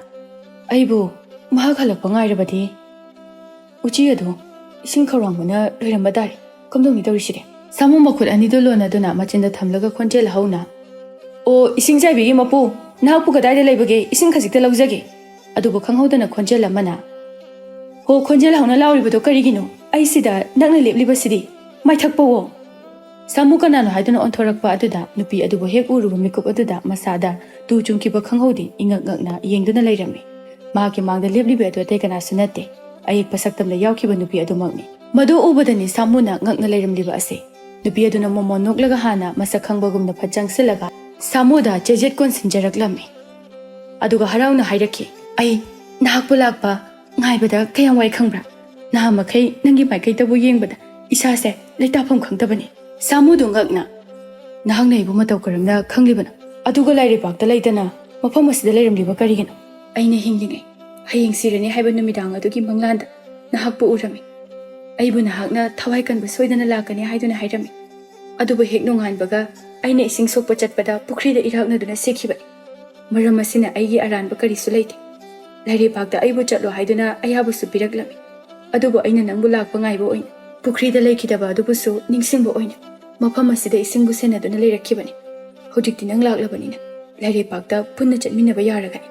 ꯑꯩꯕꯨ ꯃꯍꯥꯛ ꯍꯜꯂꯛꯄ ꯉꯥꯏꯔꯕꯗꯤ ꯎꯆꯤ ꯑꯗꯨ ꯏꯁꯤꯡ ꯈꯧꯔꯥꯡꯕꯅ ꯂꯣꯏꯔꯝꯕ ꯇꯥꯔꯦ꯫ ꯀꯝꯗꯧꯅꯤ ꯇꯧꯔꯤꯁꯤꯗꯤ?" ꯁꯥꯃꯨ ꯃꯈꯨꯠ ꯑꯅꯤꯗꯨ ꯂꯣꯟꯅꯗꯨꯅ ꯃꯆꯤꯟꯗ ꯊꯝꯂꯒ ꯈꯣꯟꯖꯦꯜ ꯍꯧꯅ, "ꯑꯣ, ꯏꯁꯤꯡ ꯆꯥꯏꯕꯤꯒꯤ ꯃꯄꯨ, ꯅꯍꯥꯛꯄꯨ ꯀꯗꯥꯏꯗ ꯂꯩꯕꯒꯦ? ꯏꯁꯤꯡ ꯈꯖꯤꯛꯇ ꯂꯧꯖꯒꯦ!" ꯑꯗꯨꯕꯨ ꯈꯪꯍꯧꯗꯅ ꯈꯣꯟꯖꯦꯜ ꯑꯃꯅ, "ꯍꯣ, ꯈꯣꯟꯖꯦꯜ ꯍꯧꯅ ꯂꯥꯎꯔꯤꯕꯗꯣ ꯀꯔꯤꯒꯤꯅꯣ? ꯑꯩ ꯁꯤꯗ ꯅꯛꯅ ꯂꯦꯞꯂꯤꯕꯁꯤꯗꯤ! ꯃꯥꯏꯊꯛꯄꯋꯣ!" ꯁꯥꯃꯨ ꯀꯅꯥꯅꯣ ꯍꯥꯏꯗꯨꯅ ꯑꯣꯟꯊꯣꯔꯛꯄ ꯑꯗꯨꯗ ꯅꯨꯄꯤ ꯑꯗꯨꯕꯨ ꯍꯦꯛ ꯎꯔꯨꯕ ꯃꯤꯀꯨꯞ ꯑꯗꯨꯗ ꯃꯁꯥꯗ ꯇꯨ ꯆꯨꯡꯈꯤꯕ ꯈꯪꯍꯧꯗꯦ꯫ ꯏꯉꯛ ꯉꯛꯅ ꯌꯦꯡꯗꯨꯅ ꯂꯩꯔꯝꯃꯤ꯫ ꯃꯍꯥꯛꯀꯤ ꯃꯥꯡꯗ ꯂꯦꯞꯂꯤꯕ ꯑꯗꯨ ꯑꯇꯩ ꯀꯅꯥꯁꯨ ꯅꯠꯇꯦ, ꯑꯌꯦꯛꯄ ꯁꯛꯇꯝꯗ ꯌꯥꯎꯈꯤꯕ ꯅꯨꯄꯤ ꯑꯗꯨꯃꯛꯅꯤ꯫ ꯃꯗꯨ ꯎꯕꯗꯅꯤ ꯁꯥꯃꯨꯅ ꯉꯛꯅ ꯂꯩꯔꯝꯂꯤꯕ ꯑꯁꯤ꯫ ꯅꯨꯄꯤ ꯑꯗꯨꯅ ꯃꯣꯃꯣꯟ ꯅꯣꯛꯂꯒ ꯍꯥꯟꯅ ꯃꯁꯛ ꯈꯪꯕꯒꯨꯝꯅ ꯐꯠ ꯆꯪꯁꯤꯜꯂꯒ ꯁꯥꯃꯨꯗ ꯆꯦꯖꯦꯠ ꯀꯣꯟꯁꯤꯟꯖꯔꯛꯂꯝꯃꯤ꯫ ꯑꯗꯨꯒ ꯍꯔꯥꯎꯅ ꯍꯥꯏꯔꯛꯈꯤ, "ꯑꯩ ꯅꯍꯥꯛꯄꯨ ꯂꯥꯛꯄ ꯉꯥꯏꯕꯗ ꯀꯌꯥꯝ ꯋꯥꯏ ꯈꯪꯕ꯭ꯔꯥ? ꯅꯍꯥ ꯃꯈꯩ ꯅꯪꯒꯤ ꯃꯥꯏꯀꯩꯗꯕꯨ ꯌꯦꯡꯕꯗ ꯏꯁꯥꯁꯦ ꯂꯩꯇꯥꯐꯝ ꯈꯪꯗꯕꯅꯤ꯫" ꯁꯥꯃꯨꯗꯨ ꯉꯛꯅ, "ꯅꯍꯥꯛꯅ ꯑꯩꯕꯨ ꯃꯇꯧ ꯀꯔꯝꯅ ꯈꯪꯂꯤꯕꯅꯣ? ꯑꯗꯨꯒ ꯂꯥꯏꯔꯩꯄꯥꯛꯇ ꯂꯩꯇꯅ ꯃꯐꯝ ꯑꯁꯤꯗ ꯂꯩꯔꯝꯂꯤꯕ ꯀꯔꯤꯒꯤꯅꯣ?" "ꯑꯩꯅ ꯍꯤꯡꯂꯤꯉꯩ, ꯍꯌꯦꯡ ꯁꯤꯔꯅꯤ ꯍꯥꯏꯕ ꯅꯨꯃꯤꯗꯥꯡ ꯑꯗꯨꯒꯤ ꯃꯪꯂꯥꯟꯗ ꯅꯍꯥꯛꯄꯨ ꯎꯔꯝꯃꯤ꯫ ꯑꯩꯕꯨ ꯅꯍꯥꯛꯅ ꯊꯋꯥꯏ ꯀꯟꯕ ꯁꯣꯏꯗꯅ ꯂꯥꯛꯀꯅꯤ ꯍꯥꯏꯗꯨꯅ ꯍꯥꯏꯔꯝꯃꯤ꯫ ꯑꯗꯨꯕꯨ ꯍꯦꯛ ꯅꯣꯡꯉꯥꯟꯕꯒ ꯑꯩꯅ ꯏꯁꯤꯡ ꯁꯣꯛꯄ ꯆꯠꯄꯗ ꯄꯨꯈ꯭ꯔꯤꯗ ꯏꯔꯥꯛꯅꯗꯨꯅ ꯁꯤꯈꯤꯕꯅꯤ꯫ ꯃꯔꯝ ꯑꯁꯤꯅ ꯑꯩꯒꯤ ꯑꯔꯥꯟꯕ ꯀꯔꯤꯁꯨ ꯂꯩꯇꯦ꯫ ꯂꯥꯏꯔꯩꯄꯥꯛꯇ ꯑꯩꯕꯨ ꯆꯠꯂꯣ ꯍꯥꯏꯗꯨꯅ ꯑꯌꯥꯕꯁꯨ ꯄꯤꯔꯛꯂꯝꯃꯤ꯫ ꯑꯗꯨꯕꯨ ꯑꯩꯅ ꯅꯪꯕꯨ ꯂꯥꯛꯄ ꯉꯥꯏꯕ ꯑꯣꯏꯅ ꯄꯨꯈ꯭ꯔꯤꯗ ꯂꯩꯈꯤꯗꯕ ꯑꯗꯨꯕꯨꯁꯨ ꯅꯤꯡꯁꯤꯡꯕ ꯑꯣꯏꯅ ꯃꯐꯝ ꯑꯁꯤꯗ ꯏꯁꯤꯡꯕꯨ ꯁꯦꯟꯅꯗꯨꯅ ꯂꯩꯔꯛꯈꯤꯕꯅꯤ꯫ ꯍꯧꯖꯤꯛꯇꯤ ꯅꯪ ꯂꯥꯛꯂꯕꯅꯤꯅ ꯂꯥꯏꯔꯩꯄꯥꯛꯇ ꯄꯨꯟꯅ ꯆꯠꯃꯤꯟꯅꯕ ꯌꯥꯔꯒꯅꯤ꯫"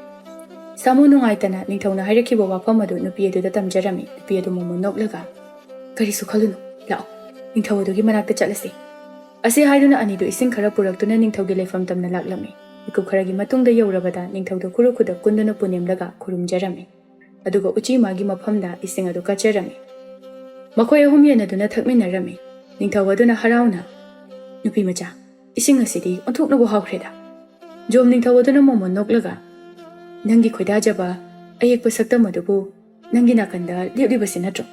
ꯁꯥꯃꯨ ꯅꯨꯡꯉꯥꯏꯇꯅ ꯅꯤꯡꯊꯧꯅ ꯍꯥꯏꯔꯛꯈꯤꯕ ꯋꯥꯐꯝ ꯑꯗꯨ ꯅꯨꯄꯤ ꯑꯗꯨꯗ ꯇꯝꯖꯔꯝꯃꯤ꯫ ꯅꯨꯄꯤ ꯑꯗꯨ ꯃꯣꯃꯣꯟ ꯅꯣꯛꯂꯒ, "ꯀꯔꯤꯁꯨ ꯈꯜꯂꯨꯅꯨ, ꯂꯥꯛꯑꯣ, ꯅꯤꯡꯊꯧ ꯑꯗꯨꯒꯤ ꯃꯅꯥꯛꯇ ꯆꯠꯂꯁꯤ꯫" ꯑꯁꯤ ꯍꯥꯏꯗꯨꯅ ꯑꯅꯤꯗꯨ ꯏꯁꯤꯡ ꯈꯔ ꯄꯨꯔꯛꯇꯨꯅ ꯅꯤꯡꯊꯧꯒꯤ ꯂꯩꯐꯝ ꯇꯝꯅ ꯂꯥꯛꯂꯝꯃꯤ꯫ ꯃꯤꯀꯨꯞ ꯈꯔꯒꯤ ꯃꯇꯨꯡꯗ ꯌꯧꯔꯕꯗ ꯅꯤꯡꯊꯧꯗ ꯈꯨꯔꯨ ꯈꯨꯗꯛ ꯀꯨꯟꯗꯨꯅ ꯄꯨꯅꯦꯝꯂꯒ ꯈꯨꯔꯨꯝꯖꯔꯝꯃꯤ꯫ ꯑꯗꯨꯒ ꯎꯆꯤ ꯃꯥꯒꯤ ꯃꯐꯝꯗ ꯏꯁꯤꯡ ꯑꯗꯨ ꯀꯠꯆꯔꯝꯃꯤ꯫ ꯃꯈꯣꯏ ꯑꯍꯨꯝ ꯌꯦꯟꯅꯗꯨꯅ ꯊꯛꯃꯤꯟꯅꯔꯝꯃꯤ꯫ ꯅꯤꯡꯊꯧ ꯑꯗꯨꯅ ꯍꯔꯥꯎꯅ, "ꯅꯨꯄꯤ ꯃꯆꯥ, ꯏꯁꯤꯡ ꯑꯁꯤꯗꯤ ꯑꯣꯟꯊꯣꯛꯅꯕꯨ ꯍꯥꯎꯈ꯭ꯔꯦꯗ!" ꯖꯣꯝ ꯅꯤꯡꯊꯧ ꯑꯗꯨꯅ ꯃꯣꯃꯣꯟ ꯅꯣꯛꯂꯒ, "ꯅꯪꯒꯤ ꯈꯣꯏꯗꯥꯖꯕ ꯑꯌꯦꯛꯄ ꯁꯛꯇꯝ ꯑꯗꯨꯕꯨ ꯅꯪꯒꯤ ꯅꯥꯀꯟꯗ ꯂꯦꯞꯂꯤꯕꯁꯤ ꯅꯠꯇ꯭ꯔꯣ?"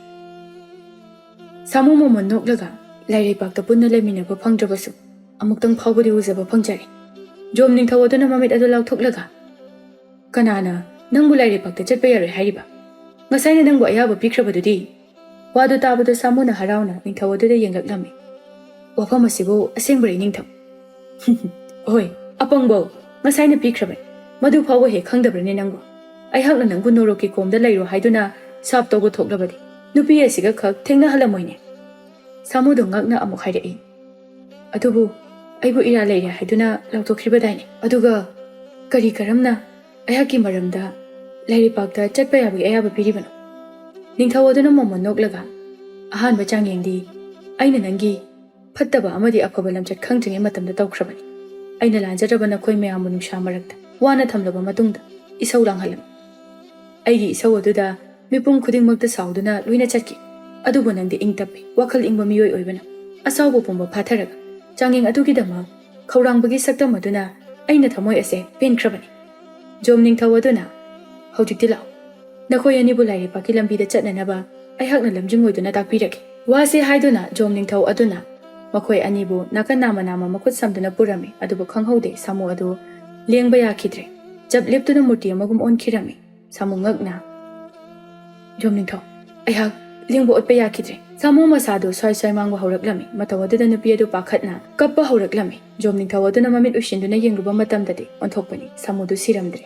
ꯁꯥꯃꯨ ꯃꯣꯃꯣꯟ ꯅꯣꯛꯂꯒ, "ꯂꯥꯏꯔꯩꯄꯥꯛꯇ ꯄꯨꯟꯅ ꯂꯩꯃꯤꯟꯅꯕ ꯐꯪꯗ꯭ꯔꯕꯁꯨ ꯑꯃꯨꯛꯇꯪ ꯐꯥꯎꯕꯗꯤ ꯎꯖꯕ ꯐꯪꯖꯔꯦ꯫" ꯖꯣꯝ ꯅꯤꯡꯊꯧ ꯑꯗꯨꯅ ꯃꯃꯤꯠ ꯑꯗꯨ ꯂꯥꯎꯊꯣꯛꯂꯒ, "ꯀꯅꯥꯅ ꯅꯪꯕꯨ ꯂꯥꯏꯔꯩꯄꯥꯛꯇ ꯆꯠꯄ ꯌꯥꯔꯣꯏ ꯍꯥꯏꯔꯤꯕ? ꯉꯁꯥꯏꯅ ꯅꯪꯕꯨ ꯑꯌꯥꯕ ꯄꯤꯈ꯭ꯔꯕꯗꯨꯗꯤ?" ꯋꯥꯗꯨ ꯇꯥꯕꯗ ꯁꯥꯃꯨꯅ ꯍꯔꯥꯎꯅ ꯅꯤꯡꯊꯧ ꯑꯗꯨꯗ ꯌꯦꯡꯂꯛꯂꯝꯃꯤ꯫ "ꯋꯥꯐꯝ ꯑꯁꯤꯕꯨ ꯑꯁꯦꯡꯕꯔꯦ ꯅꯤꯡꯊꯧ?" "ꯍꯣꯏ, ꯑꯄꯪꯕꯧ, ꯉꯁꯥꯏꯅ ꯄꯤꯈ꯭ꯔꯕꯅꯤ꯫ ꯃꯗꯨ ꯐꯥꯎꯕ ꯍꯦꯛ ꯈꯪꯗꯕ꯭ꯔꯅꯦ ꯅꯪꯕꯨ? ꯑꯩꯍꯥꯛꯅ ꯅꯪꯕꯨ ꯅꯣꯔꯣꯛꯀꯤ ꯀꯣꯝꯗ ꯂꯩꯔꯣ ꯍꯥꯏꯗꯨꯅ ꯁꯥꯞ ꯇꯧꯕ ꯊꯣꯛꯂꯕꯗꯤ ꯅꯨꯄꯤ ꯑꯁꯤꯒ ꯈꯛ ꯊꯦꯡꯅꯍꯜꯂꯝꯃꯣꯏꯅꯦ꯫" ꯁꯥꯃꯨꯗꯣ ꯉꯛꯅ ꯑꯃꯨꯛ ꯍꯥꯏꯔꯛꯏ, "ꯑꯗꯨꯕꯨ ꯑꯩꯕꯨ ꯏꯔꯥ ꯂꯩꯔꯦ ꯍꯥꯏꯗꯨꯅ ꯂꯥꯎꯊꯣꯛꯈ꯭ꯔꯤꯕꯗꯥꯏꯅꯦ? ꯑꯗꯨꯒ ꯀꯔꯤ ꯀꯔꯝꯅ ꯑꯩꯍꯥꯛꯀꯤ ꯃꯔꯝꯗ ꯂꯥꯏꯔꯩꯄꯥꯛꯇ ꯆꯠꯄ ꯌꯥꯕꯒꯤ ꯑꯌꯥꯕ ꯄꯤꯔꯤꯕꯅꯣ?" ꯅꯤꯡꯊꯧ ꯑꯗꯨꯅ ꯃꯣꯃꯣꯟ ꯅꯣꯛꯂꯒ, "ꯑꯍꯥꯟꯕ ꯆꯥꯡꯌꯦꯡꯗꯤ ꯑꯩꯅ ꯅꯪꯒꯤ ꯐꯠꯇꯕ ꯑꯃꯗꯤ ꯑꯐꯕ ꯂꯝꯆꯠ ꯈꯪꯗ꯭ꯔꯤꯉꯩ ꯃꯇꯝꯗ ꯇꯧꯈ꯭ꯔꯕꯅꯤ꯫ ꯑꯩꯅ ꯂꯥꯟꯖꯗ꯭ꯔꯕ ꯅꯈꯣꯏ ꯃꯌꯥꯝꯕꯨ ꯅꯨꯡꯁꯥ ꯃꯔꯛꯇ ꯋꯥꯅ ꯊꯝꯂꯕ ꯃꯇꯨꯡꯗ ꯏꯁꯧ ꯂꯥꯡꯍꯜꯂꯝꯃꯤ꯫ ꯑꯩꯒꯤ ꯏꯁꯧ ꯑꯗꯨꯗ ꯃꯤꯄꯨꯝ ꯈꯨꯗꯤꯡꯃꯛꯇ ꯁꯥꯎꯗꯨꯅ ꯂꯣꯏꯅ ꯆꯠꯈꯤ꯫ ꯑꯗꯨꯕꯨ ꯅꯪꯗꯤ ꯏꯪ ꯇꯞꯄꯤ, ꯋꯥꯈꯜ ꯏꯪꯕ ꯃꯤꯑꯣꯏ ꯑꯣꯏꯕꯅ ꯑꯁꯥꯎꯕ ꯄꯨꯝꯕ ꯐꯥꯊꯔꯒ ꯆꯥꯡꯌꯦꯡ ꯑꯗꯨꯒꯤꯗꯃꯛ ꯈꯧꯔꯥꯡꯕꯒꯤ ꯁꯛꯇꯝ ꯑꯗꯨꯅ ꯑꯩꯅ ꯊꯃꯣꯏ ꯑꯁꯦ ꯄꯦꯟꯈ꯭ꯔꯕꯅꯤ꯫" ꯖꯣꯝ ꯅꯤꯡꯊꯧ ꯑꯗꯨꯅ, "ꯍꯧꯖꯤꯛꯇꯤ ꯂꯥꯛꯑꯣ, ꯅꯈꯣꯏ ꯑꯅꯤꯕꯨ ꯂꯥꯏꯔꯩꯄꯥꯛꯀꯤ ꯂꯝꯕꯤꯗ ꯆꯠꯅꯅꯕ ꯑꯩꯍꯥꯛꯅ ꯂꯝꯖꯤꯡ ꯑꯣꯏꯗꯨꯅ ꯇꯥꯛꯄꯤꯔꯒꯦ꯫" ꯋꯥꯁꯦ ꯍꯥꯏꯗꯨꯅ ꯖꯣꯝ ꯅꯤꯡꯊꯧ ꯑꯗꯨꯅ ꯃꯈꯣꯏ ꯑꯅꯤꯕꯨ ꯅꯥꯀꯟ ꯅꯥꯝꯃ ꯅꯥꯝꯃ ꯃꯈꯨꯠ ꯁꯝꯗꯨꯅ ꯄꯨꯔꯝꯃꯤ꯫ ꯑꯗꯨꯕꯨ ꯈꯪꯍꯧꯗꯦ ꯁꯥꯃꯨ ꯑꯗꯨ ꯂꯦꯡꯕ ꯌꯥꯈꯤꯗ꯭ꯔꯦ꯫ ꯆꯞ ꯂꯦꯞꯇꯨꯅ ꯃꯨꯔꯇꯤ ꯑꯃꯒꯨꯝ ꯑꯣꯟꯈꯤꯔꯝꯃꯤ꯫ ꯁꯥꯃꯨ ꯉꯛꯅ, "ꯖꯣꯝ ꯅꯤꯡꯊꯧ, ꯑꯩꯍꯥꯛ ꯂꯦꯡꯕ ꯑꯣꯠꯄ ꯌꯥꯈꯤꯗ꯭ꯔꯦ꯫" ꯁꯥꯃꯨ ꯃꯁꯥꯗꯨ ꯁ꯭ꯋꯥꯏ ꯁ꯭ꯋꯥꯏ ꯃꯥꯡꯕ ꯍꯧꯔꯛꯂꯝꯃꯤ꯫ ꯃꯇꯧ ꯑꯗꯨꯗ ꯅꯨꯄꯤ ꯑꯗꯨ ꯄꯥꯈꯠꯅ ꯀꯞꯄ ꯍꯧꯔꯛꯂꯝꯃꯤ꯫ ꯖꯣꯝ ꯅꯤꯡꯊꯧ ꯑꯗꯨꯅ ꯃꯃꯤꯠ ꯎꯏꯁꯤꯟꯗꯨꯅ ꯌꯦꯡꯂꯨꯕ ꯃꯇꯝꯗꯗꯤ ꯑꯣꯟꯊꯣꯛꯄꯅꯤ, ꯁꯥꯃꯨꯗꯨ ꯁꯤꯔꯝꯗ꯭ꯔꯦ꯫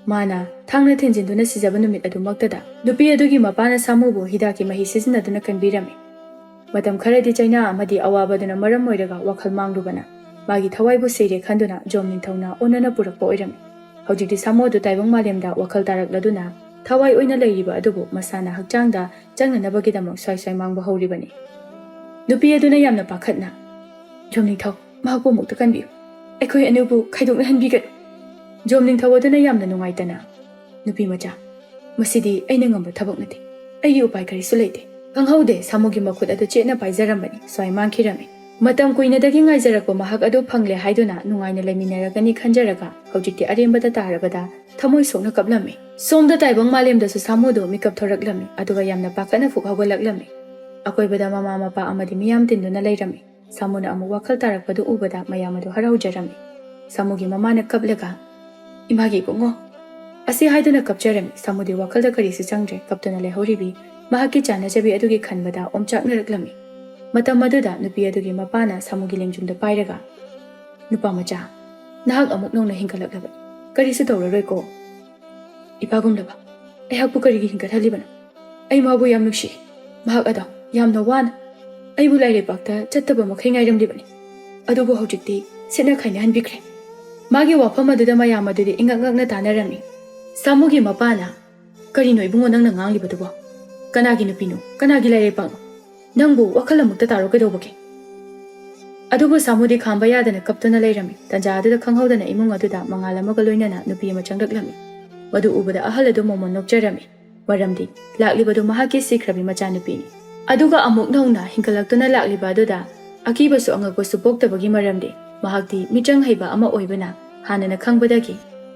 ꯃꯥꯅ ꯊꯥꯡꯅ ꯊꯤꯟꯖꯤꯟꯗꯨꯅ ꯁꯤꯖꯕ ꯅꯨꯃꯤꯠ ꯑꯗꯨꯃꯛꯇꯗ ꯅꯨꯄꯤ ꯑꯗꯨꯒꯤ ꯃꯄꯥꯅ ꯁꯥꯃꯨꯕꯨ ꯍꯤꯗꯥꯛꯀꯤ ꯃꯍꯤ ꯁꯤꯖꯤꯟꯅꯗꯨꯅ ꯀꯟꯕꯤꯔꯝꯃꯤ꯫ ꯃꯇꯝ ꯈꯔꯗꯤ ꯆꯩꯅꯥ ꯑꯃꯗꯤ ꯑꯋꯥꯕꯗꯨꯅ ꯃꯔꯝ ꯑꯣꯏꯔꯒ ꯋꯥꯈꯜ ꯃꯥꯡꯂꯨꯕꯅ ꯃꯥꯒꯤ ꯊꯋꯥꯏꯕꯨ ꯁꯤꯔꯦ ꯈꯟꯗꯨꯅ ꯖꯣꯝ ꯅꯤꯡꯊꯧꯅ ꯑꯣꯟꯅꯅ ꯄꯨꯔꯛꯄ ꯑꯣꯏꯔꯝꯃꯤ꯫ ꯍꯧꯖꯤꯛꯇꯤ ꯁꯥꯃꯨ ꯑꯗꯨ ꯇꯥꯏꯕꯪ ꯃꯥꯂꯦꯝꯗ ꯋꯥꯈꯜ ꯇꯥꯔꯛꯂꯗꯨꯅ ꯊꯋꯥꯏ ꯑꯣꯏꯅ ꯂꯩꯔꯤꯕ ꯑꯗꯨꯕꯨ ꯃꯁꯥꯅ ꯍꯛꯆꯥꯡꯗ ꯆꯪꯅꯅꯕꯒꯤꯗꯃꯛ ꯁ꯭ꯋꯥꯏ ꯁ꯭ꯋꯥꯏ ꯃꯥꯡꯕ ꯍꯧꯔꯤꯕꯅꯤ꯫ ꯅꯨꯄꯤ ꯑꯗꯨꯅ ꯌꯥꯝꯅ ꯄꯥꯈꯠꯅ, "ꯖꯣꯝ ꯅꯤꯡꯊꯧ, ꯃꯍꯥꯛꯄꯨ ꯑꯃꯨꯛꯇ ꯀꯟꯕꯤꯌꯨ꯫ ꯑꯩꯈꯣꯏ ꯑꯅꯤꯕꯨ ꯈꯥꯏꯗꯣꯛꯅꯍꯟꯕꯤꯒꯅꯨ꯫" ꯖꯣꯝ ꯅꯤꯡꯊꯧ ꯑꯗꯨꯅ ꯌꯥꯝꯅ ꯅꯨꯡꯉꯥꯏꯇꯅ, "ꯅꯨꯄꯤ ꯃꯆꯥ, ꯃꯁꯤꯗꯤ ꯑꯩꯅ ꯉꯝꯕ ꯊꯕꯛ ꯅꯠꯇꯦ꯫ ꯑꯩꯒꯤ ꯎꯄꯥꯏ ꯀꯔꯤꯁꯨ ꯂꯩꯇꯦ꯫" ꯈꯪꯍꯧꯗꯦ, ꯁꯥꯃꯨꯒꯤ ꯃꯈꯨꯠ ꯑꯗꯨ ꯆꯦꯠꯅ ꯄꯥꯏꯖꯔꯝꯕꯅꯤ, ꯁ꯭ꯋꯥꯏ ꯃꯥꯡꯈꯤꯔꯝꯃꯤ꯫ ꯃꯇꯝ ꯀꯨꯏꯅꯗꯒꯤ ꯉꯥꯏꯖꯔꯛꯄ ꯃꯍꯥꯛ ꯑꯗꯨ ꯐꯪꯂꯦ ꯍꯥꯏꯗꯨꯅ ꯅꯨꯡꯉꯥꯏꯅ ꯂꯩꯃꯤꯟꯅꯔꯒꯅꯤ ꯈꯟꯖꯔꯒ ꯍꯧꯖꯤꯛꯇꯤ ꯑꯔꯦꯝꯕꯗ ꯇꯥꯔꯕꯗ ꯊꯃꯣꯏ ꯁꯣꯛꯅ ꯀꯞꯂꯝꯃꯤ꯫ ꯁꯣꯝꯗ ꯇꯥꯏꯕꯪ ꯃꯥꯂꯦꯝꯗꯁꯨ ꯁꯥꯃꯨꯗꯨ ꯃꯤꯀꯞ ꯊꯣꯔꯛꯂꯝꯃꯤ, ꯑꯗꯨꯒ ꯌꯥꯝꯅ ꯄꯥꯈꯠꯅ ꯐꯨꯛ ꯍꯧꯒꯠꯂꯛꯂꯝꯃꯤ꯫ ꯑꯀꯣꯏꯕꯗ ꯃꯃꯥ ꯃꯄꯥ ꯑꯃꯗꯤ ꯃꯤꯌꯥꯝ ꯇꯤꯟꯗꯨꯅ ꯂꯩꯔꯝꯃꯤ꯫ ꯁꯥꯃꯨꯅ ꯑꯃꯨꯛ ꯋꯥꯈꯜ ꯇꯥꯔꯛꯄꯗꯨ ꯎꯕꯗ ꯃꯌꯥꯝ ꯑꯗꯨ ꯍꯔꯥꯎꯖꯔꯝꯃꯤ꯫ ꯁꯥꯃꯨꯒꯤ ꯃꯃꯥꯅ ꯀꯞꯂꯒ, "ꯏꯃꯥꯒꯤ ꯏꯕꯨꯡꯉꯣ" ꯑꯁꯤ ꯍꯥꯏꯗꯨꯅ ꯀꯞꯆꯔꯝꯃꯤ꯫ ꯁꯥꯃꯨꯗꯤ ꯋꯥꯈꯜꯗ ꯀꯔꯤꯁꯨ ꯆꯪꯗ꯭ꯔꯦ꯫ ꯀꯞꯇꯨꯅ ꯂꯩꯍꯧꯔꯤꯕꯤ ꯃꯍꯥꯛꯀꯤ ꯆꯥꯟꯅꯖꯕꯤ ꯑꯗꯨꯒꯤ ꯈꯟꯕꯗ ꯑꯣꯝꯆꯥꯛꯅꯔꯛꯂꯝꯃꯤ꯫ ꯃꯇꯝ ꯑꯗꯨꯗ ꯅꯨꯄꯤ ꯑꯗꯨꯒꯤ ꯃꯄꯥꯅ ꯁꯥꯃꯨꯒꯤ ꯂꯦꯡꯖꯨꯝꯗ ꯄꯥꯏꯔꯒ, "ꯅꯨꯄꯥ ꯃꯆꯥ, ꯅꯍꯥꯛ ꯑꯃꯨꯛ ꯅꯧꯅ ꯍꯤꯡꯒꯠꯂꯛꯂꯕꯅꯤ꯫ ꯀꯔꯤꯁꯨ ꯇꯧꯔꯔꯣꯏꯀꯣ꯫ ꯏꯄꯥꯒꯨꯝꯂꯕ ꯑꯩꯍꯥꯛꯄꯨ ꯀꯔꯤꯒꯤ ꯍꯤꯡꯒꯠꯍꯜꯂꯤꯕꯅꯣ? ꯑꯩ ꯃꯥꯕꯨ ꯌꯥꯝ ꯅꯨꯡꯁꯤ꯫ ꯃꯍꯥꯛ ꯑꯗꯣ ꯌꯥꯝꯅ ꯋꯥꯅ ꯑꯩꯕꯨ ꯂꯥꯏꯔꯩꯄꯥꯛꯇ ꯆꯠꯇꯕ ꯃꯈꯩ ꯉꯥꯏꯔꯝꯂꯤꯕꯅꯤ꯫ ꯑꯗꯨꯕꯨ ꯍꯧꯖꯤꯛꯇꯤ ꯁꯤꯠꯅ ꯈꯥꯏꯅꯍꯟꯕꯤꯈ꯭ꯔꯦ꯫" ꯃꯥꯒꯤ ꯋꯥꯐꯝ ꯑꯗꯨꯗ ꯃꯌꯥꯝ ꯑꯗꯨꯗꯤ ꯏꯉꯛ ꯉꯛꯅ ꯇꯥꯅꯔꯝꯃꯤ꯫ ꯁꯥꯃꯨꯒꯤ ꯃꯄꯥꯅ, "ꯀꯔꯤꯅꯣ ꯏꯕꯨꯡꯉꯣ ꯅꯪꯅ ꯉꯥꯡꯂꯤꯕꯗꯨꯕꯣ? ꯀꯅꯥꯒꯤ ꯅꯨꯄꯤꯅꯣ? ꯀꯅꯥꯒꯤ ꯂꯥꯏꯔꯩꯄꯥꯛꯅꯣ? ꯅꯪꯕꯨ ꯋꯥꯈꯜ ꯑꯃꯨꯛꯇ ꯇꯥꯔꯣ ꯀꯩꯗꯧꯕꯒꯦ?" ꯑꯗꯨꯕꯨ ꯁꯥꯃꯨꯗꯤ ꯈꯥꯝꯕ ꯌꯥꯗꯅ ꯀꯞꯇꯨꯅ ꯂꯩꯔꯝꯃꯤ꯫ ꯇꯟꯖꯥ ꯑꯗꯨꯗ ꯈꯪꯍꯧꯗꯅ ꯏꯃꯨꯡ ꯑꯗꯨꯗ ꯃꯉꯥꯜ ꯑꯃꯒ ꯂꯣꯏꯅꯅ ꯅꯨꯄꯤ ꯑꯃ ꯆꯪꯂꯛꯂꯝꯃꯤ꯫ ꯃꯗꯨ ꯎꯕꯗ ꯑꯍꯜ ꯑꯗꯨ ꯃꯣꯃꯣꯟ ꯅꯣꯛꯆꯔꯝꯃꯤ꯫ ꯃꯔꯝꯗꯤ ꯂꯥꯛꯂꯤꯕꯗꯨ ꯃꯍꯥꯛꯀꯤ ꯁꯤꯈ꯭ꯔꯕꯤ ꯃꯆꯥꯅꯨꯄꯤꯅꯤ꯫ ꯑꯗꯨꯒ ꯑꯃꯨꯛ ꯅꯧꯅ ꯍꯤꯡꯒꯠꯂꯛꯇꯨꯅ ꯂꯥꯛꯂꯤꯕ ꯑꯗꯨꯗ ꯑꯀꯤꯕꯁꯨ ꯑꯉꯛꯄꯁꯨ ꯄꯣꯛꯇꯕꯒꯤ ꯃꯔꯝꯗꯤ ꯃꯍꯥꯛꯇꯤ ꯃꯤꯆꯪ ꯍꯩꯕ ꯑꯃ ꯑꯣꯏꯕꯅ ꯍꯥꯟꯅꯅ ꯈꯪꯕꯗꯒꯤ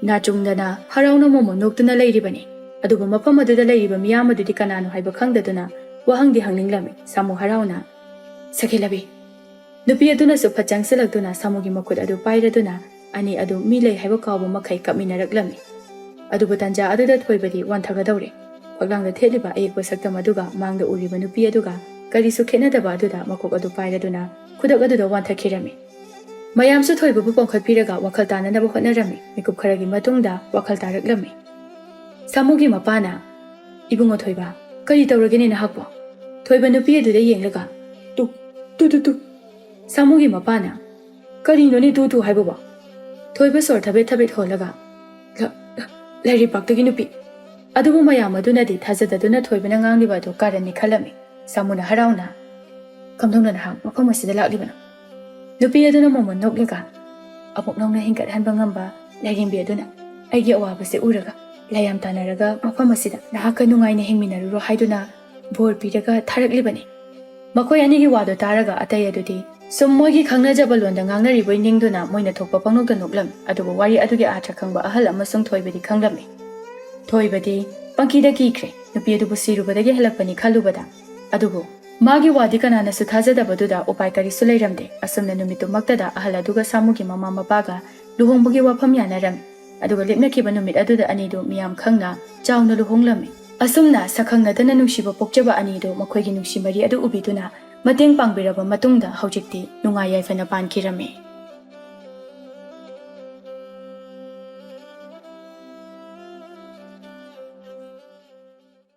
ꯅꯥꯆꯨꯡꯗꯅ ꯍꯔꯥꯎꯅ ꯃꯣꯃꯣꯟ ꯅꯣꯛꯇꯨꯅ ꯂꯩꯔꯤꯕꯅꯤ꯫ ꯑꯗꯨꯕꯨ ꯃꯐꯝ ꯑꯗꯨꯗ ꯂꯩꯔꯤꯕ ꯃꯤꯌꯥꯝ ꯑꯗꯨꯗꯤ ꯀꯅꯥꯅꯣ ꯍꯥꯏꯕ ꯈꯪꯗꯗꯨꯅ ꯋꯥꯍꯪꯗꯤ ꯍꯪꯅꯤꯡꯂꯝꯃꯤ꯫ ꯁꯥꯃꯨ ꯍꯔꯥꯎꯅ, "ꯁꯈꯦꯂꯕꯤ, ꯅꯨꯄꯤ ꯑꯗꯨꯅꯁꯨ ꯐꯠ ꯆꯪꯁꯤꯜꯂꯛꯇꯨꯅ ꯁꯥꯃꯨꯒꯤ ꯃꯈꯨꯠ ꯑꯗꯨ ꯄꯥꯏꯔꯗꯨꯅ ꯑꯅꯤ ꯑꯗꯨ ꯃꯤ ꯂꯩ ꯍꯥꯏꯕ ꯀꯥꯎꯕ ꯃꯈꯩ ꯀꯞꯃꯤꯟꯅꯔꯛꯂꯝꯃꯤ꯫ ꯑꯗꯨꯕꯨ ꯇꯟꯖꯥ ꯑꯗꯨꯗ ꯊꯣꯏꯕꯗꯤ ꯋꯥꯟꯊꯒꯗꯧꯔꯦ꯫ ꯐꯛꯂꯥꯡꯗ ꯊꯦꯠꯂꯤꯕ ꯑꯌꯦꯛꯄ ꯁꯛꯇꯝ ꯑꯗꯨꯒ ꯃꯥꯡꯗ ꯎꯔꯤꯕ ꯅꯨꯄꯤ ꯑꯗꯨꯒ ꯀꯔꯤꯁꯨ ꯈꯦꯠꯅꯗꯕ ꯑꯗꯨꯗ ꯃꯀꯣꯛ ꯑꯗꯨ ꯄꯥꯏꯔꯗꯨꯅ ꯈꯨꯗꯛ ꯑꯗꯨꯗ ꯋꯥꯟꯊꯈꯤꯔꯝꯃꯤ꯫ ꯃꯌꯥꯝꯁꯨ ꯊꯣꯏꯕꯕꯨ ꯄꯣꯡꯈꯠꯄꯤꯔꯒ ꯋꯥꯈꯜ ꯇꯥꯅꯅꯕ ꯍꯣꯠꯅꯔꯝꯃꯤ꯫ ꯃꯤꯀꯨꯞ ꯈꯔꯒꯤ ꯃꯇꯨꯡꯗ ꯋꯥꯈꯜ ꯇꯥꯔꯛꯂꯝꯃꯤ꯫ ꯁꯥꯃꯨꯒꯤ ꯃꯄꯥꯅ, "ꯏꯕꯨꯡꯉꯣ ꯊꯣꯏꯕ, ꯀꯔꯤ ꯇꯧꯔꯒꯦꯅꯦ ꯅꯍꯥꯛꯄꯣ?" ꯊꯣꯏꯕ ꯅꯨꯄꯤ ꯑꯗꯨꯗ ꯌꯦꯡꯂꯒ, "ꯇꯨ, ꯇꯨ, ꯇꯨ, ꯇꯨ"꯫ ꯁꯥꯃꯨꯒꯤ ꯃꯄꯥꯅ, "ꯀꯔꯤꯅꯣꯅꯦ ꯇꯨ ꯇꯨ ꯍꯥꯏꯕꯕꯣ?" ꯊꯣꯏꯕ ꯁꯣꯔ ꯊꯕꯦꯠ ꯊꯕꯦꯠ ꯍꯣꯜꯂꯒ, "ꯂ-, ꯂ-, ꯂꯥꯏꯔꯩꯄꯥꯛꯇꯒꯤ ꯅꯨꯄꯤ"꯫ ꯑꯗꯨꯕꯨ ꯃꯌꯥꯝ ꯑꯗꯨꯅꯗꯤ ꯊꯥꯖꯗꯗꯨꯅ ꯊꯣꯏꯕꯅ ꯉꯥꯡꯂꯤꯕ ꯑꯗꯨ ꯀꯥꯔꯟꯅꯤ ꯈꯜꯂꯝꯃꯤ꯫ ꯁꯥꯃꯨꯅ ꯍꯔꯥꯎꯅ, "ꯀꯝꯗꯧꯅ ꯅꯍꯥꯛ ꯃꯐꯝ ꯑꯁꯤꯗ ꯂꯥꯛꯂꯤꯕꯅꯣ?" ꯅꯨꯄꯤ ꯑꯗꯨꯅ ꯃꯣꯃꯣꯟ ꯅꯣꯛꯂꯒ, "ꯑꯃꯨꯛ ꯅꯧꯅ ꯍꯤꯡꯒꯠꯍꯟꯕ ꯉꯝꯕ ꯂꯥꯏꯔꯦꯝꯕꯤ ꯑꯗꯨꯅ ꯑꯩꯒꯤ ꯑꯋꯥꯕꯁꯦ ꯎꯔꯒ ꯂꯥꯏꯌꯥꯝ ꯇꯥꯟꯅꯔꯒ ꯃꯐꯝ ꯑꯁꯤꯗ ꯅꯍꯥꯛꯀ ꯅꯨꯡꯉꯥꯏꯅ ꯍꯤꯡꯃꯤꯟꯅꯔꯨꯔꯣ ꯍꯥꯏꯗꯨꯅ ꯕꯣꯔ ꯄꯤꯔꯒ ꯊꯥꯔꯛꯂꯤꯕꯅꯤ"꯫ ꯃꯈꯣꯏ ꯑꯅꯤꯒꯤ ꯋꯥꯗꯨ ꯇꯥꯔꯒ ꯑꯇꯩ ꯑꯗꯨꯗꯤ ꯁꯨꯝ ꯃꯣꯏꯒꯤ ꯈꯪꯅꯖꯕ ꯂꯣꯟꯗ ꯉꯥꯡꯅꯔꯤꯕꯣꯏ ꯅꯤꯡꯗꯨꯅ ꯃꯣꯏꯅ ꯊꯣꯛꯄ ꯄꯪꯅꯣꯛꯇ ꯅꯣꯛꯂꯝꯃꯤ꯫ ꯑꯗꯨꯕꯨ ꯋꯥꯔꯤ ꯑꯗꯨꯒꯤ ꯑꯥꯔꯊ ꯈꯪꯕ ꯑꯍꯜ ꯑꯃꯁꯨꯡ ꯊꯣꯏꯕꯗꯤ ꯈꯪꯂꯝꯃꯤ꯫ ꯊꯣꯏꯕꯗꯤ ꯄꯪꯀꯤꯗ ꯀꯤꯈ꯭ꯔꯦ꯫ ꯅꯨꯄꯤ ꯑꯗꯨꯕꯨ ꯁꯤꯔꯨꯕꯗꯒꯤ ꯍꯜꯂꯛꯄꯅꯤ ꯈꯜꯂꯨꯕꯗ꯫ ꯑꯗꯨꯕꯨ ꯃꯥꯒꯤ ꯋꯥꯗꯤ ꯀꯅꯥꯅꯁꯨ ꯊꯥꯖꯗꯕꯗꯨꯗ ꯎꯄꯥꯏ ꯀꯔꯤꯁꯨ ꯂꯩꯔꯝꯗꯦ꯫ ꯑꯁꯨꯝꯅ ꯅꯨꯃꯤꯠꯇꯨꯃꯛꯇꯗ ꯑꯍꯜ ꯑꯗꯨꯒ ꯁꯥꯃꯨꯒꯤ ꯃꯃꯥ ꯃꯄꯥꯒ ꯂꯨꯍꯣꯡꯕꯒꯤ ꯋꯥꯐꯝ ꯌꯥꯅꯔꯝꯃꯤ꯫ ꯑꯗꯨꯒ ꯂꯦꯞꯅꯈꯤꯕ ꯅꯨꯃꯤꯠ ꯑꯗꯨꯗ ꯑꯅꯤꯗꯨ ꯃꯤꯌꯥꯝ ꯈꯪꯅ ꯆꯥꯎꯅ ꯂꯨꯍꯣꯡꯂꯝꯃꯤ꯫ ꯑꯁꯨꯝꯅ ꯁꯛꯈꯪꯅꯗꯅ ꯅꯨꯡꯁꯤꯕ ꯄꯣꯛꯆꯕ ꯑꯅꯤꯗꯨ ꯃꯈꯣꯏꯒꯤ ꯅꯨꯡꯁꯤ ꯃꯔꯤ ꯑꯗꯨ ꯎꯕꯤꯗꯨꯅ ꯃꯇꯦꯡ ꯄꯥꯡꯕꯤꯔꯕ ꯃꯇꯨꯡꯗ ꯍꯧꯖꯤꯛꯇꯤ ꯅꯨꯡꯉꯥꯏ ꯌꯥꯏꯐꯅ ꯄꯥꯟꯈꯤꯔꯝꯃꯤ꯫